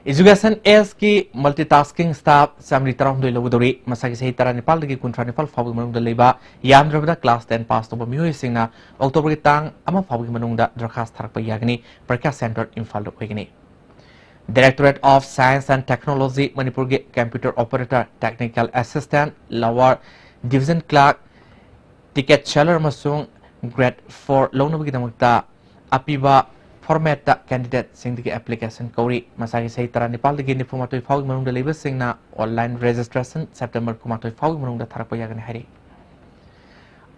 Education Sꯀꯤ multitasking staff ꯆꯥꯃꯔꯤ ꯇꯔꯥꯍꯨꯝꯗꯣꯏ ꯂꯧꯒꯗꯧꯔꯤ꯫ ꯃꯁꯥꯒꯤ ꯆꯍꯤ ꯇꯔꯥꯅꯤꯄꯥꯜꯗꯒꯤ ꯀꯨꯟꯊ꯭ꯔꯥ ꯅꯤꯄꯥꯜ ꯐꯥꯎꯕꯒꯤ ꯃꯅꯨꯡꯗ ꯂꯩꯕ, ꯌꯥꯝꯗ꯭ꯔꯕꯗ class ten pass ꯇꯧꯕ ꯃꯤꯑꯣꯏꯁꯤꯡꯅ Octoberꯒꯤ ꯇꯥꯡ ꯑꯃ ꯐꯥꯎꯕꯒꯤ ꯃꯅꯨꯡꯗ ꯗꯔꯈꯥꯁ ꯊꯥꯔꯛꯄ ꯌꯥꯒꯅꯤ꯫ ꯄꯔꯤꯈ꯭ꯌꯥ centre ꯏꯝꯐꯥꯜꯗ ꯑꯣꯏꯒꯅꯤ꯫ Directorate of Science and Technology ꯃꯅꯤꯄꯨꯔꯒꯤ computer operator, technical assistant, lower division clerk, ticket seller ꯑꯃꯁꯨꯡ grade four ꯂꯧꯅꯕꯒꯤꯗꯃꯛꯇ ꯑꯄꯤꯕ formatꯇ candidateꯁꯤꯡꯗꯒꯤ application ꯀꯧꯔꯤ꯫ ꯃꯁꯥꯒꯤ ꯆꯍꯤ ꯇꯔꯥꯅꯤꯄꯥꯜꯗꯒꯤ ꯅꯤꯐꯨꯃꯥꯊꯣꯏ ꯐꯥꯎꯒꯤ ꯃꯅꯨꯡꯗ ꯂꯩꯕꯁꯤꯡꯅ online registration September ꯀꯨꯟꯃꯥꯊꯣꯏ ꯐꯥꯎꯒꯤ ꯃꯅꯨꯡꯗ ꯊꯥꯔꯛꯄ ꯌꯥꯒꯅꯤ ꯍꯥꯏꯔꯤ꯫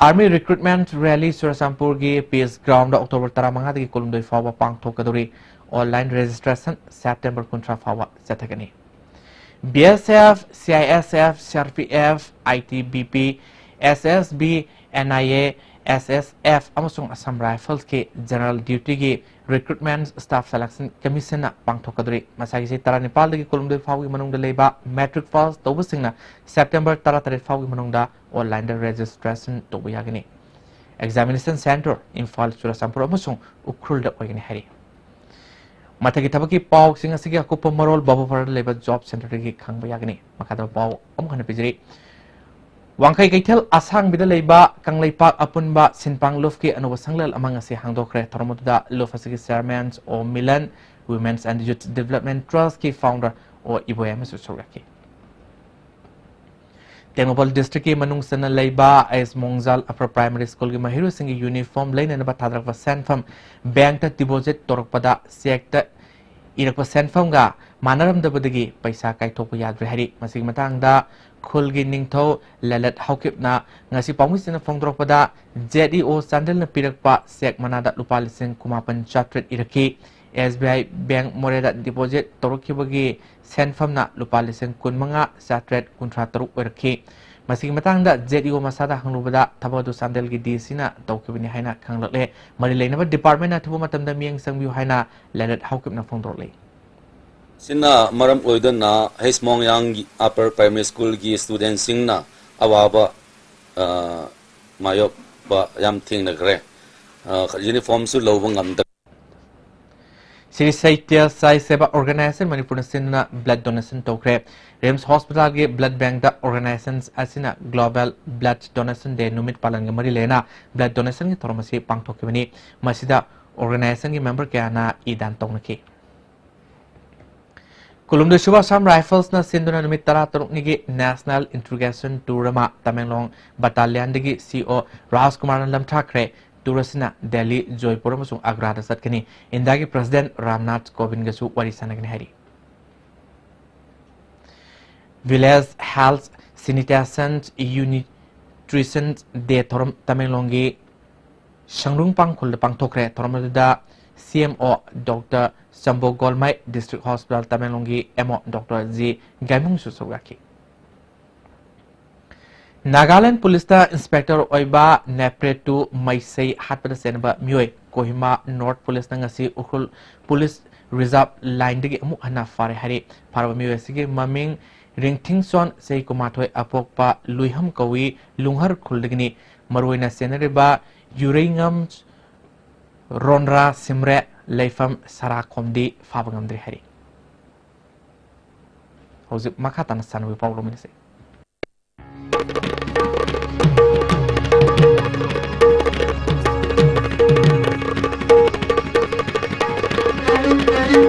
Army Recruitment Rally ꯆꯨꯔꯆꯥꯟꯄꯨꯔꯒꯤ Peace Groundꯗ October ꯇꯔꯥꯃꯉꯥꯗꯒꯤ ꯀꯨꯟꯍꯨꯝꯗꯣꯏ ꯐꯥꯎꯕ ꯄꯥꯡꯊꯣꯛꯀꯗꯧꯔꯤ꯫ Online registration September ꯀꯨꯟꯊ꯭ꯔꯥ ꯐꯥꯎꯕ ꯆꯠꯊꯒꯅꯤ꯫ BSF, CISF, CRPF, ITBP, SSB, NIA, SSF ꯑꯃꯁꯨꯡ Assam Riflesꯀꯤ General Dutyꯒꯤ Recruitment Staff Selection Commissionꯅ ꯄꯥꯡꯊꯣꯛꯀꯗꯧꯔꯤ꯫ ꯃꯁꯥꯒꯤ ꯆꯍꯤ ꯇꯔꯥꯅꯤꯄꯥꯜꯗꯒꯤ ꯀꯨꯟꯍꯨꯝꯗꯣꯏ ꯐꯥꯎꯒꯤ ꯃꯅꯨꯡꯗ ꯂꯩꯕ matric pass ꯇꯧꯕꯁꯤꯡꯅ September ꯇꯔꯥꯇꯔꯦꯠ ꯐꯥꯎꯒꯤ ꯃꯅꯨꯡꯗ onlineꯗ registration ꯇꯧꯕ ꯌꯥꯒꯅꯤ꯫ Examination centre ꯏꯝꯐꯥꯜ, ꯆꯨꯔꯆꯥꯟꯄꯨꯔ ꯑꯃꯁꯨꯡ ꯎꯈ꯭ꯔꯨꯜꯗ ꯑꯣꯏꯒꯅꯤ ꯍꯥꯏꯔꯤ꯫ ꯃꯊꯛꯀꯤ ꯊꯕꯛꯀꯤ ꯄꯥꯎꯁꯤꯡ ꯑꯁꯤꯒꯤ ꯑꯀꯨꯞꯄ ꯃꯔꯣꯜ ꯕꯥꯕꯨꯄꯥꯔꯥꯗ ꯂꯩꯕ job centreꯗꯒꯤ ꯈꯪꯕ ꯌꯥꯒꯅꯤ꯫ ꯃꯈꯥꯗ ꯄꯥꯎ ꯑꯃꯨꯛ ꯍꯟꯅ ꯄꯤꯖꯔꯤ꯫ ꯋꯥꯡꯈꯩ ꯀꯩꯊꯦꯜ ꯑꯁꯥꯡꯕꯤꯗ ꯂꯩꯕ ꯀꯪꯂꯩꯄꯥꯛ ꯑꯄꯨꯟꯕ ꯁꯤꯟꯄꯥꯡꯂꯨꯞꯀꯤ ꯑꯅꯧꯕ ꯁꯪꯂꯦꯟ ꯑꯃ ꯉꯁꯤ ꯍꯥꯡꯗꯣꯛꯈ꯭ꯔꯦ꯫ ꯊꯧꯔꯝ ꯑꯗꯨꯗ ꯂꯨꯞ ꯑꯁꯤꯒꯤ chairman ꯑꯣ Milan, Women's and Youth Development Trustꯀꯤ founder ꯑꯣ ꯏꯕꯣꯌꯥꯏꯃꯁꯨ ꯁꯔꯨꯛ ꯌꯥꯈꯤ꯫ ꯇꯦꯡꯅꯧꯄꯜ district ꯀꯤ ꯃꯅꯨꯡ ꯆꯟꯅ ꯂꯩꯕ ꯑꯦꯁ ꯃꯣꯡꯖꯥꯜ Upper Primary School ꯒꯤ ꯃꯍꯩꯔꯣꯏꯁꯤꯡꯒꯤ uniform ꯂꯩꯅꯅꯕ ꯊꯥꯗꯔꯛꯄ ꯁꯦꯟꯐꯝ bank ꯇ deposit ꯇꯧꯔꯛꯄꯗ cheque ꯇ ꯏꯔꯛꯄ ꯁꯦꯟꯐꯝꯒ ꯃꯥꯟꯅꯔꯝꯗꯕꯗꯒꯤ ꯄꯩꯁꯥ ꯀꯥꯏꯊꯣꯛꯄ ꯌꯥꯗ꯭ꯔꯦ ꯍꯥꯏꯔꯤ꯫ ꯃꯁꯤꯒꯤ ꯃꯇꯥꯡꯗ ꯈꯨꯜꯒꯤ ꯅꯤꯡꯊꯧ ꯂꯂꯠ ꯍꯥꯎꯀꯤꯞꯅ ꯉꯁꯤ ꯄꯥꯎꯃꯤꯁꯤꯡꯅ ꯐꯣꯡꯗꯣꯔꯛꯄꯗ, Z E O ꯆꯥꯟꯗꯦꯜꯅ ꯄꯤꯔꯛꯄ cheque ꯃꯅꯥꯗ ꯂꯨꯄꯥ ꯂꯤꯁꯤꯡ ꯀꯨꯟꯃꯥꯄꯟ ꯆꯥꯇ꯭ꯔꯦꯠ ꯏꯔꯛꯈꯤ꯫ S B I bank ꯃꯣꯔꯦꯗ deposit ꯇꯧꯔꯛꯈꯤꯕꯒꯤ ꯁꯦꯟꯐꯝꯅ ꯂꯨꯄꯥ ꯂꯤꯁꯤꯡ ꯀꯨꯟꯃꯉꯥ ꯆꯥꯇ꯭ꯔꯦꯠ ꯀꯨꯟꯊ꯭ꯔꯥ ꯇꯔꯨꯛ ꯑꯣꯏꯔꯛꯈꯤ꯫ ꯃꯁꯤꯒꯤ ꯃꯇꯥꯡꯗ Z E O ꯃꯁꯥꯗ ꯍꯪꯂꯨꯕꯗ, ꯊꯕꯛ ꯑꯗꯨ ꯆꯥꯟꯗꯦꯜꯒꯤ D C ꯅ ꯇꯧꯈꯤꯕꯅꯤ ꯍꯥꯏꯅ ꯈꯪꯂꯛꯂꯦ꯫ ꯃꯔꯤ ꯂꯩꯅꯕ department ꯅ ꯑꯊꯨꯕ ꯃꯇꯝꯗ ꯃꯤꯠꯌꯦꯡ ꯆꯪꯕꯤꯌꯨ ꯍꯥꯏꯅ ꯂꯂꯠ ꯍꯥꯎꯀꯤꯞꯅ ꯐꯣꯡꯗꯣꯔꯛꯂꯤ꯫ ꯁꯤꯅ ꯃꯔꯝ ꯑꯣꯏꯗꯨꯅ ꯍꯩꯁꯃꯣꯡꯌꯥꯡꯒꯤ Upper Primary School ꯒꯤ student ꯁꯤꯡꯅ ꯑꯋꯥꯕ, ꯑ, ꯃꯥꯌꯣꯛꯄ ꯌꯥꯝ ꯊꯦꯡꯅꯈ꯭ꯔꯦ꯫ ꯑ, uniform ꯁꯨ ꯂꯧꯕ ꯉꯝꯗ꯭ꯔꯦ꯫ ꯁ꯭ꯔꯤ ꯁꯩꯇ꯭ꯌ ꯁꯥꯏ ꯁꯦꯕꯥ Organization ꯃꯅꯤꯄꯨꯔꯅ ꯁꯤꯟꯗꯨꯅ blood donation ꯇꯧꯈ꯭ꯔꯦ꯫ RIMS Hospital ꯒꯤ blood bank ꯇ organization ꯑꯁꯤꯅ Global Blood Donation Day ꯅꯨꯃꯤꯠ ꯄꯥꯂꯟꯒ ꯃꯔꯤ ꯂꯩꯅꯅ blood donation ꯒꯤ ꯊꯧꯔꯝ ꯑꯁꯤ ꯄꯥꯡꯊꯣꯛꯈꯤꯕꯅꯤ꯫ ꯃꯁꯤꯗ organization ꯒꯤ member ꯀꯌꯥꯅ ꯏ ꯗꯥꯟ ꯇꯧꯅꯈꯤ꯫ ꯀꯨꯟꯍꯨꯝꯗꯣꯏ ꯁꯨꯕ Assam Rifles ꯅ ꯁꯤꯟꯗꯨꯅ ꯅꯨꯃꯤꯠ ꯇꯔꯥꯇꯔꯨꯛꯅꯤꯒꯤ National Interrogation Tour ꯑꯃ ꯇꯃꯦꯡꯂꯣꯡ Battalion ꯗꯒꯤ C O ꯔꯥꯖꯀꯨꯃꯥꯔꯅ ꯂꯝꯊꯥꯈ꯭ꯔꯦ꯫ Tour ꯑꯁꯤꯅ ꯗꯦꯜꯂꯤ, ꯖꯣꯏꯄꯨꯔ ꯑꯃꯁꯨꯡ ꯑꯒ꯭ꯔꯥꯗ ꯆꯠꯀꯅꯤ꯫ ꯏꯟꯗꯤꯌꯥꯒꯤ President ꯔꯥꯝꯅꯥꯊ ꯀꯣꯕꯤꯟꯗꯒꯁꯨ ꯋꯥꯔꯤ ꯁꯥꯟꯅꯒꯅꯤ ꯍꯥꯏꯔꯤ꯫ Village Health, Sanitation, Nutrition Day ꯊꯧꯔꯝ ꯇꯃꯦꯡꯂꯣꯡꯒꯤ ꯁꯪꯗ꯭ꯔꯨꯡ ꯄꯥꯡꯈꯨꯜꯗ ꯄꯥꯡꯊꯣꯛꯈ꯭ꯔꯦ꯫ ꯊꯧꯔꯝ ꯑꯗꯨꯗ C M O Doctor ꯆꯝꯕꯣ ꯒꯣꯜꯃꯥꯏ, District Hospital ꯇꯃꯦꯡꯂꯣꯡꯒꯤ M O Doctor G ꯒꯥꯏꯃꯨꯡꯁꯨ ꯁꯔꯨꯛ ꯌꯥꯈꯤ꯫ ꯅꯥꯒꯥꯂꯦꯟ ꯄꯨꯂꯤꯁꯇ inspector ꯑꯣꯏꯕ ꯅꯦꯄ꯭ꯔꯦꯇꯨ ꯃꯩꯁꯩ ꯍꯥꯠꯄꯗ ꯆꯦꯟꯅꯕ ꯃꯤꯑꯣꯏ ꯀꯣꯍꯤꯃꯥ North ꯄꯨꯂꯤꯁꯅ ꯉꯁꯤ ꯎꯈ꯭ꯔꯨꯜ ꯄꯨꯂꯤꯁ reserve line ꯗꯒꯤ ꯑꯃꯨꯛ ꯍꯟꯅ ꯐꯥꯔꯦ ꯍꯥꯏꯔꯤ꯫ ꯐꯥꯔꯕ ꯃꯤꯑꯣꯏ ꯑꯁꯤꯒꯤ ꯃꯃꯤꯡ ꯔꯤꯡꯊꯤꯡꯆꯣꯟ, ꯆꯍꯤ ꯀꯨꯟꯃꯥꯊꯣꯏ, ꯑꯄꯣꯛꯄ ꯂꯨꯏꯍꯝ ꯀꯧꯏ, ꯂꯨꯡꯍꯔ ꯈꯨꯜꯗꯒꯤꯅꯤ꯫ ꯃꯔꯨꯑꯣꯏꯅ ꯆꯦꯟꯅꯔꯤꯕ ꯌꯨꯔꯩꯉꯝ ꯔꯣꯟꯔꯥ ꯁꯤꯝꯔꯦ ꯂꯩꯐꯝ ꯁꯔꯥꯈꯣꯝꯗꯤ ꯐꯥꯕ ꯉꯝꯗ꯭ꯔꯤ ꯍꯥꯏꯔꯤ꯫ ꯍꯧꯖꯤꯛ ꯃꯈꯥ ꯇꯥꯅ ꯁꯥꯟꯅꯕꯒꯤ ꯄꯥꯎ ꯂꯧꯃꯤꯟꯅꯁꯤ꯫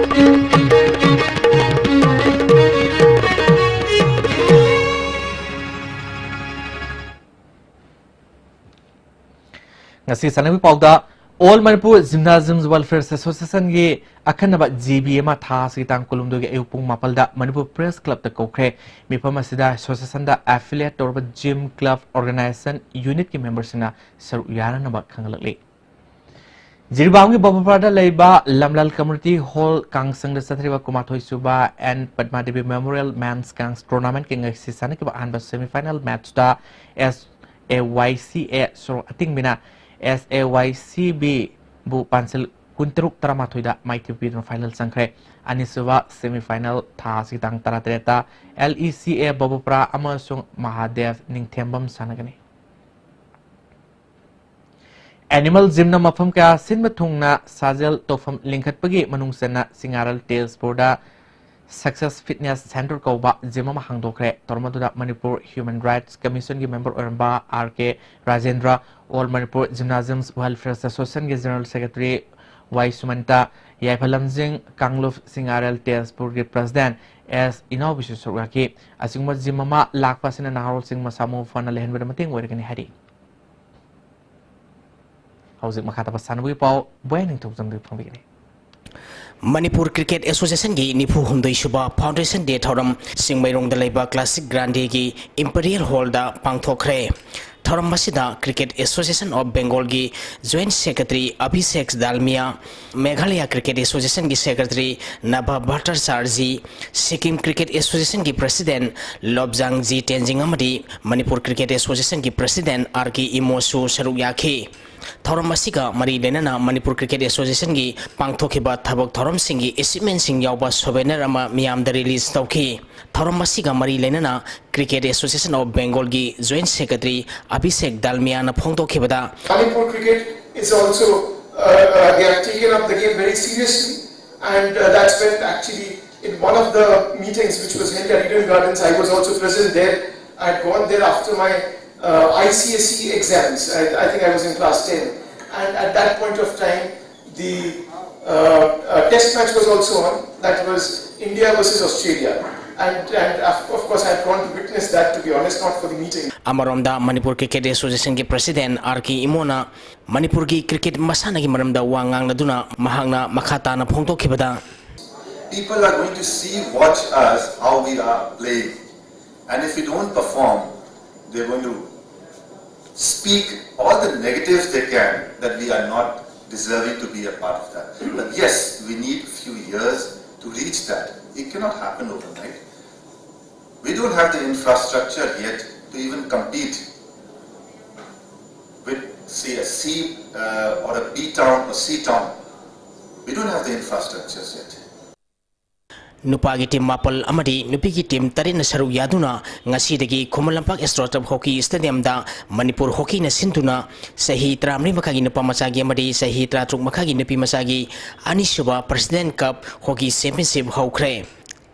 ꯁꯤ ꯁꯥꯟꯅꯕꯒꯤ ꯄꯥꯎꯗ, All Manipur Gymnasium Welfare Associationꯒꯤ ꯑꯈꯟꯅꯕ ꯖꯤ ꯕꯤ ꯑꯃ ꯊꯥ ꯑꯁꯤꯒꯤ ꯇꯥꯡ ꯀꯨꯟꯍꯨꯝꯗꯣꯏꯒꯤ ꯑꯌꯨꯛ ꯄꯨꯡ ꯃꯥꯄꯜꯗ ꯃꯅꯤꯄꯨꯔ ꯄ꯭ꯔꯦꯁ ꯀ꯭ꯂꯕꯇ ꯀꯧꯈ꯭ꯔꯦ꯫ ꯃꯤꯐꯝ ꯑꯁꯤꯗ ꯑꯦꯁꯣꯁꯤꯌꯦꯁꯟꯗ ꯑꯦꯐꯤꯂꯤꯌꯦꯠ ꯇꯧꯔꯕ ꯖꯤꯝ, ꯀ꯭ꯂꯕ, ꯑꯣꯔꯒꯅꯥꯏꯖꯦꯁꯟ ꯌꯨꯅꯤꯠꯀꯤ ꯃꯦꯝꯕꯔꯁꯤꯡꯅ ꯁꯔꯨꯛ ꯌꯥꯅꯅꯕ ꯈꯪꯍꯜꯂꯛꯂꯤ꯫ ꯖꯤꯔꯤꯕꯥꯝꯒꯤ ꯕꯕꯄꯨꯔꯥꯗ ꯂꯩꯕ ꯂꯝꯂꯥꯜ ꯀꯝꯃ꯭ꯌꯨꯅꯤꯇꯤ ꯍꯣꯜ ꯀꯥꯡꯁꯪꯗ ꯆꯠꯊꯔꯤꯕ ꯀꯨꯟꯃꯥꯊꯣꯏ ꯁꯨꯕ ꯑꯦꯟ ꯄꯗꯃꯥꯗꯦꯕꯤ ꯃꯦꯃꯣꯔꯤꯌꯦꯜ ꯃꯦꯟꯁ ꯀꯥꯡꯁ ꯇꯣꯔꯅꯥꯃꯦꯟꯠꯀꯤ ꯉꯁꯤ ꯁꯥꯟꯅꯈꯤꯕ ꯑꯍꯥꯟꯕ ꯁꯦꯃꯤꯐꯥꯏꯅꯦꯜ ꯃꯦꯠꯆꯇ ꯑꯦꯁ ꯑꯦ ꯋꯥꯏ ꯁꯤ ꯑꯦ ꯁꯣꯔꯣꯛ ꯑꯇꯤꯡꯕꯤꯅ ꯑꯦꯁ ꯑꯦ ꯋꯥꯏ ꯁꯤ ꯕꯤꯕꯨ ꯄꯥꯟꯁꯤꯜ ꯀꯨꯟꯇꯔꯨꯛ ꯇꯔꯥꯃꯥꯊꯣꯏꯗ ꯃꯥꯏꯊꯤꯕ ꯄꯤꯗꯨꯅ ꯐꯥꯏꯅꯦꯜ ꯆꯪꯈ꯭ꯔꯦ꯫ ꯑꯅꯤꯁꯨꯕ ꯁꯦꯃꯤꯐꯥꯏꯅꯦꯜ ꯊꯥ ꯑꯁꯤꯒꯤ ꯇꯥꯡ ꯇꯔꯥꯇꯔꯦꯠꯇ ꯑꯦꯜ ꯏ ꯁꯤ ꯑꯦ ꯕꯕꯄꯨꯔꯥ ꯑꯃꯁꯨꯡ ꯃꯍꯥꯗꯦꯕ ꯅꯤꯡꯊꯦꯝꯕꯝ ꯁꯥꯟꯅꯒꯅꯤ꯫ ꯑꯦꯅꯤꯃꯦꯜ ꯖꯤꯝꯅ ꯃꯐꯝ ꯀꯌꯥ ꯁꯤꯟꯕ ꯊꯨꯡꯅ ꯁꯥꯖꯦꯜ ꯇꯧꯐꯝ ꯂꯤꯡꯈꯠꯄꯒꯤ ꯃꯅꯨꯡ ꯆꯟꯅ ꯁꯤꯡꯉꯥꯔꯦꯜ ꯇꯦꯖꯄꯨꯔꯗ ꯁꯛꯁꯦꯁ ꯐꯤꯠꯅꯦꯁ ꯁꯦꯟꯇꯔ ꯀꯧꯕ ꯖꯤꯝ ꯑꯃ ꯍꯥꯡꯗꯣꯛꯈ꯭ꯔꯦ꯫ ꯊꯧꯔꯝ ꯑꯗꯨꯗ ꯃꯅꯤꯄꯨꯔ ꯍ꯭ꯌꯨꯃꯦꯟ ꯔꯥꯏꯠꯁ ꯀꯃꯤꯁꯟꯒꯤ ꯃꯦꯝꯕꯔ ꯑꯣꯏꯔꯝꯕ R K Rajendra, all Manipur gymnasiums welfare ꯑꯦꯁꯣꯁꯤꯌꯦꯁꯟꯒꯤ ꯖꯦꯅꯔꯦꯜ ꯁꯦꯀ꯭ꯔꯦꯇꯔꯤ ꯋꯥꯏ ꯁꯨꯃꯟꯇ, ꯌꯥꯏꯐꯂꯝꯖꯤꯡ ꯀꯥꯡꯂꯨꯞ ꯁꯤꯡꯉꯥꯔꯦꯜ ꯇꯦꯖꯄꯨꯔꯒꯤ ꯄ꯭ꯔꯁꯤꯗꯦꯟ ꯑꯦꯁ ꯏꯅꯥꯎꯕꯤꯁꯨ ꯁꯔꯨꯛ ꯌꯥꯈꯤ꯫ ꯑꯁꯤꯒꯨꯝꯕ ꯖꯤꯝ ꯑꯃ ꯂꯥꯛꯄ ꯑꯁꯤꯅ ꯅꯍꯥꯔꯣꯜꯁꯤꯡ ꯃꯁꯥ ꯃꯎ ꯐꯅ ꯂꯩꯍꯟꯕꯗ ꯃꯇꯦꯡ ꯑꯣꯏꯔꯒꯅꯤ ꯍꯥꯏꯔꯤ꯫ ꯍꯧꯖꯤꯛ ꯃꯈꯥ ꯇꯥꯕ ꯁꯥꯟꯅꯕꯒꯤ ꯄꯥꯎ ꯕꯣꯌꯥ ꯅꯤꯡꯊꯧꯖꯝꯗꯒꯤ ꯐꯣꯡꯕꯤꯒꯅꯤ꯫ ꯃꯅꯤꯄꯨꯔ ꯀ꯭ꯔꯤꯀꯦꯠ ꯑꯦꯁꯣꯁꯤꯌꯦꯁꯟꯒꯤ ꯅꯤꯐꯨ ꯍꯨꯝꯗꯣꯏ ꯁꯨꯕ ꯐꯥꯎꯟꯗꯦꯁꯟ ꯗꯦ ꯊꯧꯔꯝ ꯆꯤꯡꯃꯩꯔꯣꯡꯗ ꯂꯩꯕ ꯀ꯭ꯂꯥꯁꯤꯛ ꯒ꯭ꯔꯥꯟꯗꯤꯒꯤ ꯏꯝꯄꯤꯔꯤꯌꯦꯜ ꯍꯣꯜꯗ ꯄꯥꯡꯊꯣꯛꯈ꯭ꯔꯦ꯫ ꯊꯧꯔꯝ ꯑꯁꯤꯗ ꯀ꯭ꯔꯤꯀꯦꯠ ꯑꯦꯁꯣꯁꯤꯌꯦꯁꯟ ꯑꯣꯐ ꯕꯦꯡꯒꯣꯜꯒꯤ joint secretary Avishek Dalmiya, Meghalaya cricket ꯑꯦꯁꯣꯁꯤꯌꯦꯁꯟꯒꯤ ꯁꯦꯀ꯭ꯔꯦꯇꯔꯤ ꯅꯚꯥ ꯚꯠꯇꯥꯆꯥꯔꯖꯤ, ꯁꯤꯛꯀꯤꯝ ꯀ꯭ꯔꯤꯀꯦꯠ ꯑꯦꯁꯣꯁꯤꯌꯦꯁꯟꯒꯤ ꯄ꯭ꯔꯁꯤꯗꯦꯟꯠ ꯂꯣꯞꯖꯥꯡ ꯖꯤ ꯇꯦꯟꯖꯤꯡ ꯑꯃꯗꯤ ꯃꯅꯤꯄꯨꯔ ꯀ꯭ꯔꯤꯀꯦꯠ ꯑꯦꯁꯣꯁꯤꯌꯦꯁꯟꯒꯤ ꯄ꯭ꯔꯁꯤꯗꯦꯟꯠ ꯑꯥꯔ ꯀꯦ ꯏꯃꯣꯁꯨ ꯁꯔꯨꯛ ꯌꯥꯈꯤ꯫ ꯊꯧꯔꯝ ꯑꯁꯤꯒ ꯃꯔꯤ ꯂꯩꯅꯅ ꯃꯅꯤꯄꯨꯔ ꯀ꯭ꯔꯤꯀꯦꯠ ꯑꯦꯁꯣꯁꯤꯌꯦꯁꯟꯒꯤ ꯄꯥꯡꯊꯣꯛꯈꯤꯕ ꯊꯕꯛ ꯊꯧꯔꯝꯁꯤꯡꯒꯤ ꯑꯦꯆꯤꯞꯃꯦꯟꯁꯤꯡ ꯌꯥꯎꯕ ꯁꯣꯚꯦꯅꯔ ꯑꯃ ꯃꯤꯌꯥꯝꯗ ꯔꯤꯂꯤꯖ ꯇꯧꯈꯤ꯫ ꯊꯧꯔꯝ ꯑꯁꯤꯒ ꯃꯔꯤ ꯂꯩꯅꯅ ꯀ꯭ꯔꯤꯀꯦꯠ ꯑꯦꯁꯣꯁꯤꯌꯦꯁꯟ ꯑꯣꯐ ꯕꯦꯡꯒꯣꯜꯒꯤ ꯖꯣꯏꯟꯠ ꯁꯦꯀ꯭ꯔꯦꯇꯔꯤ ꯑꯚꯤꯁꯦꯛ ꯗꯥꯜꯃꯤꯌꯥꯅ ꯐꯣꯡꯗꯣꯛꯈꯤꯕꯗ, Manipur cricket is also, uh, uh, they have taken up the game very seriously, and uh, that's when actually in one of the meetings which was held at Eden Gardens, I was also present there. I had gone there after my uh, I C S E exams. I, I think I was in class ten, and at that point of time, the uh, uh, test match was also on. That was India versus Australia. And, and of, of course, I've gone to witness that, to be honest, not for the meeting. ꯑꯃꯔꯣꯝꯗ Manipur cricket ꯑꯦꯁꯣꯁꯤꯌꯦꯁꯟꯒꯤ president R ꯀꯦ ꯏꯃꯣꯅ ꯃꯅꯤꯄꯨꯔꯒꯤ cricket ꯃꯁꯥꯟꯅꯒꯤ ꯃꯔꯝꯗ ꯋꯥ ꯉꯥꯡꯂꯗꯨꯅ ꯃꯍꯥꯛꯅ ꯃꯈꯥ ꯇꯥꯅ ꯐꯣꯡꯗꯣꯛꯈꯤꯕꯗ, People are going to see, watch us, how we are playing. And if we don't perform, they're going to speak all the negatives they can, that we are not deserving to be a part of that. But yes, we need a few years to reach that. It cannot happen overnight. We don't have the infrastructure yet to even compete with, say, a C uh, or a B town or C town. We don't have the infrastructures yet. ꯅꯨꯄꯥꯒꯤ team ꯃꯥꯄꯜ ꯑꯃꯗꯤ ꯅꯨꯄꯤꯒꯤ team ꯇꯔꯦꯠꯅ ꯁꯔꯨꯛ ꯌꯥꯗꯨꯅ ꯉꯁꯤꯗꯒꯤ Khuman Lampak astro ꯇꯔꯐ hockey ꯁ꯭ꯇꯦꯗꯤꯌꯝꯗ Manipur ꯍꯣꯀꯤꯅ ꯁꯤꯟꯗꯨꯅ ꯆꯍꯤ ꯇꯔꯥꯃꯔꯤ ꯃꯈꯥꯒꯤ ꯅꯨꯄꯥ ꯃꯆꯥꯒꯤ ꯑꯃꯗꯤ ꯆꯍꯤ ꯇꯔꯥꯇꯔꯨꯛ ꯃꯈꯥꯒꯤ ꯅꯨꯄꯤ ꯃꯆꯥꯒꯤ ꯑꯅꯤꯁꯨꯕ ꯄ꯭ꯔꯁꯤꯗꯦꯟ ꯀꯞ ꯍꯣꯀꯤ ꯆꯦꯝꯄꯤꯌꯟꯁꯤꯞ ꯍꯧꯈ꯭ꯔꯦ꯫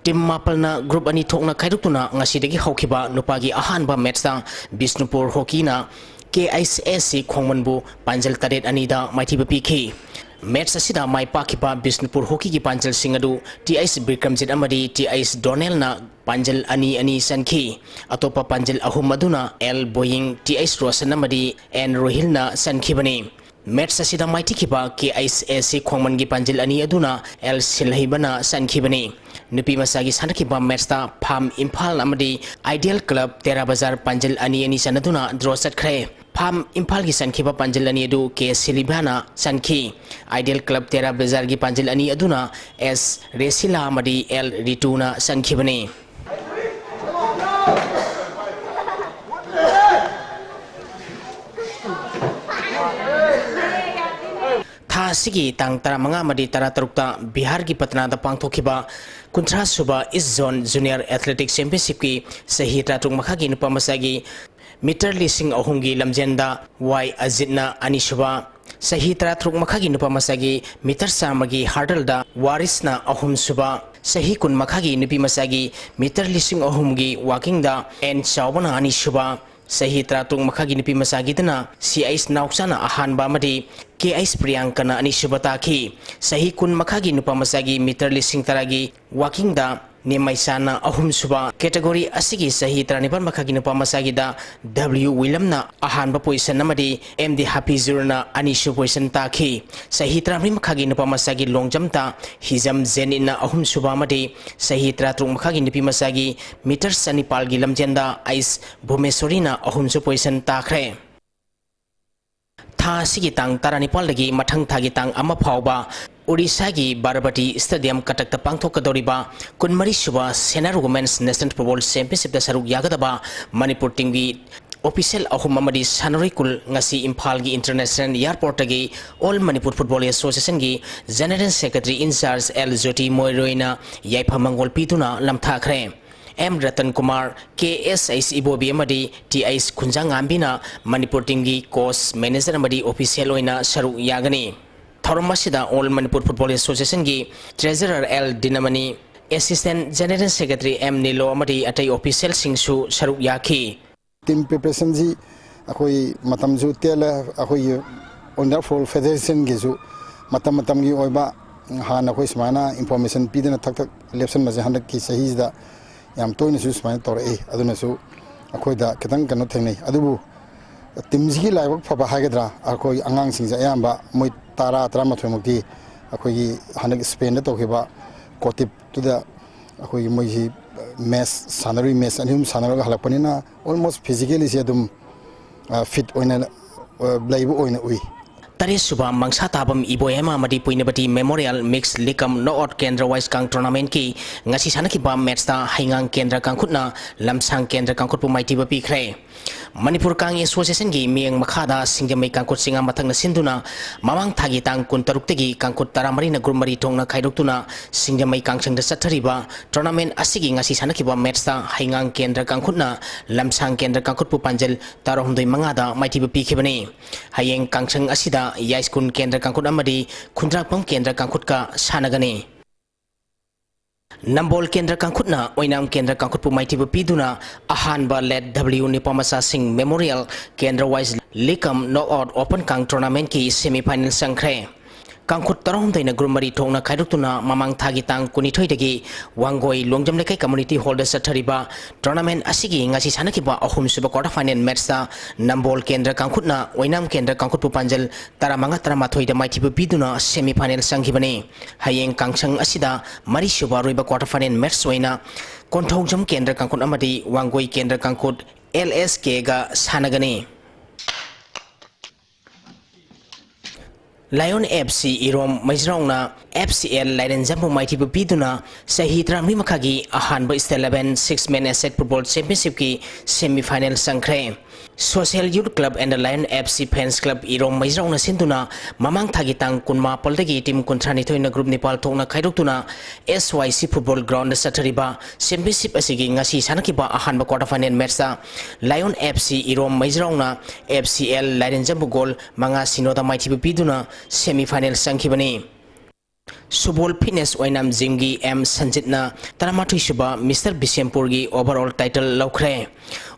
ꯇꯤꯝ ꯃꯥꯄꯜꯅ ꯒ꯭ꯔꯨꯞ ꯑꯅꯤ ꯊꯣꯛꯅ ꯈꯥꯏꯗꯣꯛꯇꯨꯅ ꯉꯁꯤꯗꯒꯤ ꯍꯧꯈꯤꯕ ꯅꯨꯄꯥꯒꯤ ꯑꯍꯥꯟꯕ ꯃꯦꯠꯁꯇ ꯕꯤꯁꯅꯨꯄꯨꯔ ꯍꯣꯀꯤꯅ ꯀꯦ ꯑꯥꯏ ꯑꯦꯁ ꯁꯤ ꯈꯣꯡꯃꯟꯕꯨ ꯄꯥꯟꯖꯜ ꯇꯔꯦꯠ ꯑꯅꯤꯗ ꯃꯥꯏꯊꯤꯕ ꯄꯤꯈꯤ꯫ ꯃꯦꯠꯁ ꯑꯁꯤꯗ ꯃꯥꯏ ꯄꯥꯛꯈꯤꯕ ꯕꯤꯁꯅꯨꯄꯨꯔ ꯍꯣꯀꯤꯒꯤ ꯄꯥꯟꯖꯜꯁꯤꯡ ꯑꯗꯨ ꯇꯤ ꯑꯩꯁ ꯕꯤꯀ꯭ꯔꯝꯖꯤꯠ ꯑꯃꯗꯤ ꯇꯤ ꯑꯩꯁ ꯗꯣꯅꯦꯜꯅ ꯄꯥꯟꯖꯜ ꯑꯅꯤ ꯑꯅꯤ ꯆꯟꯈꯤ꯫ ꯑꯇꯣꯞꯄ ꯄꯥꯟꯖꯜ ꯑꯍꯨꯝ ꯑꯗꯨꯅ ꯑꯦꯜ ꯕꯣꯌꯤꯡ, ꯇꯤ ꯑꯩꯁ ꯔꯣꯁꯟ ꯑꯃꯗꯤ ꯑꯦꯟ ꯔꯣꯍꯤꯜꯅ ꯆꯟꯈꯤꯕꯅꯤ꯫ ꯃꯦꯠꯁ ꯑꯁꯤꯗ ꯃꯥꯏꯊꯤꯈꯤꯕ ꯀꯦ ꯑꯥꯏ ꯑꯦꯁ ꯁꯤ ꯈꯣꯡꯃꯟꯒꯤ ꯄꯥꯟꯖꯤꯜ ꯑꯅꯤ ꯑꯗꯨꯅ ꯑꯦꯜ ꯁꯤꯜꯍꯩꯕꯅ ꯆꯟꯈꯤꯕꯅꯤ꯫ ꯅꯨꯄꯤ ꯃꯆꯥꯒꯤ ꯁꯥꯟꯅꯈꯤꯕ ꯃꯦꯠꯁꯇ ꯐꯥꯝ ꯏꯝꯐꯥꯜ ꯑꯃꯗꯤ ꯑꯥꯏꯗꯤꯌꯦꯜ ꯀ꯭ꯂꯕ ꯇꯦꯔꯥ ꯕꯖꯥꯔ ꯄꯥꯟꯖꯤꯜ ꯑꯅꯤ ꯑꯅꯤ ꯆꯟꯅꯗꯨꯅ ꯗ꯭ꯔꯣ ꯆꯠꯈ꯭ꯔꯦ꯫ ꯐꯥꯝ ꯏꯝꯐꯥꯜꯒꯤ ꯆꯟꯈꯤꯕ ꯄꯥꯟꯖꯤꯜ ꯑꯅꯤ ꯑꯗꯨ ꯀꯦ ꯁꯤꯂꯤꯚꯥꯅ ꯆꯟꯈꯤ꯫ ꯑꯥꯏꯗꯤꯌꯦꯜ ꯀ꯭ꯂꯕ ꯇꯦꯔꯥ ꯕꯖꯥꯔꯒꯤ ꯄꯥꯟꯖꯤꯜ ꯑꯅꯤ ꯑꯗꯨꯅ ꯑꯦꯁ ꯔꯦꯁꯤꯂꯥ ꯑꯃꯗꯤ ꯑꯦꯜ ꯔꯤꯇꯨꯅ ꯆꯟꯈꯤꯕꯅꯤ꯫ ꯊꯥ ꯑꯁꯤꯒꯤ ꯇꯥꯡ ꯇꯔꯥꯃꯉꯥ ꯑꯃꯗꯤ ꯇꯔꯥꯇꯔꯨꯛꯇ ꯕꯤꯍꯥꯔꯒꯤ ꯄꯇꯅꯥꯗ ꯄꯥꯡꯊꯣꯛꯈꯤꯕ ꯀꯨꯟꯊ꯭ꯔꯥ ꯁꯨꯕ ꯏꯁ ꯖꯣꯟ ꯖꯨꯅꯤꯌꯔ ꯑꯦꯊꯂꯦꯇꯤꯛ ꯆꯦꯝꯄꯤꯌꯟꯁꯤꯞꯀꯤ ꯆꯍꯤ ꯇꯔꯥꯇꯔꯨꯛ ꯃꯈꯥꯒꯤ ꯅꯨꯄꯥ ꯃꯆꯥꯒꯤ ꯃꯤꯇꯔ ꯂꯤꯁꯤꯡ ꯑꯍꯨꯝꯒꯤ ꯂꯝꯖꯦꯟꯗ ꯋꯥꯏ ꯑꯖꯤꯠꯅ ꯑꯅꯤꯁꯨꯕ, ꯆꯍꯤ ꯇꯔꯥꯇꯔꯨꯛ ꯃꯈꯥꯒꯤ ꯅꯨꯄꯥ ꯃꯆꯥꯒꯤ ꯃꯤꯇꯔ ꯆꯥꯝꯃꯒꯤ ꯍꯥꯔꯗꯜꯗ ꯋꯥꯔꯤꯁꯅ ꯑꯍꯨꯝꯁꯨꯕ, ꯆꯍꯤ ꯀꯨꯟ ꯃꯈꯥꯒꯤ ꯅꯨꯄꯤ ꯃꯆꯥꯒꯤ ꯃꯤꯇꯔ ꯂꯤꯁꯤꯡ ꯑꯍꯨꯝꯒꯤ ꯋꯥꯀꯤꯡꯗ ꯑꯦꯟ ꯆꯥꯎꯕꯅ ꯑꯅꯤꯁꯨꯕ, ꯆꯍꯤ ꯇꯔꯥꯇꯔꯨꯛ ꯃꯈꯥꯒꯤ ꯅꯨꯄꯤ ꯃꯆꯥꯒꯤꯗꯅ ꯁꯤ ꯑꯩꯆ ꯅꯥꯎꯆꯥꯅ ꯑꯍꯥꯟꯕ ꯑꯃꯗꯤ ꯀꯦ ꯑꯩꯆ ꯄ꯭ꯔꯤꯌꯥꯡꯀꯅ ꯑꯅꯤꯁꯨꯕ ꯇꯥꯈꯤ꯫ ꯆꯍꯤ ꯀꯨꯟ ꯃꯈꯥꯒꯤ ꯅꯨꯄꯥ ꯃꯆꯥꯒꯤ ꯃꯤꯇꯔ ꯂꯤꯁꯤꯡ ꯇꯔꯥꯒꯤ ꯋꯥꯀꯤꯡꯗ ꯅꯦꯃꯩꯆꯥꯅ ꯑꯍꯨꯝꯁꯨꯕ꯫ Category ꯑꯁꯤꯒꯤ ꯆꯍꯤ ꯇꯔꯥꯅꯤꯄꯥꯟ ꯃꯈꯥꯒꯤ ꯅꯨꯄꯥ ꯃꯆꯥꯒꯤꯗ W ꯋꯤꯂꯝꯅ ꯑꯍꯥꯟꯕ position ꯑꯃꯗꯤ M D ꯍꯥꯐꯤꯖꯨꯔꯅ ꯑꯅꯤꯁꯨꯕ position ꯇꯥꯈꯤ꯫ ꯆꯍꯤ ꯇꯔꯥꯃꯔꯤ ꯃꯈꯥꯒꯤ ꯅꯨꯄꯥ ꯃꯆꯥꯒꯤ long jumpꯇ ꯍꯤꯖꯝ ꯖꯦꯅꯤꯠꯅ ꯑꯍꯨꯝꯁꯨꯕ ꯑꯃꯗꯤ ꯆꯍꯤ ꯇꯔꯥꯇꯔꯨꯛ ꯃꯈꯥꯒꯤ ꯅꯨꯄꯤ ꯃꯆꯥꯒꯤ meter ꯆꯅꯤꯄꯥꯜꯒꯤ ꯂꯝꯖꯦꯟꯗ ꯑꯩꯁ ꯚꯨꯃꯦꯁꯣꯔꯤꯅ ꯑꯍꯨꯝꯁꯨꯕ position ꯇꯥꯈ꯭ꯔꯦ꯫ ꯊꯥ ꯑꯁꯤꯒꯤ ꯇꯥꯡ ꯇꯔꯥꯅꯤꯄꯥꯜꯗꯒꯤ ꯃꯊꯪ ꯊꯥꯒꯤ ꯇꯥꯡ ꯑꯃ ꯐꯥꯎꯕ ꯑꯣꯔꯤꯁꯥꯒꯤ ꯕꯥꯔꯕꯇꯤ stadium ꯀꯇꯛꯇ ꯄꯥꯡꯊꯣꯛꯀꯗꯧꯔꯤꯕ ꯀꯨꯟꯃꯔꯤꯁꯨꯕ Senior Women's National Football Championshipꯇ ꯁꯔꯨꯛ ꯌꯥꯒꯗꯕ ꯃꯅꯤꯄꯨꯔ teamꯒꯤ official ꯑꯍꯨꯝ ꯑꯃꯗꯤ ꯁꯥꯟꯅꯔꯣꯏ ꯀꯨꯜ ꯉꯁꯤ ꯏꯝꯐꯥꯜꯒꯤ International Airportꯇꯒꯤ All Manipur Football Associationꯒꯤ General Secretary in charge L ꯖꯣꯇꯤ ꯃꯣꯏꯔꯣꯏꯅ ꯌꯥꯏꯐ ꯃꯪꯒꯣꯜ ꯄꯤꯗꯨꯅ ꯂꯝꯊꯥꯈ꯭ꯔꯦ꯫ M Ratan Kumar, K S H ꯏꯕꯣꯕꯤ ꯑꯃꯗꯤ T H ꯈꯨꯟꯖꯥꯉꯥꯝꯕꯤꯅ Manipur teamꯒꯤ coach, manager ꯑꯃꯗꯤ official ꯑꯣꯏꯅ ꯁꯔꯨꯛ ꯌꯥꯒꯅꯤ꯫ ꯊꯧꯔꯝ ꯑꯁꯤꯗ All Manipur Football Associationꯒꯤ Treasurer L ꯗꯤꯅꯃꯅꯤ, Assistant General Secretary M ꯅꯤꯂꯣ ꯑꯃꯗꯤ ꯑꯇꯩ officialꯁꯤꯡꯁꯨ ꯁꯔꯨꯛ ꯌꯥꯈꯤ꯫ Team preparationꯁꯤ ꯑꯩꯈꯣꯏ ꯃꯇꯝꯁꯨ ꯇꯦꯜꯂꯦ꯫ ꯑꯩꯈꯣꯏꯒꯤ All India Football Federationꯒꯤꯁꯨ ꯃꯇꯝ ꯃꯇꯝꯒꯤ ꯑꯣꯏꯕ ꯍꯥꯟꯅ ꯑꯩꯈꯣꯏ ꯁꯨꯃꯥꯏꯅ information ꯄꯤꯗꯅ ꯊꯛ ꯊꯛ ꯂꯦꯞꯁꯟꯕꯁꯦ ꯍꯟꯗꯛꯀꯤ ꯆꯍꯤꯁꯤꯗ ꯌꯥꯝ ꯇꯣꯏꯅꯁꯨ ꯁꯨꯃꯥꯏꯅ ꯇꯧꯔꯛꯏ꯫ ꯑꯗꯨꯅꯁꯨ ꯑꯩꯈꯣꯏꯗ ꯈꯤꯇꯪ ꯀꯩꯅꯣ ꯊꯦꯡꯅꯩ꯫ ꯑꯗꯨꯕꯨ teamꯁꯤꯒꯤ ꯂꯥꯏꯕꯛ ꯐꯕ ꯍꯥꯏꯒꯗ꯭ꯔꯥ, ꯑꯩꯈꯣꯏ ꯑꯉꯥꯡꯁꯤꯡꯁꯦ ꯑꯌꯥꯝꯕ ꯃꯣꯏ ꯇꯔꯥ, ꯇꯔꯥꯃꯥꯊꯣꯏꯃꯨꯛꯇꯤ ꯑꯩꯈꯣꯏꯒꯤ ꯍꯟꯗꯛ Spainꯗ ꯇꯧꯈꯤꯕ COTIFꯇꯨꯗ ꯑꯩꯈꯣꯏꯒꯤ ꯃꯣꯏꯁꯤ match ꯁꯥꯟꯅꯔꯨꯏ, match ꯑꯅꯤ ꯑꯍꯨꯝ ꯁꯥꯟꯅꯔꯒ ꯍꯜꯂꯛꯄꯅꯤꯅ almost physicallyꯁꯦ ꯑꯗꯨꯝ, ꯑ, fit ꯑꯣꯏꯅ, ꯑ, ꯂꯩꯕ ꯑꯣꯏꯅ ꯎꯏ꯫ ꯇꯔꯦꯠꯁꯨꯕ ꯃꯪꯁꯥꯇꯥꯕꯝ ꯏꯕꯣꯌꯥꯏꯃ ꯑꯃꯗꯤ ꯄꯨꯏꯅꯕꯇꯤ Memorial Mixed League Cum Knockout Kendra Wise Kang Tournamentꯀꯤ ꯉꯁꯤ ꯁꯥꯟꯅꯈꯤꯕ matchꯇ ꯍꯩꯉꯥꯡ ꯀꯦꯟꯗ꯭ꯔ ꯀꯥꯡꯈꯨꯠꯅ ꯂꯝꯁꯥꯡ ꯀꯦꯟꯗ꯭ꯔ ꯀꯥꯡꯈꯨꯠꯄꯨ ꯃꯥꯏꯊꯤꯕ ꯄꯤꯈ꯭ꯔꯦ꯫ ꯃꯅꯤꯄꯨꯔ ꯀꯥꯡ Associationꯒꯤ ꯃꯤꯠꯌꯦꯡ ꯃꯈꯥꯗ ꯁꯤꯡꯖꯃꯩ ꯀꯥꯡꯈꯨꯠ ꯆꯤꯡꯉꯥ ꯃꯊꯛꯅ ꯁꯤꯟꯗꯨꯅ ꯃꯃꯥꯡ ꯊꯥꯒꯤ ꯇꯥꯡ ꯀꯨꯟꯇꯔꯨꯛꯇꯒꯤ ꯀꯥꯡꯈꯨꯠ ꯇꯔꯥꯃꯔꯤꯅ group ꯃꯔꯤ ꯊꯣꯛꯅ ꯈꯥꯏꯗꯣꯛꯇꯨꯅ ꯁꯤꯡꯖꯃꯩ ꯀꯥꯡꯁꯪꯗ ꯆꯠꯊꯔꯤꯕ tournament ꯑꯁꯤꯒꯤ ꯉꯁꯤ ꯁꯥꯟꯅꯈꯤꯕ matchꯇ ꯍꯩꯉꯥꯡ ꯀꯦꯟꯗ꯭ꯔ ꯀꯥꯡꯈꯨꯠꯅ ꯂꯝꯁꯥꯡ ꯀꯦꯟꯗ꯭ꯔ ꯀꯥꯡꯈꯨꯠꯄꯨ ꯄꯥꯟꯖꯜ ꯇꯔꯥꯍꯨꯝꯗꯣꯏ ꯃꯉꯥꯗ ꯃꯥꯏꯊꯤꯕ ꯄꯤꯈꯤꯕꯅꯤ꯫ ꯍꯌꯦꯡ ꯀꯥꯡꯁꯪ ꯑꯁꯤꯗ ꯌꯥꯏꯁ꯭ꯀꯨꯜ ꯀꯦꯟꯗ꯭ꯔ ꯀꯥꯡꯈꯨꯠ ꯑꯃꯗꯤ ꯈꯨꯟꯗ꯭ꯔꯥꯛꯄꯝ ꯀꯦꯟꯗ꯭ꯔ ꯀꯥꯡꯈꯨꯠꯀ ꯁꯥꯟꯅꯒꯅꯤ꯫ ꯅꯝꯕꯣꯜ ꯀꯦꯟꯗ꯭ꯔ ꯀꯥꯡꯈꯨꯠꯅ ꯑꯣꯏꯅꯥꯝ ꯀꯦꯟꯗ꯭ꯔ ꯀꯥꯡꯈꯨꯠꯄꯨ ꯃꯥꯏꯊꯤꯕ ꯄꯤꯗꯨꯅ ꯑꯍꯥꯟꯕ Lat W ꯅꯨꯄꯥꯃꯆꯥꯁꯤꯡ Memorial Kendra Wise League Cum Knockout Open Kang Tournamentꯀꯤ semifinal ꯆꯪꯈ꯭ꯔꯦ꯫ ꯀꯥꯡꯈꯨꯠ ꯇꯔꯥꯍꯨꯝꯗꯣꯏꯅ group ꯃꯔꯤ ꯊꯣꯛꯅ ꯈꯥꯏꯗꯣꯛꯇꯨꯅ ꯃꯃꯥꯡ ꯊꯥꯒꯤ ꯇꯥꯡ ꯀꯨꯟꯅꯤꯊꯣꯏꯗꯒꯤ ꯋꯥꯡꯒꯣꯏ ꯂꯣꯡꯖꯝ ꯂꯩꯀꯥꯏ community hallꯗ ꯆꯠꯊꯔꯤꯕ tournament ꯑꯁꯤꯒꯤ ꯉꯁꯤ ꯁꯥꯟꯅꯈꯤꯕ ꯑꯍꯨꯝꯁꯨꯕ quarter final matchꯇ ꯅꯝꯕꯣꯜ ꯀꯦꯟꯗ꯭ꯔ ꯀꯥꯡꯈꯨꯠꯅ ꯑꯣꯏꯅꯥꯝ ꯀꯦꯟꯗ꯭ꯔ ꯀꯥꯡꯈꯨꯠꯄꯨ ꯄꯥꯟꯖꯜ ꯇꯔꯥꯃꯉꯥ ꯇꯔꯥꯃꯥꯊꯣꯏꯗ ꯃꯥꯏꯊꯤꯕ ꯄꯤꯗꯨꯅ semi final ꯆꯪꯈꯤꯕꯅꯤ꯫ ꯍꯌꯦꯡ ꯀꯥꯡꯁꯪ ꯑꯁꯤꯗ ꯃꯔꯤꯁꯨꯕ ꯑꯔꯣꯏꯕ quarter final match ꯑꯣꯏꯅ ꯀꯣꯟꯊꯧꯖꯝ ꯀꯦꯟꯗ꯭ꯔ ꯀꯥꯡꯈꯨꯠ ꯑꯃꯗꯤ ꯋꯥꯡꯒꯣꯏ ꯀꯦꯟꯗ꯭ꯔ ꯀꯥꯡꯈꯨꯠ LSKꯒ ꯁꯥꯟꯅꯒꯅꯤ꯫ Lion FC ꯏꯔꯣꯝ ꯃꯩꯖ꯭ꯔꯥꯎꯅ FCL ꯂꯥꯏꯔꯦꯟꯖꯝꯕꯨ ꯃꯥꯏꯊꯤꯕ ꯄꯤꯗꯨꯅ ꯆꯍꯤ ꯇꯔꯥꯃꯔꯤ ꯃꯈꯥꯒꯤ ꯑꯍꯥꯟꯕ State Level Six Man Asset Football Championshipꯀꯤ semi final ꯆꯪꯈ꯭ꯔꯦ꯫ Social Youth Club and Lion FC Fans Club ꯏꯔꯣꯝ ꯃꯩꯖ꯭ꯔꯥꯎꯅ ꯁꯤꯟꯗꯨꯅ ꯃꯃꯥꯡ ꯊꯥꯒꯤ ꯇꯥꯡ ꯀꯨꯟꯃꯥꯄꯜꯗꯒꯤ team ꯀꯨꯟꯊ꯭ꯔꯥꯅꯤꯊꯣꯏꯅ group ꯅꯤꯄꯥꯜ ꯊꯣꯛꯅ ꯈꯥꯏꯗꯣꯛꯇꯨꯅ SYC Football Groundꯗ ꯆꯠꯊꯔꯤꯕ championship ꯑꯁꯤꯒꯤ ꯉꯁꯤ ꯁꯥꯟꯅꯈꯤꯕ ꯑꯍꯥꯟꯕ quarter final matchꯇ Lion FC ꯏꯔꯣꯝ ꯃꯩꯖ꯭ꯔꯥꯎꯅ FCL ꯂꯥꯏꯔꯦꯟꯖꯝꯕꯨ goal ꯃꯉꯥ ꯁꯤꯅꯣꯗ ꯃꯥꯏꯊꯤꯕ ꯄꯤꯗꯨꯅ semi final ꯆꯪꯈꯤꯕꯅꯤ꯫ ꯁꯨꯕꯣꯜ Fitness ꯑꯣꯏꯅꯥꯝ gymꯒꯤ M ꯁꯟꯖꯤꯠꯅ ꯇꯔꯥꯃꯥꯊꯣꯏ ꯁꯨꯕ Mister ꯕꯤꯁꯦꯝꯄꯨꯔꯒꯤ overall title ꯂꯧꯈ꯭ꯔꯦ꯫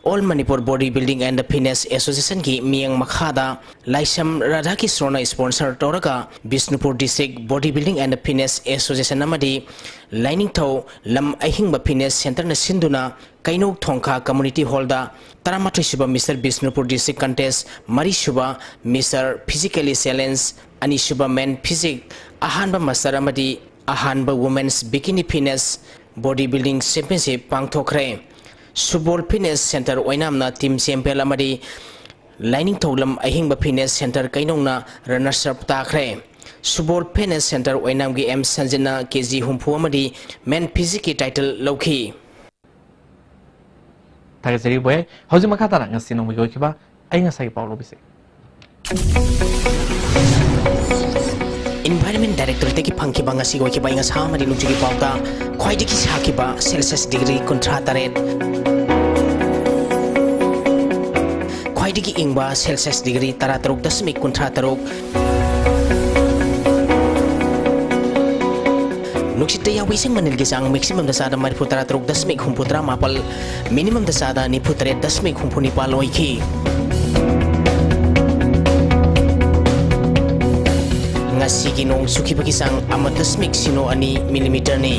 All Manipur Body Building and Fitness Associationꯒꯤ ꯃꯤꯠꯌꯦꯡ ꯃꯈꯥꯗ ꯂꯥꯏꯁ꯭ꯔꯝ ꯔꯥꯙꯥꯀꯤꯁ꯭ꯔꯣꯅ sponsor ꯇꯧꯔꯒ Bishnupur District Body Building and Fitness Association ꯑꯃꯗꯤ ꯂꯥꯏꯅꯤꯡꯊꯧ ꯂꯝ ꯑꯍꯤꯡꯕ Fitness Centreꯅ ꯁꯤꯟꯗꯨꯅ ꯀꯩꯅꯧ ꯊꯣꯡꯈꯥ Community Hallꯗ ꯇꯔꯥꯃꯥꯊꯣꯏ ꯁꯨꯕ Mister ꯕꯤꯁꯅꯨꯄꯨꯔ District Contest, ꯃꯔꯤ ꯁꯨꯕ Mister Physically Challenge, ꯑꯅꯤ ꯁꯨꯕ Men Physique, ꯑꯍꯥꯟꯕ Master ꯑꯃꯗꯤ ꯑꯍꯥꯟꯕ Women's Bikini Fitness Body Building Championship ꯄꯥꯡꯊꯣꯛꯈ꯭ꯔꯦ꯫ ꯁꯨꯕꯣꯜ Fitness Centre ꯑꯣꯏꯅꯥꯝꯅ team champion ꯑꯃꯗꯤ ꯂꯥꯏꯅꯤꯡꯊꯧ ꯂꯝ ꯑꯍꯤꯡꯕ Fitness Centre ꯀꯩꯅꯧꯅ runners up ꯇꯥꯈ꯭ꯔꯦ꯫ ꯁꯨꯕꯣꯜ Fitness Centre ꯑꯣꯏꯅꯥꯝꯒꯤ M ꯁꯟꯖꯤꯠꯅ KG ꯍꯨꯝꯐꯨ ꯑꯃꯗꯤ Men Physiqueꯀꯤ title ꯂꯧꯈꯤ꯫ ꯊꯥꯒꯠꯆꯔꯤ ꯕꯣꯏ꯫ ꯍꯧꯖꯤꯛ ꯃꯈꯥ ꯇꯥꯅ ꯉꯁꯤ ꯅꯣꯡꯃꯒꯤ ꯑꯣꯏꯈꯤꯕ ꯑꯏꯪ ꯑꯁꯥꯒꯤ ꯄꯥꯎ ꯂꯧꯕꯤꯁꯤ꯫ Environment Directorateꯇꯒꯤ ꯐꯪꯈꯤꯕ ꯉꯁꯤꯒꯤ ꯑꯣꯏꯈꯤꯕ ꯑꯏꯪ ꯑꯁꯥ ꯑꯃꯗꯤ ꯅꯣꯡꯖꯨꯒꯤ ꯄꯥꯎꯗ ꯈ꯭ꯋꯥꯏꯗꯒꯤ ꯁꯥꯈꯤꯕ Celsius degree ꯀꯨꯟꯊ꯭ꯔꯥ ꯇꯔꯦꯠ, ꯈ꯭ꯋꯥꯏꯗꯒꯤ ꯏꯪꯕ Celsius degree ꯇꯔꯥꯇꯔꯨꯛ ꯗꯁꯃꯤꯛ ꯀꯨꯟꯊ꯭ꯔꯥ ꯇꯔꯨꯛ, ꯅꯨꯡꯁꯤꯠꯇ ꯌꯥꯎꯕ ꯏꯁꯤꯡ ꯃꯅꯤꯜꯒꯤ ꯆꯥꯡ maximumꯗ ꯆꯥꯗ ꯃꯔꯤꯐꯨ ꯇꯔꯥ ꯇꯔꯨꯛ ꯗꯁꯃꯤꯛ ꯍꯨꯝꯐꯨ ꯇꯔꯥ ꯃꯥꯄꯜ, minimumꯗ ꯆꯥꯗ ꯅꯤꯐꯨ ꯇꯔꯦꯠ ꯗꯁꯃꯤꯛ ꯍꯨꯝꯐꯨ ꯅꯤꯄꯥꯜ ꯑꯣꯏꯈꯤ꯫ ꯉꯁꯤꯒꯤ ꯅꯣꯡ ꯆꯨꯈꯤꯕꯒꯤ ꯆꯥꯡ ꯑꯃ ꯗꯁꯃꯤꯛ ꯁꯤꯅꯣ ꯑꯅꯤ ꯃꯤꯂꯤꯃꯤꯇꯔꯅꯤ꯫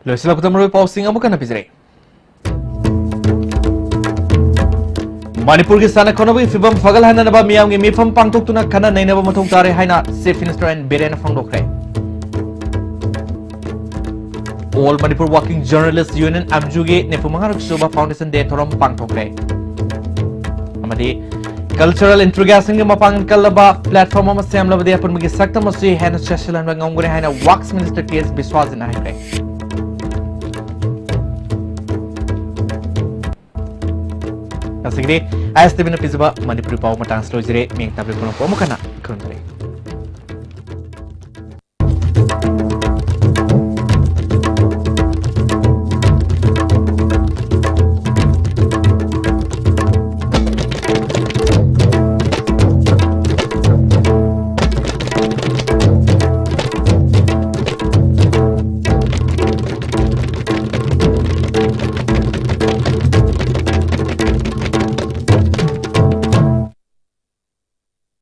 ꯂꯣꯏꯁꯤꯜꯂꯛꯄꯗ ꯃꯔꯨꯑꯣꯏꯕ ꯄꯥꯎꯁꯤꯡ ꯑꯃꯨꯛ ꯍꯟꯅ ꯄꯤꯖꯔꯦ꯫ ꯃꯅꯤꯄꯨꯔꯒꯤ ꯁꯥꯟꯅ ꯈꯣꯠꯅꯕꯒꯤ ꯐꯤꯕꯝ ꯐꯒꯠꯍꯟꯅꯅꯕ ꯃꯤꯌꯥꯝꯒꯤ ꯃꯤꯐꯝ ꯄꯥꯡꯊꯣꯛꯇꯨꯅ ꯈꯟꯅ ꯅꯩꯅꯕ ꯃꯊꯧ ꯇꯥꯔꯦ ꯍꯥꯏꯅ Chief Minister N ꯕꯤꯔꯦꯟꯅ ꯐꯣꯡꯗꯣꯛꯈ꯭ꯔꯦ꯫ All Manipur Working Journalist Union, ꯑꯦꯝꯖꯨꯒꯤ ꯅꯤꯐꯨ ꯃꯉꯥꯔꯛ ꯁꯨꯕ Foundation Day ꯊꯧꯔꯝ ꯄꯥꯡꯊꯣꯛꯈ꯭ꯔꯦ꯫ ꯑꯃꯗꯤ cultural integration ꯒꯤ ꯃꯄꯥꯡꯒꯜ ꯀꯜꯂꯕ platform ꯑꯃ ꯁꯦꯝꯂꯕꯗꯤ ꯑꯄꯨꯟꯕꯒꯤ ꯁꯛꯇꯝ ꯑꯁꯤ ꯍꯦꯟꯅ ꯆꯦꯠꯁꯤꯜꯍꯟꯕ ꯉꯝꯒꯅꯤ ꯍꯥꯏꯅ Works Minister ꯀꯦ ꯑꯦꯁ ꯕꯤꯁ꯭ꯋꯥꯖꯤꯠꯅ ꯍꯥꯏꯈ꯭ꯔꯦ꯫ ꯉꯁꯤꯒꯤꯗꯤ ꯑꯥꯏ ꯑꯦꯁ ꯇꯤ ꯚꯤꯅ ꯄꯤꯖꯕ ꯃꯅꯤꯄꯨꯔꯤ ꯄꯥꯎ ꯃꯇꯥꯡꯁꯤ ꯂꯣꯏꯖꯔꯦ꯫ ꯃꯤꯌꯦꯡ ꯇꯥꯕꯤꯕ ꯄꯨꯝꯅꯃꯛꯄꯨ ꯑꯃꯨꯛ ꯍꯟꯅ ꯈꯨꯔꯨꯝꯖꯔꯤ꯫